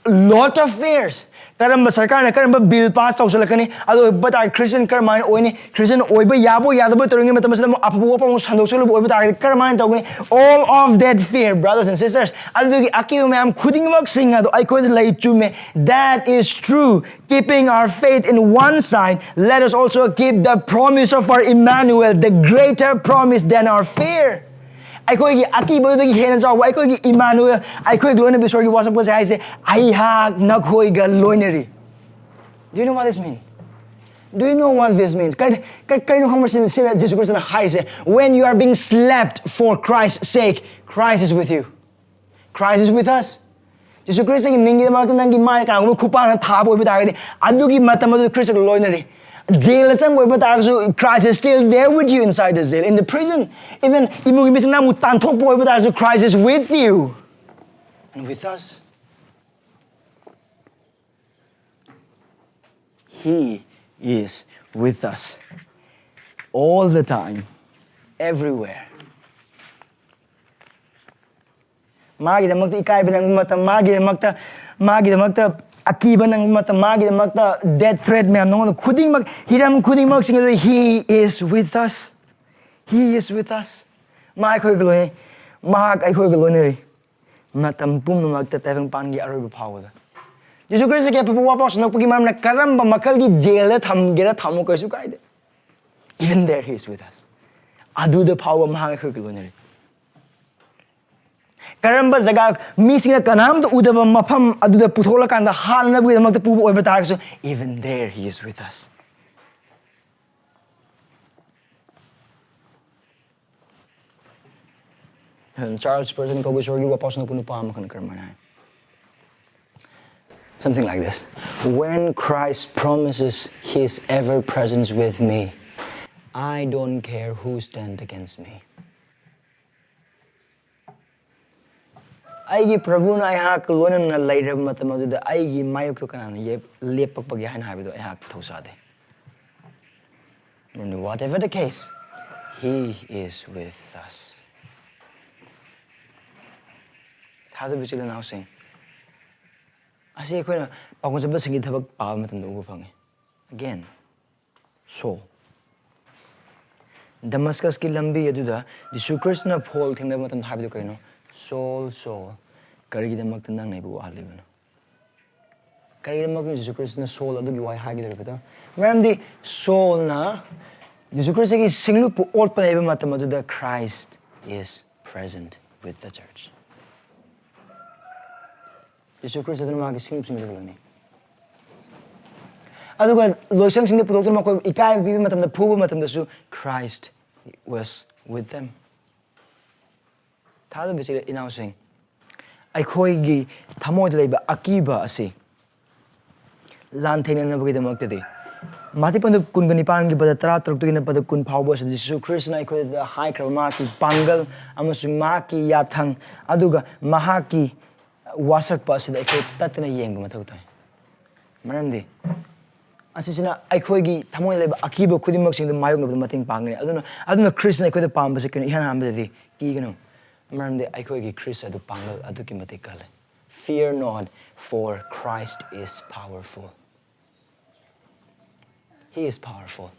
lot of fears. ꯀꯔꯝꯕ ꯁꯔꯀꯥꯔꯅ ꯀꯔꯝꯕ bill pass ꯇꯧꯁꯤꯜꯂꯛꯀꯅꯤ? ꯑꯗꯨ ꯑꯣꯏꯕ ꯇꯥꯔꯗꯤ ꯈ꯭ꯔꯤꯁꯇꯤꯌꯟ ꯀꯔꯝꯍꯥꯏꯅ ꯑꯣꯏꯅꯤ? ꯈ꯭ꯔꯤꯁꯇꯤꯌꯟ ꯑꯣꯏꯕ ꯌꯥꯕ ꯌꯥꯗꯕ ꯇꯧꯔꯤꯉꯩ ꯃꯇꯝ ꯑꯁꯤꯗ ꯑꯃꯨꯛ ꯑꯐꯕ ꯋꯥꯐꯝ ꯑꯃꯨꯛ ꯁꯟꯗꯣꯛꯆꯜꯂꯨꯕ ꯑꯣꯏꯕ ꯇꯥꯔꯒꯗꯤ ꯀꯔꯝꯍꯥꯏꯅ ꯇꯧꯒꯅꯤ? All of that fear, brothers and sisters. ꯑꯗꯨꯒꯤ ꯑꯀꯤꯕ ꯃꯌꯥꯝ ꯈꯨꯗꯤꯡꯃꯛꯁꯤꯡ ꯑꯗꯣ ꯑꯩꯈꯣꯏꯗ ꯂꯩ, ꯆꯨꯝꯃꯦ꯫ That is true. Keeping our faith in one side, let us also keep the promise of our Emmanuel, the greater promise than our fear. ꯑꯩꯈꯣꯏꯒꯤ ꯑꯀꯤꯕꯗꯨꯗꯒꯤ ꯍꯦꯟꯅ ꯆꯥꯎꯕ ꯑꯩꯈꯣꯏꯒꯤ ꯏꯃꯥꯅꯨꯑꯦꯜ, ꯑꯩꯈꯣꯏꯒꯤ ꯂꯣꯏꯅꯕ ꯏꯁꯣꯔꯒꯤ ꯋꯥꯁꯛꯄꯁꯦ ꯍꯥꯏꯁꯦ, "ꯑꯩꯍꯥꯛ ꯅꯈꯣꯏꯒ ꯂꯣꯏꯅꯔꯤ"꯫ Do you know what this mean? Do you know what this means? ꯀꯔꯤ- ꯀꯔꯤ- ꯀꯔꯤꯅꯣ ꯈꯪꯕ꯭ꯔꯥ? ꯁꯤꯅ- ꯁꯤꯅ ꯖꯤꯁꯨ ꯈ꯭ꯔꯤꯁꯇꯅ ꯍꯥꯏꯔꯤꯁꯦ, "When you are being slapped for Christ's sake, Christ is with you." Christ is with us. ꯖꯤꯁꯨ ꯈ꯭ꯔꯤꯁꯇꯒꯤ ꯃꯤꯡꯒꯤꯗꯃꯛꯇ ꯅꯪꯒꯤ ꯃꯥꯏ ꯀꯅꯥꯒꯨꯝꯕ ꯈꯨꯄꯥꯛꯅ ꯊꯥꯕ ꯑꯣꯏꯕ ꯇꯥꯔꯒꯗꯤ, ꯑꯗꯨꯒꯤ ꯃꯇꯝ ꯑꯗꯨ ꯈ꯭ꯔꯤꯁꯇꯒ ꯂꯣꯏꯅꯔꯤ꯫ ꯖꯦꯜꯗ ꯆꯪꯕ ꯑꯣꯏꯕ ꯇꯥꯔꯒꯁꯨ, Christ is still there with you inside the jail, in the prison. Even ꯏꯃꯨꯡꯒꯤ ꯃꯤꯁꯤꯡꯅ ꯑꯃꯨꯛ ꯇꯥꯟꯊꯣꯛꯄ ꯑꯣꯏꯕ ꯇꯥꯔꯁꯨ, Christ is with you and with us. He is with us all the time, everywhere. ꯃꯥꯒꯤꯗꯃꯛꯇ ꯏꯀꯥꯏꯕ ꯅꯪꯕ ꯃꯇꯝ, ꯃꯥꯒꯤꯗꯃꯛꯇ ꯃꯥꯒꯤꯗꯃꯛꯇ ꯑꯀꯤꯕ ꯅꯪꯕ ꯃꯇꯝ, ꯃꯥꯒꯤꯗꯃꯛꯇ death threat ꯃꯌꯥꯝ ꯅꯉꯣꯟꯗ ꯈꯨꯗꯤꯡꯃꯛ, ꯍꯤꯔꯝ ꯈꯨꯗꯤꯡꯃꯛꯁꯤꯡ ꯑꯗꯨ, He is with us. He is with us. ꯃꯥ ꯑꯩꯈꯣꯏꯒ ꯂꯣꯏꯅꯩ꯫ ꯃꯍꯥꯛ ꯑꯩꯈꯣꯏꯒ ꯂꯣꯏꯅꯔꯤ꯫ ꯃꯇꯝ ꯄꯨꯝꯅꯃꯛꯇ, ꯇꯥꯏꯕꯪꯄꯥꯟꯒꯤ ꯑꯔꯣꯏꯕ ꯐꯥꯎꯕꯗ꯫ ꯖꯤꯁꯨ ꯈ꯭ꯔꯤꯁꯇꯒꯤ ꯑꯐꯕ ꯋꯥ ꯄꯥꯎꯁꯟꯅꯣꯛꯄꯒꯤ ꯃꯔꯝꯅ ꯀꯔꯝꯕ ꯃꯈꯜꯒꯤ ꯖꯦꯜꯗ ꯊꯝꯒꯦꯔꯥ ꯊꯝꯃꯨ, ꯀꯩꯁꯨ ꯀꯥꯏꯗꯦ. Even there He is with us. ꯑꯗꯨꯗ ꯐꯥꯎꯕ ꯃꯍꯥꯛ ꯑꯩꯈꯣꯏꯒ ꯂꯣꯏꯅꯔꯤ꯫ ꯀꯔꯝꯕ ꯖꯒꯥ, ꯃꯤꯁꯤꯡꯅ ꯀꯅꯥꯝꯇ ꯎꯗꯕ ꯃꯐꯝ ꯑꯗꯨꯗ ꯄꯨꯊꯣꯛꯂꯀꯥꯟꯗ ꯍꯥꯠꯅꯅꯕꯒꯤꯗꯃꯛꯇ ꯄꯨꯕ ꯑꯣꯏꯕ ꯇꯥꯔꯒꯁꯨ, even there He is with us. Charles Spurgeon ꯀꯧꯕ ꯏꯁꯣꯔꯒꯤ ꯋꯥ ꯄꯥꯎꯁꯟꯅꯣꯛꯄ ꯅꯨꯄꯥ ꯑꯃꯈꯛꯅ ꯀꯔꯝꯍꯥꯏꯅ ꯍꯥꯏ? Something like this. "When Christ promises His ever presence with me, I don't care who stand against me." ꯑꯩꯒꯤ ꯄ꯭ꯔꯚꯨꯅ ꯑꯩꯍꯥꯛꯀ ꯂꯣꯏꯅꯅ ꯂꯩꯔꯕ ꯃꯇꯝ ꯑꯗꯨꯗ ꯑꯩꯒꯤ ꯃꯥꯌꯣꯛꯇ ꯀꯅꯥꯅ ꯌꯦꯞ- ꯂꯦꯞꯄꯛꯄꯒꯦ ꯍꯥꯏꯅ ꯍꯥꯏꯕꯗꯣ ꯑꯩꯍꯥꯛ ꯊꯧꯁꯥꯗꯦ꯫ Whatever the case, He is with us. ꯊꯥꯖꯕ ꯏꯆꯤꯜ ꯏꯅꯥꯎꯁꯤꯡ, ꯑꯁꯤ ꯑꯩꯈꯣꯏꯅ ꯄꯥꯎꯈꯣꯡ ꯆꯠꯄꯁꯤꯡꯒꯤ ꯊꯕꯛ ꯄꯥꯕ ꯃꯇꯝꯗ ꯎꯕ ꯐꯪꯉꯤ꯫ Again, Saul. ꯗꯃꯁꯀꯁꯀꯤ ꯂꯝꯕꯤ ꯑꯗꯨꯗ ꯖꯤꯁꯨ ꯈ꯭ꯔꯤꯁꯇꯅ ꯄꯣꯜ ꯊꯦꯡꯅꯕ ꯃꯇꯝꯗ ꯍꯥꯏꯕꯗꯨ ꯀꯔꯤꯅꯣ? "Saul, Saul, ꯀꯔꯤꯒꯤꯗꯃꯛꯇ ꯅꯪꯅ ꯑꯩꯕꯨ ꯋꯥꯍꯜꯂꯤꯕꯅꯣ?" ꯀꯔꯤꯒꯤꯗꯃꯛꯇ ꯖꯤꯁꯨ ꯈ꯭ꯔꯤꯁꯇꯅ ꯁꯣꯜ ꯑꯗꯨꯒꯤ ꯋꯥꯍꯩ ꯍꯥꯏꯒꯗꯧꯔꯤꯕꯗꯣ? ꯃꯔꯝꯗꯤ ꯁꯣꯜꯅ ꯖꯤꯁꯨ ꯈ꯭ꯔꯤꯁꯇꯒꯤ ꯁꯤꯡꯂꯨꯞꯄꯨ ꯑꯣꯠꯄ ꯂꯩꯕ ꯃꯇꯝ ꯑꯗꯨꯗ, "Christ is present with the church." Jesus Christ ꯑꯗꯨꯅ ꯃꯥꯒꯤ ꯁꯤꯡꯂꯨꯞꯁꯤꯡ ꯑꯗꯨ ꯂꯣꯏꯅꯩ꯫ ꯑꯗꯨꯒ ꯂꯣꯏꯁꯪꯁꯤꯡꯗ ꯄꯨꯊꯣꯛꯇꯨꯅ ꯃꯈꯣꯏ ꯏꯀꯥꯏꯕ ꯄꯤꯕ ꯃꯇꯝꯗ, ꯐꯨꯕ ꯃꯇꯝꯗꯁꯨ Christ was with them. ꯊꯥꯖꯕ ꯏꯆꯤꯜ ꯏꯅꯥꯎꯁꯤꯡ, ꯑꯩꯈꯣꯏꯒꯤ ꯊꯃꯣꯏꯗ ꯂꯩꯕ ꯑꯀꯤꯕ ꯑꯁꯤ ꯂꯥꯟꯊꯦꯡꯅꯅꯕꯒꯤꯗꯃꯛꯇꯗꯤ ꯃꯥꯇꯤ ꯄꯟꯗꯨꯞ ꯀꯨꯟꯒ ꯅꯤꯄꯥꯟꯒꯤ ꯄꯗ ꯇꯔꯥ ꯇꯔꯨꯛꯇꯒꯤꯅ ꯄꯗ ꯀꯨꯟ ꯐꯥꯎꯕ ꯑꯁꯤꯗ ꯖꯤꯁꯨ ꯈ꯭ꯔꯤꯁꯅ ꯑꯩꯈꯣꯏꯗ ꯍꯥꯏꯈ꯭ꯔꯕ ꯃꯍꯥꯛꯀꯤ ꯄꯥꯡꯒꯜ ꯑꯃꯁꯨꯡ ꯃꯍꯥꯛꯀꯤ ꯌꯥꯊꯪ, ꯑꯗꯨꯒ ꯃꯍꯥꯛꯀꯤ ꯋꯥꯁꯛꯄ ꯑꯁꯤꯗ ꯑꯩꯈꯣꯏ ꯇꯠꯇꯅ ꯌꯦꯡꯕ ꯃꯊꯧ ꯇꯥꯏ꯫ ꯃꯔꯝꯗꯤ ꯑꯁꯤꯁꯤꯅ ꯑꯩꯈꯣꯏꯒꯤ ꯊꯃꯣꯏꯗ ꯂꯩꯕ ꯑꯀꯤꯕ ꯈꯨꯗꯤꯡꯃꯛꯁꯤꯡꯗꯨ ꯃꯥꯌꯣꯛꯅꯕꯗ ꯃꯇꯦꯡ ꯄꯥꯡꯒꯅꯤ꯫ ꯑꯗꯨꯅ, ꯑꯗꯨꯅ ꯈ꯭ꯔꯤꯁꯅ ꯑꯩꯈꯣꯏꯗ ꯄꯥꯝꯕꯁꯦ ꯀꯩꯅꯣ? ꯏꯍꯥꯟ ꯍꯥꯟꯕꯗꯗꯤ ꯀꯤꯒꯅꯨ, ꯃꯔꯝꯗꯤ ꯑꯩꯈꯣꯏꯒꯤ ꯈ꯭ꯔꯤꯁ ꯑꯗꯨ ꯄꯥꯡꯒꯜ ꯑꯗꯨꯛꯀꯤ ꯃꯇꯤꯛ ꯀꯜꯂꯤ꯫ Fear not, for Christ is powerful. He is powerful.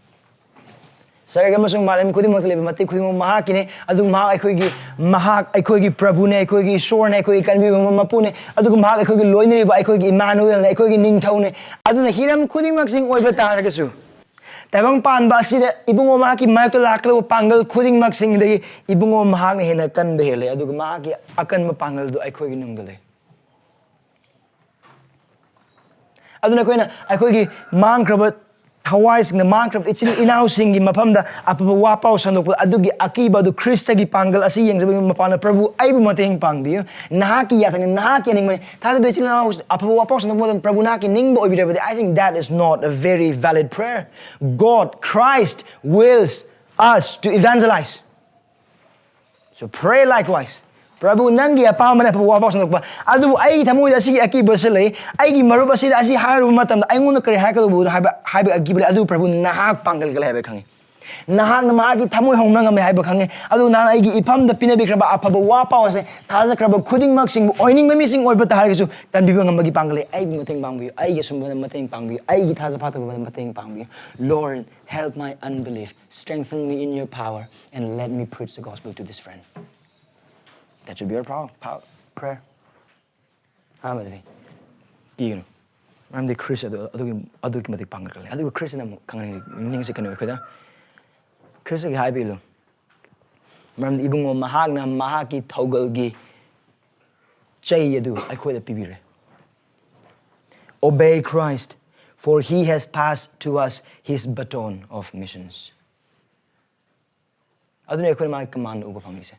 ꯁꯔꯒ ꯑꯃꯁꯨꯡ ꯃꯥꯂꯦꯝ ꯈꯨꯗꯤꯡꯃꯛꯇ ꯂꯩꯕ ꯃꯇꯤꯛ ꯈꯨꯗꯤꯡꯃꯛ ꯃꯍꯥꯛꯀꯤꯅꯦ꯫ ꯑꯗꯨꯒ ꯃꯍꯥꯛ ꯑꯩꯈꯣꯏꯒꯤ, ꯃꯍꯥꯛ ꯑꯩꯈꯣꯏꯒꯤ ꯄ꯭ꯔꯚꯨꯅꯦ, ꯑꯩꯈꯣꯏꯒꯤ ꯏꯁꯣꯔꯅꯦ, ꯑꯩꯈꯣꯏꯒꯤ ꯀꯟꯕꯤꯕ ꯃꯄꯨꯅꯦ꯫ ꯑꯗꯨꯒ ꯃꯍꯥꯛ ꯑꯩꯈꯣꯏꯒꯤ ꯂꯣꯏꯅꯔꯤꯕ, ꯑꯩꯈꯣꯏꯒꯤ ꯏꯃꯥꯅꯨꯑꯦꯜꯅꯦ, ꯑꯩꯈꯣꯏꯒꯤ ꯅꯤꯡꯊꯧꯅꯦ꯫ ꯑꯗꯨꯅ ꯍꯤꯔꯝ ꯈꯨꯗꯤꯡꯃꯛꯁꯤꯡ ꯑꯣꯏꯕ ꯇꯥꯔꯒꯁꯨ, ꯇꯥꯏꯕꯪ ꯄꯥꯟꯕ ꯑꯁꯤꯗ ꯏꯕꯨꯡꯉꯣ ꯃꯍꯥꯛꯀꯤ ꯃꯥꯌꯣꯛꯇ ꯂꯥꯛꯀꯗꯕ ꯄꯥꯡꯒꯜ ꯈꯨꯗꯤꯡꯃꯛꯁꯤꯡꯗꯒꯤ ꯏꯕꯨꯡꯉꯣ ꯃꯍꯥꯛꯅ ꯍꯦꯟꯅ ꯀꯟꯕ ꯍꯦꯜꯂꯦ꯫ ꯑꯗꯨꯒ ꯃꯍꯥꯛꯀꯤ ꯑꯀꯟꯕ ꯄꯥꯡꯒꯜꯗꯨ ꯑꯩꯈꯣꯏꯒꯤ ꯅꯨꯡꯗ ꯂꯩ꯫ ꯑꯗꯨꯅ ꯑꯩꯈꯣꯏꯅ ꯑꯩꯈꯣꯏꯒꯤ ꯃꯥꯡꯈ꯭ꯔꯕ ꯊꯋꯥꯏꯁꯤꯡꯗ, ꯃꯥꯡꯈ꯭ꯔꯕ ꯏꯆꯤꯜ ꯏꯅꯥꯎꯁꯤꯡꯒꯤ ꯃꯐꯝꯗ ꯑꯐꯕ ꯋꯥ ꯄꯥꯎ ꯁꯟꯗꯣꯛꯄ ꯑꯗꯨꯒꯤ ꯑꯀꯤꯕ ꯑꯗꯨ ꯈ꯭ꯔꯤꯁꯇꯒꯤ ꯄꯥꯡꯒꯜ ꯑꯁꯤ ꯌꯦꯡꯖꯕꯒꯤ ꯃꯄꯥꯟꯗ, "ꯄ꯭ꯔꯚꯨ, ꯑꯩꯕꯨ ꯃꯇꯦꯡ ꯄꯥꯡꯕꯤꯌꯨ, ꯅꯍꯥꯛꯀꯤ ꯌꯥꯊꯪꯅꯤ, ꯅꯍꯥꯛꯀꯤ ꯑꯅꯤꯡꯕꯅꯤ"꯫ ꯊꯥꯖꯕ ꯏꯆꯤꯜ ꯏꯅꯥꯎ, ꯑꯐꯕ ꯋꯥ ꯄꯥꯎ ꯁꯟꯗꯣꯛꯄ ꯃꯇꯝꯗ ꯄ꯭ꯔꯚꯨ ꯅꯍꯥꯛꯀꯤ ꯅꯤꯡꯕ ꯑꯣꯏꯕꯤꯔꯕꯗꯤ, I think that is not a very valid prayer. God, Christ wills us to evangelize. So pray likewise. ꯄ꯭ꯔꯚꯨ, ꯅꯪꯒꯤ ꯑꯄꯥꯝꯕꯅ ꯑꯐꯕ ꯋꯥ ꯄꯥꯎ ꯁꯟꯗꯣꯛꯄ꯫ ꯑꯗꯨꯕꯨ ꯑꯩꯒꯤ ꯊꯃꯣꯏꯗ ꯑꯁꯤꯒꯤ ꯑꯀꯤꯕꯁꯨ ꯂꯩ, ꯑꯩꯒꯤ ꯃꯔꯨꯞ ꯑꯁꯤꯗ ꯑꯁꯤ ꯍꯥꯏꯔꯨꯕ ꯃꯇꯝꯗ ꯑꯩꯉꯣꯟꯗ ꯀꯔꯤ ꯍꯥꯏꯔꯛꯀꯗꯧꯕꯅꯣ ꯍꯥꯏꯕ, ꯍꯥꯏꯕ ꯑꯀꯤꯕ ꯂꯩ꯫ ꯑꯗꯨꯕꯨ ꯄ꯭ꯔꯚꯨ, ꯅꯍꯥꯛ ꯄꯥꯡꯒꯜ ꯀꯜꯂꯦ ꯍꯥꯏꯕ ꯈꯪꯉꯤ꯫ ꯅꯍꯥꯛꯅ ꯃꯍꯥꯛꯀꯤ ꯊꯃꯣꯏ ꯍꯣꯡꯕ ꯉꯝꯃꯦ ꯍꯥꯏꯕ ꯈꯪꯉꯤ꯫ ꯑꯗꯨ ꯅꯍꯥꯛꯅ ꯑꯩꯒꯤ ꯏꯐꯝꯗ ꯄꯤꯅꯕꯤꯈ꯭ꯔꯕ ꯑꯐꯕ ꯋꯥ ꯄꯥꯎ ꯑꯁꯦ ꯊꯥꯖꯈ꯭ꯔꯕ ꯈꯨꯗꯤꯡꯃꯛꯁꯤꯡꯕꯨ, ꯑꯣꯏꯅꯤꯡꯕ ꯃꯤꯁꯤꯡ ꯑꯣꯏꯕ ꯇꯥꯔꯒꯁꯨ, ꯀꯟꯕꯤꯕ ꯉꯝꯕꯒꯤ ꯄꯥꯡꯒꯜ ꯂꯩ꯫ ꯑꯩꯕꯨ ꯃꯇꯦꯡ ꯄꯥꯡꯕꯤꯌꯨ, ꯑꯩꯒꯤ ꯑꯁꯨꯝꯕꯗ ꯃꯇꯦꯡ ꯄꯥꯡꯕꯤꯌꯨ, ꯑꯩꯒꯤ ꯊꯥꯖ ꯐꯥꯊꯕꯗ ꯃꯇꯦꯡ ꯄꯥꯡꯕꯤꯌꯨ꯫ Lord, help my unbelief, strengthen me in your power, and let me preach the gospel to this friend. That should be your power, power, prayer. ꯑꯍꯥꯟꯕꯗꯗꯤ ꯀꯤꯒꯅꯨ, ꯃꯔꯝꯗꯤ ꯈ꯭ꯔꯤꯁ ꯑꯗꯨ, ꯑꯗꯨꯒꯤ, ꯑꯗꯨꯒꯤ ꯃꯇꯤꯛ ꯄꯥꯡꯒꯜ ꯀꯜꯂꯤ꯫ ꯑꯗꯨꯒ ꯈ꯭ꯔꯤꯁꯅ ꯑꯃꯨꯛ ꯈꯪꯍꯟꯅꯤꯡꯉꯤꯁꯤ ꯀꯩꯅꯣ ꯑꯩꯈꯣꯏꯗ? ꯈ꯭ꯔꯤꯁꯇꯒꯤ ꯍꯥꯏꯕꯤꯌꯨ, ꯃꯔꯝꯗꯤ ꯏꯕꯨꯡꯉꯣ, ꯃꯍꯥꯛꯅ ꯃꯍꯥꯛꯀꯤ ꯊꯧꯒꯜꯒꯤ ꯆꯩ ꯑꯗꯨ ꯑꯩꯈꯣꯏꯗ ꯄꯤꯕꯤꯔꯦ꯫ Obey Christ, "For he has passed to us his baton of missions." ꯑꯗꯨꯅ ꯑꯩꯈꯣꯏꯅ ꯃꯥꯒꯤ command ꯎꯕ ꯐꯪꯉꯤꯁꯦ꯫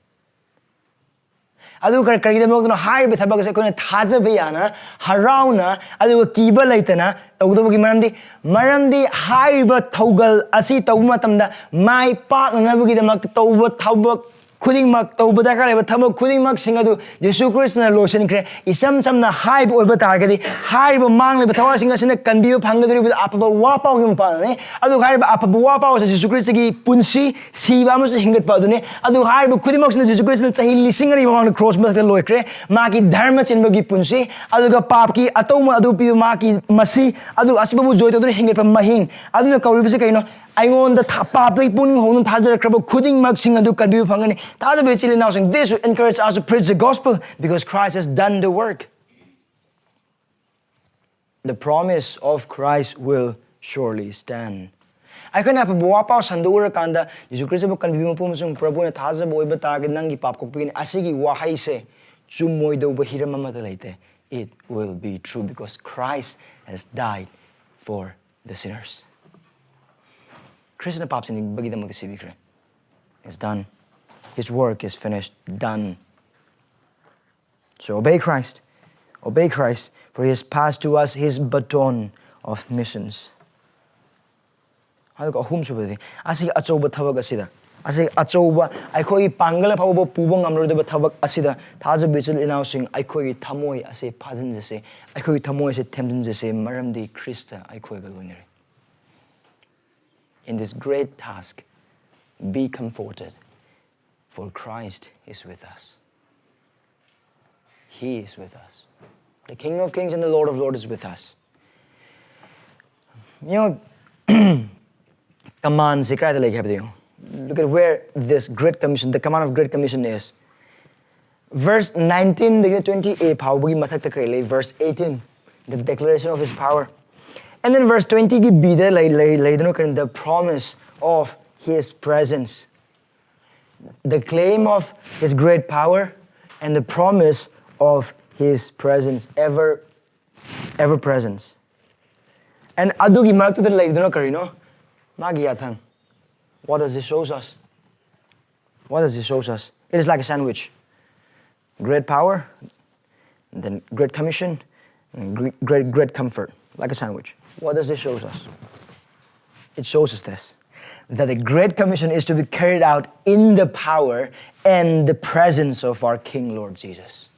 ꯑꯗꯨ ꯀꯔꯤ, ꯀꯔꯤꯒꯤꯗꯃꯛꯇꯅꯣ? ꯍꯥꯏꯔꯤꯕ ꯊꯕꯛ ꯑꯁꯦ ꯑꯩꯈꯣꯏꯅ ꯊꯥꯖꯕ ꯌꯥꯅ, ꯍꯔꯥꯎꯅ, ꯑꯗꯨꯒ ꯀꯤꯕ ꯂꯩꯇꯅ ꯇꯧꯒꯗꯕꯒꯤ ꯃꯔꯝꯗꯤ, ꯃꯔꯝꯗꯤ ꯍꯥꯏꯔꯤꯕ ꯊꯧꯒꯜ ꯑꯁꯤ ꯇꯧꯕ ꯃꯇꯝꯗ ꯃꯥꯏ ꯄꯥꯛꯅꯅꯕꯒꯤꯗꯃꯛꯇ ꯇꯧꯕ ꯊꯕꯛ ꯈꯨꯗꯤꯡꯃꯛ, ꯇꯧꯕ ꯗꯔꯀꯥꯔ ꯂꯩꯕ ꯊꯕꯛ ꯈꯨꯗꯤꯡꯃꯛꯁꯤꯡ ꯑꯗꯨ ꯖꯤꯁꯨ ꯈ꯭ꯔꯤꯁꯇꯅ ꯂꯣꯏꯁꯤꯟꯈ꯭ꯔꯦ꯫ ꯏꯆꯝ ꯆꯝꯅ ꯍꯥꯏꯕ ꯑꯣꯏꯕ ꯇꯥꯔꯒꯗꯤ, ꯍꯥꯏꯔꯤꯕ ꯃꯥꯡꯂꯤꯕ ꯊꯋꯥꯏꯁꯤꯡ ꯑꯁꯤꯅ ꯀꯟꯕꯤꯕ ꯐꯪꯒꯗꯧꯔꯤꯕꯗꯨ ꯑꯐꯕ ꯋꯥ ꯄꯥꯎꯒꯤ ꯃꯄꯥꯟꯅꯤ꯫ ꯑꯗꯨꯒ ꯍꯥꯏꯔꯤꯕ ꯑꯐꯕ ꯋꯥ ꯄꯥꯎ ꯑꯁꯤ ꯖꯤꯁꯨ ꯈ꯭ꯔꯤꯁꯇꯒꯤ ꯄꯨꯟꯁꯤ, ꯁꯤꯕ ꯑꯃꯁꯨꯡ ꯍꯤꯡꯒꯠꯄ ꯑꯗꯨꯅꯤ꯫ ꯑꯗꯨꯒ ꯍꯥꯏꯔꯤꯕ ꯈꯨꯗꯤꯡꯃꯛꯁꯤꯅ ꯖꯤꯁꯨ ꯈ꯭ꯔꯤꯁꯇꯅ ꯆꯍꯤ ꯂꯤꯁꯤꯡ ꯑꯅꯤ ꯃꯃꯥꯡꯗ ꯀ꯭ꯔꯣꯁ ꯃꯊꯛꯇ ꯂꯣꯏꯈ꯭ꯔꯦ꯫ ꯃꯥꯒꯤ ꯙꯔꯃ ꯆꯦꯟꯕꯒꯤ ꯄꯨꯟꯁꯤ, ꯑꯗꯨꯒ ꯄꯥꯞꯀꯤ ꯑꯇꯧꯕ ꯑꯗꯨ ꯄꯤꯕ ꯃꯥꯒꯤ ꯃꯁꯤ, ꯑꯗꯨꯒ ꯑꯁꯤꯕꯕꯨ ꯖꯣꯏ ꯇꯧꯗꯨꯅ ꯍꯤꯡꯒꯠꯄ ꯃꯍꯤꯡ꯫ ꯑꯗꯨꯅ ꯀꯧꯔꯤꯕꯁꯤ ꯀꯩꯅꯣ? ꯑꯩꯉꯣꯟꯗ ꯊ-, ꯄꯥꯞꯇꯒꯤ ꯄꯨꯛꯅꯤꯡ ꯍꯧꯅ ꯊꯥꯖꯔꯛꯈ꯭ꯔꯕ ꯈꯨꯗꯤꯡꯃꯛꯁꯤꯡ ꯑꯗꯨ ꯀꯟꯕꯤꯕ ꯐꯪꯒꯅꯤ꯫ ꯊꯥꯖꯕ ꯏꯆꯤꯜ ꯏꯅꯥꯎꯁꯤꯡ, this should encourage us to preach the gospel because Christ has done the work. The promise of Christ will surely stand. ꯑꯩꯈꯣꯏꯅ ꯑꯐꯕ ꯋꯥ ꯄꯥꯎ ꯁꯟꯗꯣꯛꯎꯔꯀꯥꯟꯗ, "ꯖꯤꯁꯨ ꯈ꯭ꯔꯤꯁꯇꯕꯨ ꯀꯟꯕꯤꯕ ꯃꯄꯨ ꯑꯃꯁꯨꯡ ꯄ꯭ꯔꯚꯨꯅ ꯊꯥꯖꯕ ꯑꯣꯏꯕ ꯇꯥꯔꯒꯗꯤ ꯅꯪꯒꯤ ꯄꯥꯞ ꯀꯣꯛꯄꯤꯒꯅꯤ", ꯑꯁꯤꯒꯤ ꯋꯥꯍꯩꯁꯦ ꯆꯨꯝꯃꯣꯏꯗꯧꯕ ꯍꯤꯔꯝ ꯑꯃꯠꯇ ꯂꯩꯇꯦ꯫ It will be true because Christ has died for the sinners. ꯈ꯭ꯔꯤꯁꯇꯅ ꯄꯥꯞ ꯆꯦꯟꯕꯒꯤꯗꯃꯛꯇ ꯁꯤꯕꯤꯈ꯭ꯔꯦ꯫ It's done. His work is finished. Done. So obey Christ. Obey Christ, for he has passed to us his baton of missions. ꯑꯗꯨꯒ ꯑꯍꯨꯝꯁꯨꯕꯗꯤ, ꯑꯁꯤꯒꯤ ꯑꯆꯧꯕ ꯊꯕꯛ ꯑꯁꯤꯗ, ꯑꯁꯤꯒꯤ ꯑꯆꯧꯕ, ꯑꯩꯈꯣꯏꯒꯤ ꯄꯥꯡꯒꯜ ꯑꯐꯥꯎꯕ ꯄꯨꯕ ꯉꯝꯂꯣꯏꯗꯕ ꯊꯕꯛ ꯑꯁꯤꯗ, ꯊꯥꯖꯕ ꯏꯆꯤꯜ ꯏꯅꯥꯎꯁꯤꯡ, ꯑꯩꯈꯣꯏꯒꯤ ꯊꯃꯣꯏ ꯑꯁꯤ ꯐꯥꯖꯤꯟꯖꯁꯦ, ꯑꯩꯈꯣꯏꯒꯤ ꯊꯃꯣꯏ ꯑꯁꯤ ꯊꯦꯝꯖꯤꯟꯖꯁꯦ, ꯃꯔꯝꯗꯤ ꯈ꯭ꯔꯤꯁꯇ ꯑꯩꯈꯣꯏꯒ ꯂꯣꯏꯅꯔꯤ꯫ In this great task, be comforted, for Christ is with us. He is with us. The King of Kings and the Lord of Lords is with us. You know, command ꯁꯦ ꯀꯗꯥꯏꯗ ꯂꯩꯒꯦ ꯍꯥꯏꯕꯗꯣ ꯌꯦꯡꯉꯣ꯫ Look at where this great commission, the command of great commission is. Verse nineteenꯗꯒꯤ twenty A ꯐꯥꯎꯕꯒꯤ ꯃꯊꯛꯇ ꯀꯔꯤ ꯂꯩ? Verse eighteen, the declaration of his power. And then verse twentyꯒꯤ Bꯗ ꯂꯩ, ꯂꯩ, ꯂꯩꯗꯅ ꯀꯔꯤ? The promise of his presence. The claim of his great power and the promise of his presence, ever, ever presence. And ꯑꯗꯨꯒꯤ ꯃꯔꯛꯇꯨꯗ ꯂꯩꯕꯗꯨꯅ ꯀꯔꯤꯅꯣ? ꯃꯥꯒꯤ ꯌꯥꯊꯪ. What does this shows us? What does this shows us? It is like a sandwich. Great power, then great commission, and gre- great, great comfort, like a sandwich. What does this shows us? It shows us this, that the Great Commission is to be carried out in the power and the presence of our King Lord Jesus.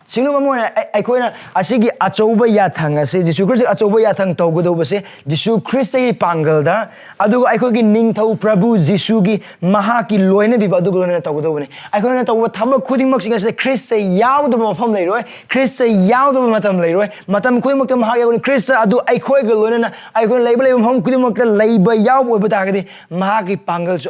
ꯁꯤꯡꯂꯨꯞ ꯑꯃ ꯑꯣꯏꯅ ꯑꯩ- ꯑꯩꯈꯣꯏꯅ ꯑꯁꯤꯒꯤ ꯑꯆꯧꯕ ꯌꯥꯊꯪ ꯑꯁꯤ, ꯖꯤꯁꯨ ꯈ꯭ꯔꯤꯁꯇꯒꯤ ꯑꯆꯧꯕ ꯌꯥꯊꯪ ꯇꯧꯒꯗꯧꯕꯁꯦ ꯖꯤꯁꯨ ꯈ꯭ꯔꯤꯁꯇꯒꯤ ꯄꯥꯡꯒꯜꯗ, ꯑꯗꯨꯒ ꯑꯩꯈꯣꯏꯒꯤ ꯅꯤꯡꯊꯧ ꯄ꯭ꯔꯚꯨ ꯖꯤꯁꯨꯒꯤ ꯃꯍꯥꯛꯀꯤ ꯂꯣꯏꯅꯕꯤꯕ ꯑꯗꯨꯒ ꯂꯣꯏꯅꯅ ꯇꯧꯒꯗꯧꯕꯅꯤ. ꯑꯩꯈꯣꯏꯅ ꯇꯧꯕ ꯊꯕꯛ ꯈꯨꯗꯤꯡꯃꯛꯁꯤꯡ ꯑꯁꯤꯗ ꯈ꯭ꯔꯤꯁꯇ ꯌꯥꯎꯗꯕ ꯃꯐꯝ ꯂꯩꯔꯣꯏ, ꯈ꯭ꯔꯤꯁꯇ ꯌꯥꯎꯗꯕ ꯃꯇꯝ ꯂꯩꯔꯣꯏ. ꯃꯇꯝ ꯈꯨꯗꯤꯡꯃꯛꯇ ꯃꯍꯥꯛ ꯌꯥꯎꯒꯅꯤ. ꯈ꯭ꯔꯤꯁꯇ ꯑꯗꯨ ꯑꯩꯈꯣꯏꯒ ꯂꯣꯏꯅꯅ, ꯑꯩꯈꯣꯏꯅ ꯂꯩꯕ ꯂꯩꯕ ꯃꯐꯝ ꯈꯨꯗꯤꯡꯃꯛꯇ ꯂꯩꯕ ꯌꯥꯎꯕ ꯑꯣꯏꯕ ꯇꯥꯔꯒꯗꯤ, ꯃꯍꯥꯛꯀꯤ ꯄꯥꯡꯒꯜꯁꯨ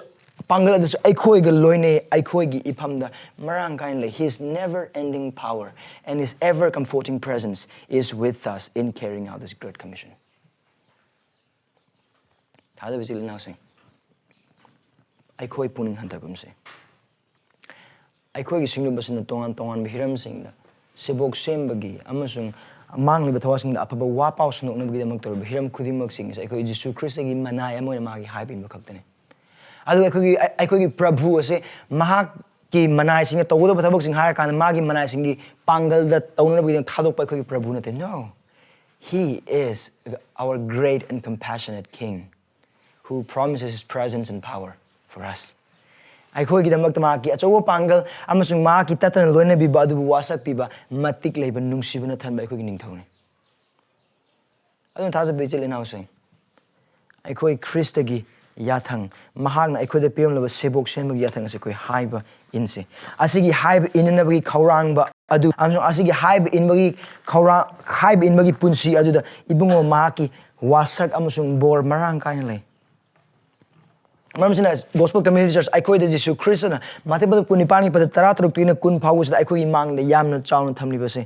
ꯄꯥꯡꯒꯜ ꯑꯗꯨꯁꯨ ꯑꯩꯈꯣꯏꯒ ꯂꯣꯏꯅꯩ, ꯑꯩꯈꯣꯏꯒꯤ ꯏꯐꯝꯗ ꯃꯔꯥꯡ ꯀꯥꯏꯅ ꯂꯩ. His never ending power and his ever comforting presence is with us in carrying out this great commission. ꯊꯥꯖꯕ ꯏꯆꯤꯜ ꯏꯅꯥꯎꯁꯤꯡ, ꯑꯩꯈꯣꯏ ꯄꯨꯛꯅꯤꯡ ꯍꯟꯊꯒꯨꯝꯁꯦ. ꯑꯩꯈꯣꯏꯒꯤ ꯁꯤꯡꯂꯨꯞ ꯑꯁꯤꯅ ꯇꯣꯉꯥꯟ ꯇꯣꯉꯥꯟꯕ ꯍꯤꯔꯝꯁꯤꯡꯗ ꯁꯦꯕꯣꯛ ꯁꯦꯝꯕꯒꯤ ꯑꯃꯁꯨꯡ ꯃꯥꯡꯂꯤꯕ ꯊꯋꯥꯏꯁꯤꯡꯗ ꯑꯐꯕ ꯋꯥ ꯄꯥꯎ ꯁꯟꯗꯣꯛꯅꯕꯒꯤꯗꯃꯛ ꯇꯧꯔꯤꯕ ꯍꯤꯔꯝ ꯈꯨꯗꯤꯡꯃꯛꯁꯤꯡ ꯑꯁꯤ ꯑꯩꯈꯣꯏ ꯖꯤꯁꯨ ꯈ꯭ꯔꯤꯁꯇꯒꯤ ꯃꯅꯥꯏ ꯑꯃ ꯑꯣꯏꯅ ꯃꯥꯒꯤ ꯍꯥꯏꯕ ꯏꯟꯕ ꯈꯛꯇꯅꯤ. ꯑꯗꯨꯒ ꯑꯩꯈꯣꯏꯒꯤ, ꯑꯩꯈꯣꯏꯒꯤ ꯄ꯭ꯔꯚꯨ ꯑꯁꯦ ꯃꯍꯥꯛꯀꯤ ꯃꯅꯥꯏꯁꯤꯡꯅ ꯇꯧꯒꯗꯕ ꯊꯕꯛꯁꯤꯡ ꯍꯥꯏꯔꯀꯥꯟꯗ ꯃꯥꯒꯤ ꯃꯅꯥꯏꯁꯤꯡꯒꯤ ꯄꯥꯡꯒꯜꯗ ꯇꯧꯅꯅꯕꯒꯤꯗꯃꯛ ꯊꯥꯗꯣꯛꯄ ꯑꯩꯈꯣꯏꯒꯤ ꯄ꯭ꯔꯚꯨ ꯅꯠꯇꯦ. No. He is our great and compassionate King who promises his presence and power for us. ꯑꯩꯈꯣꯏꯒꯤꯗꯃꯛꯇ ꯃꯍꯥꯛꯀꯤ ꯑꯆꯧꯕ ꯄꯥꯡꯒꯜ ꯑꯃꯁꯨꯡ ꯃꯍꯥꯛꯀꯤ ꯇꯠꯇꯅ ꯂꯣꯏꯅꯕꯤꯕ ꯑꯗꯨꯕꯨ ꯋꯥꯁꯛꯄꯤꯕ ꯃꯇꯤꯛ ꯂꯩꯕ ꯅꯨꯡꯁꯤꯕꯅ ꯊꯟꯕ ꯑꯩꯈꯣꯏꯒꯤ ꯅꯤꯡꯊꯧꯅꯤ. ꯑꯗꯨꯅ ꯊꯥꯖꯕ ꯏꯆꯤꯜ ꯏꯅꯥꯎꯁꯤꯡ, ꯑꯩꯈꯣꯏ ꯈ꯭ꯔꯤꯁꯇꯒꯤ ꯌꯥꯊꯪ, ꯃꯍꯥꯛꯅ ꯑꯩꯈꯣꯏꯗ ꯄꯤꯔꯝꯂꯕ ꯁꯦꯕꯣꯛ ꯁꯦꯝꯕꯒꯤ ꯌꯥꯊꯪ ꯑꯁꯤ ꯑꯩꯈꯣꯏ ꯍꯥꯏꯕ ꯏꯟꯁꯤ. ꯑꯁꯤꯒꯤ ꯍꯥꯏꯕ ꯏꯟꯅꯅꯕꯒꯤ ꯈꯧꯔꯥꯡꯕ ꯑꯗꯨ ꯑꯃꯁꯨꯡ ꯑꯁꯤꯒꯤ ꯍꯥꯏꯕ ꯏꯟꯕꯒꯤ ꯈꯧꯔꯥꯡ, ꯍꯥꯏꯕ ꯏꯟꯕꯒꯤ ꯄꯨꯟꯁꯤ ꯑꯗꯨꯗ ꯏꯕꯨꯡꯉꯣ ꯃꯍꯥꯛꯀꯤ ꯋꯥꯁꯛ ꯑꯃꯁꯨꯡ ꯕꯣꯔ ꯃꯔꯥꯡ ꯀꯥꯏꯅ ꯂꯩ. ꯃꯔꯝ ꯑꯁꯤꯅ Gospel Community Church ꯑꯩꯈꯣꯏꯗ ꯖꯤꯁꯨ ꯈ꯭ꯔꯤꯁꯇꯅ ꯃꯇꯦ ꯄꯗ ꯀꯨꯟꯅꯤꯄꯥꯟꯒꯤ ꯄꯗ ꯇꯔꯥꯇꯔꯨꯛꯇꯒꯤꯅ ꯀꯨꯟ ꯐꯥꯎꯕꯁꯤꯗ ꯑꯩꯈꯣꯏꯒꯤ ꯃꯥꯡꯗ ꯌꯥꯝꯅ ꯆꯥꯎꯅ ꯊꯝꯂꯤꯕꯁꯦ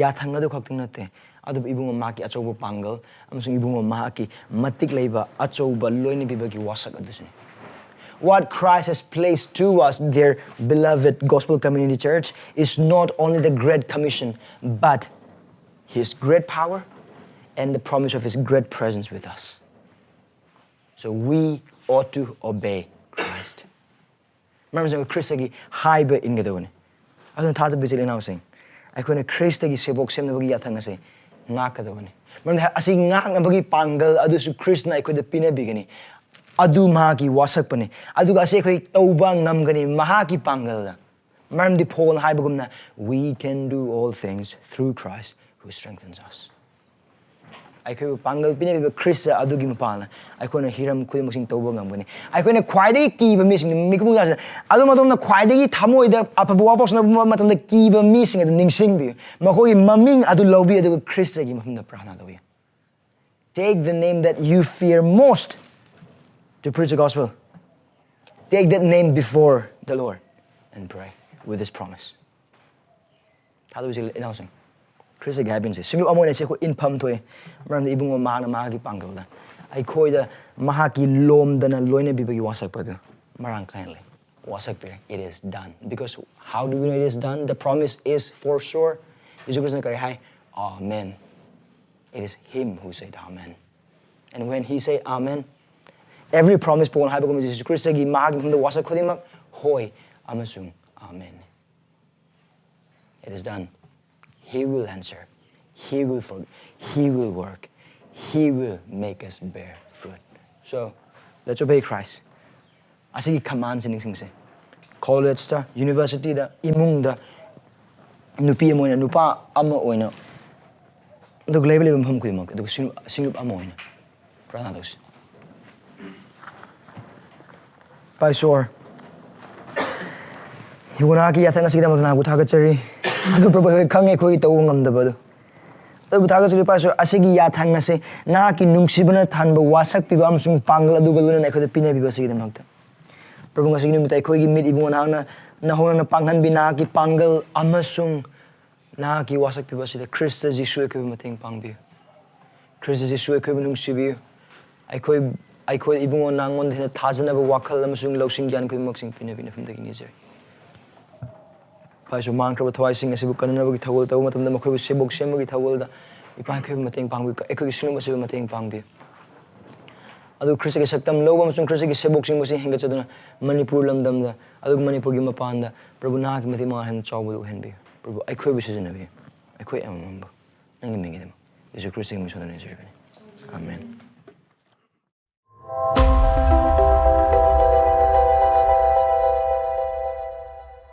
ꯌꯥꯊꯪ ꯑꯗꯨ ꯈꯛꯇꯪ ꯅꯠꯇꯦ, ꯑꯗꯨꯕꯨ ꯏꯕꯨꯡꯉꯣ ꯃꯍꯥꯛꯀꯤ ꯑꯆꯧꯕ ꯄꯥꯡꯒꯜ ꯑꯃꯁꯨꯡ ꯏꯕꯨꯡꯉꯣ ꯃꯍꯥꯛꯀꯤ ꯃꯇꯤꯛ ꯂꯩꯕ ꯑꯆꯧꯕ ꯂꯣꯏꯅꯕꯤꯕꯒꯤ ꯋꯥꯁꯛ ꯑꯗꯨꯁꯨꯅꯤ. What Christ has placed to us, dear beloved Gospel Community Church, is not only the Great Commission, but His great power and the promise of his great presence with us. So we ought to obey Christ. ꯃꯔꯝꯁꯦ ꯈ꯭ꯔꯤꯁꯇꯒꯤ ꯍꯥꯏꯕ ꯏꯟꯒꯗꯕꯅꯤ꯫ ꯑꯗꯨꯅ ꯊꯥꯖꯕ ꯏꯆꯤꯜ ꯏꯅꯥꯎꯁꯤꯡ, ꯑꯩꯈꯣꯏꯅ ꯈ꯭ꯔꯤꯁꯇꯒꯤ ꯁꯦꯕꯣꯛ ꯁꯦꯝꯅꯕꯒꯤ ꯌꯥꯊꯪ ꯑꯁꯦ ꯉꯥꯛꯀꯗꯕꯅꯤ꯫ ꯃꯔꯝꯗꯤ ꯑꯁꯤ ꯉꯥꯛꯅꯕꯒꯤ ꯄꯥꯡꯒꯜ ꯑꯗꯨꯁꯨ ꯈ꯭ꯔꯤꯁꯇꯅ ꯑꯩꯈꯣꯏꯗ ꯄꯤꯅꯕꯤꯒꯅꯤ꯫ ꯑꯗꯨ ꯃꯍꯥꯛꯀꯤ ꯋꯥꯁꯛꯄꯅꯤ꯫ ꯑꯗꯨꯒ ꯑꯁꯤ ꯑꯩꯈꯣꯏ ꯇꯧꯕ ꯉꯝꯒꯅꯤ ꯃꯍꯥꯛꯀꯤ ꯄꯥꯡꯒꯜꯗ꯫ ꯃꯔꯝꯗꯤ ꯄꯣꯜꯅ ꯍꯥꯏꯕꯒꯨꯝꯅ, "We can do all things through Christ who strengthens us." ꯑꯩꯈꯣꯏꯕꯨ ꯄꯥꯡꯒꯜ ꯄꯤꯅꯕꯤꯕ ꯈ꯭ꯔꯤꯁꯇ ꯑꯗꯨꯒꯤ ꯃꯄꯥꯟꯅ ꯑꯩꯈꯣꯏꯅ ꯍꯤꯔꯝ ꯈꯨꯗꯤꯡꯃꯛꯁꯤꯡ ꯇꯧꯕ ꯉꯝꯒꯅꯤ꯫ ꯑꯩꯈꯣꯏꯅ ꯈ꯭ꯋꯥꯏꯗꯒꯤ ꯀꯤꯕ ꯃꯤꯁꯤꯡ, ꯃꯤꯀꯨꯞ ꯈꯨꯗꯤꯡꯃꯛꯁꯤꯗ ꯑꯗꯨꯝ ꯑꯗꯣꯝꯅ ꯈ꯭ꯋꯥꯏꯗꯒꯤ ꯊꯃꯣꯏꯗ ꯑꯐꯕ ꯋꯥꯐꯥꯎ ꯁꯥꯟꯅꯕ ꯃꯇꯝꯗ ꯀꯤꯕ ꯃꯤꯁꯤꯡ ꯑꯗꯨ ꯅꯤꯡꯁꯤꯡꯕꯤꯌꯨ꯫ ꯃꯈꯣꯏꯒꯤ ꯃꯃꯤꯡ ꯑꯗꯨ ꯂꯧꯕꯤꯌꯨ, ꯑꯗꯨꯒ ꯈ꯭ꯔꯤꯁꯇꯒꯤ ꯃꯐꯝꯗ ꯄ꯭ꯔꯥꯔꯊꯅꯥ ꯇꯧꯕꯤꯌꯨ꯫ Take the name that you fear most to preach the gospel. Take that name before the Lord and pray with this promise. ꯊꯥꯗꯣꯛꯁꯤ ꯏꯅꯥꯎꯁꯤꯡ, ꯈ꯭ꯔꯤꯁꯇꯒꯤ ꯍꯥꯏꯕꯁꯦ ꯁꯤꯡꯂꯨꯞ ꯑꯃ ꯑꯣꯏꯅ ꯁꯤ ꯑꯩꯈꯣꯏ ꯏꯟꯐꯝ ꯊꯣꯛꯑꯦ꯫ ꯃꯔꯝꯗꯤ ꯏꯕꯨꯡꯉꯣ ꯃꯍꯥꯛꯅ ꯃꯍꯥꯛꯀꯤ ꯄꯥꯡꯒꯜꯗ ꯑꯩꯈꯣꯏꯗ ꯃꯍꯥꯛꯀꯤ ꯂꯣꯝꯗꯅ ꯂꯣꯏꯅꯕꯤꯕꯒꯤ ꯋꯥꯁꯛꯄꯗꯨ ꯃꯔꯥꯡ ꯀꯥꯏꯅ ꯂꯩ꯫ ꯋꯥꯁꯛꯄꯤꯔꯦ, "It is done." Because how do we know it is done? The promise is for sure. ꯖꯤꯁꯨ ꯈ꯭ꯔꯤꯁꯇꯅ ꯀꯔꯤ ꯍꯥꯏ? "Amen." It is him who said "Amen." And when he said "Amen," every promise, ꯄꯣꯜꯅ ꯍꯥꯏꯕꯒꯨꯝꯕ, ꯖꯤꯁꯨ ꯈ꯭ꯔꯤꯁꯇꯒꯤ ꯃꯍꯥꯛꯀꯤ ꯃꯐꯝꯗ ꯋꯥꯁꯛ ꯈꯨꯗꯤꯡꯃꯛ "ꯍꯣꯏ" ꯑꯃꯁꯨꯡ "Amen." It is done. He will answer. He will for, he will work. He will make us bear fruit. So, let's obey Christ. ꯑꯁꯤꯒꯤ ꯀꯃꯥꯟꯁꯦ ꯅꯤꯡꯁꯤꯡꯁꯦ꯫ ꯀꯣꯂꯦꯖꯇ, ꯌꯨꯅꯤꯚꯔꯁꯤꯇꯤꯗ, ꯏꯃꯨꯡꯗ, ꯅꯨꯄꯤ ꯑꯃ ꯑꯣꯏꯅ, ꯅꯨꯄꯥ ꯑꯃ ꯑꯣꯏꯅ, ꯑꯗꯨꯒ ꯂꯩꯕ ꯂꯩꯕ ꯃꯐꯝ ꯈꯨꯗꯤꯡꯃꯛ, ꯑꯗꯨꯒ ꯁꯤꯡꯂꯨꯞ, ꯁꯤꯡꯂꯨꯞ ꯑꯃ ꯑꯣꯏꯅ ꯄ꯭ꯔꯥꯔꯊꯅꯥ ꯇꯧꯁꯤ꯫ ꯏꯄꯥ ꯏꯁꯣꯔ, ꯌꯨꯒꯣꯅꯥꯒꯤ ꯌꯥꯊꯪ ꯑꯁꯤꯒꯤꯗꯃꯛꯇ ꯅꯍꯥꯛꯄꯨ ꯊꯥꯒꯠꯆꯔꯤ꯫ ꯑꯗꯨ ꯄ꯭ꯔꯚꯨ, ꯑꯩꯈꯣꯏ ꯈꯪꯉꯦ ꯑꯩꯈꯣꯏꯒꯤ ꯇꯧꯕ ꯉꯝꯗꯕ ꯑꯗꯨ꯫ ꯑꯗꯨꯕꯨ ꯊꯥꯒꯠꯆꯔꯤ ꯏꯄꯥ ꯏꯁꯣꯔ, ꯑꯁꯤꯒꯤ ꯌꯥꯊꯪ ꯑꯁꯤ ꯅꯍꯥꯛꯀꯤ ꯅꯨꯡꯁꯤꯕꯅ ꯊꯟꯕ ꯋꯥꯁꯛ ꯄꯤꯕ ꯑꯃꯁꯨꯡ ꯄꯥꯡꯒꯜ ꯑꯗꯨꯒ ꯂꯣꯏꯅꯅ ꯑꯩꯈꯣꯏꯗ ꯄꯤꯅꯕꯤꯕ ꯑꯁꯤꯒꯤꯗꯃꯛꯇ꯫ ꯄ꯭ꯔꯚꯨ, ꯉꯁꯤꯒꯤ ꯅꯨꯃꯤꯠꯇ ꯑꯩꯈꯣꯏꯒꯤ ꯃꯤꯠ ꯏꯕꯨꯡꯉꯣ ꯅꯍꯥꯛꯅ ꯅꯍꯧꯅꯅ ꯄꯥꯡꯍꯟꯕꯤ, ꯅꯍꯥꯛꯀꯤ ꯄꯥꯡꯒꯜ ꯑꯃꯁꯨꯡ ꯅꯍꯥꯛꯀꯤ ꯋꯥꯁꯛ ꯄꯤꯕ ꯑꯁꯤꯗ ꯈ꯭ꯔꯤꯁꯇ ꯖꯤꯁꯨ ꯑꯩꯈꯣꯏꯕꯨ ꯃꯇꯦꯡ ꯄꯥꯡꯕꯤꯌꯨ꯫ ꯈ꯭ꯔꯤꯁꯇ ꯖꯤꯁꯨ ꯑꯩꯈꯣꯏꯕꯨ ꯅꯨꯡꯁꯤꯕꯤꯌꯨ꯫ ꯑꯩꯈꯣꯏ, ꯑꯩꯈꯣꯏ ꯏꯕꯨꯡꯉꯣ ꯅꯉꯣꯟꯗ ꯍꯦꯟꯅ ꯊꯥꯖꯅꯕ ꯋꯥꯈꯜ ꯑꯃꯁꯨꯡ ꯂꯧꯁꯤꯡ ꯒ꯭ꯌꯥꯟ ꯈꯨꯗꯤꯡꯃꯛꯁꯤꯡ ꯄꯤꯅꯕꯤ ꯅꯐꯝꯗꯒꯤ ꯅꯤꯖꯔꯤ꯫ ꯐꯔꯁꯨ ꯃꯥꯡꯈ꯭ꯔꯕ ꯊꯋꯥꯏꯁꯤꯡ ꯑꯁꯤꯕꯨ ꯀꯟꯅꯅꯕꯒꯤ ꯊꯧꯒꯜ ꯇꯧꯕ ꯃꯇꯝꯗ ꯃꯈꯣꯏꯕꯨ ꯁꯦꯕꯣꯛ ꯁꯦꯝꯕꯒꯤ ꯊꯧꯒꯜꯗ ꯏꯄꯥ, ꯑꯩꯈꯣꯏꯕꯨ ꯃꯇꯦꯡ ꯄꯥꯡꯕꯤꯌꯨ, ꯑꯩꯈꯣꯏꯒꯤ ꯁꯤꯒꯨꯝꯕꯁꯤꯕꯨ ꯃꯇꯦꯡ ꯄꯥꯡꯕꯤꯌꯨ꯫ ꯑꯗꯨ ꯈ꯭ꯔꯤꯁꯇꯒꯤ ꯁꯛꯇꯝ ꯂꯧꯕ ꯑꯃꯁꯨꯡ ꯈ꯭ꯔꯤꯁꯇꯒꯤ ꯁꯦꯕꯣꯛꯁꯤꯡꯕꯨ ꯁꯤ ꯍꯦꯟꯒꯠꯆꯗꯨꯅ ꯃꯅꯤꯄꯨꯔ ꯂꯝꯗꯝꯗ, ꯑꯗꯨꯒ ꯃꯅꯤꯄꯨꯔꯒꯤ ꯃꯄꯥꯟꯗ ꯄ꯭ꯔꯚꯨ ꯅꯍꯥꯛꯀꯤ ꯃꯇꯤꯛ ꯃꯉꯥ ꯍꯦꯟꯅ ꯆꯥꯎꯕꯗꯨ ꯑꯣꯏꯍꯟꯕꯤꯌꯨ꯫ ꯄ꯭ꯔꯚꯨ ꯑꯩꯈꯣꯏꯕꯨ ꯁꯤꯖꯤꯟꯅꯕꯤꯌꯨ, ꯑꯩꯈꯣꯏ ꯑꯃꯃꯝꯕꯨ ꯅꯪꯒꯤ ꯃꯤꯡꯒꯤꯗꯃꯛ ꯌꯦꯁꯨ ꯈ꯭ꯔꯤꯁꯇꯒꯤ ꯃꯤꯡ ꯁꯣꯟꯗꯨꯅ ꯅꯤꯖꯔꯤꯕꯅꯤ꯫ ꯑꯥꯃꯦꯟ꯫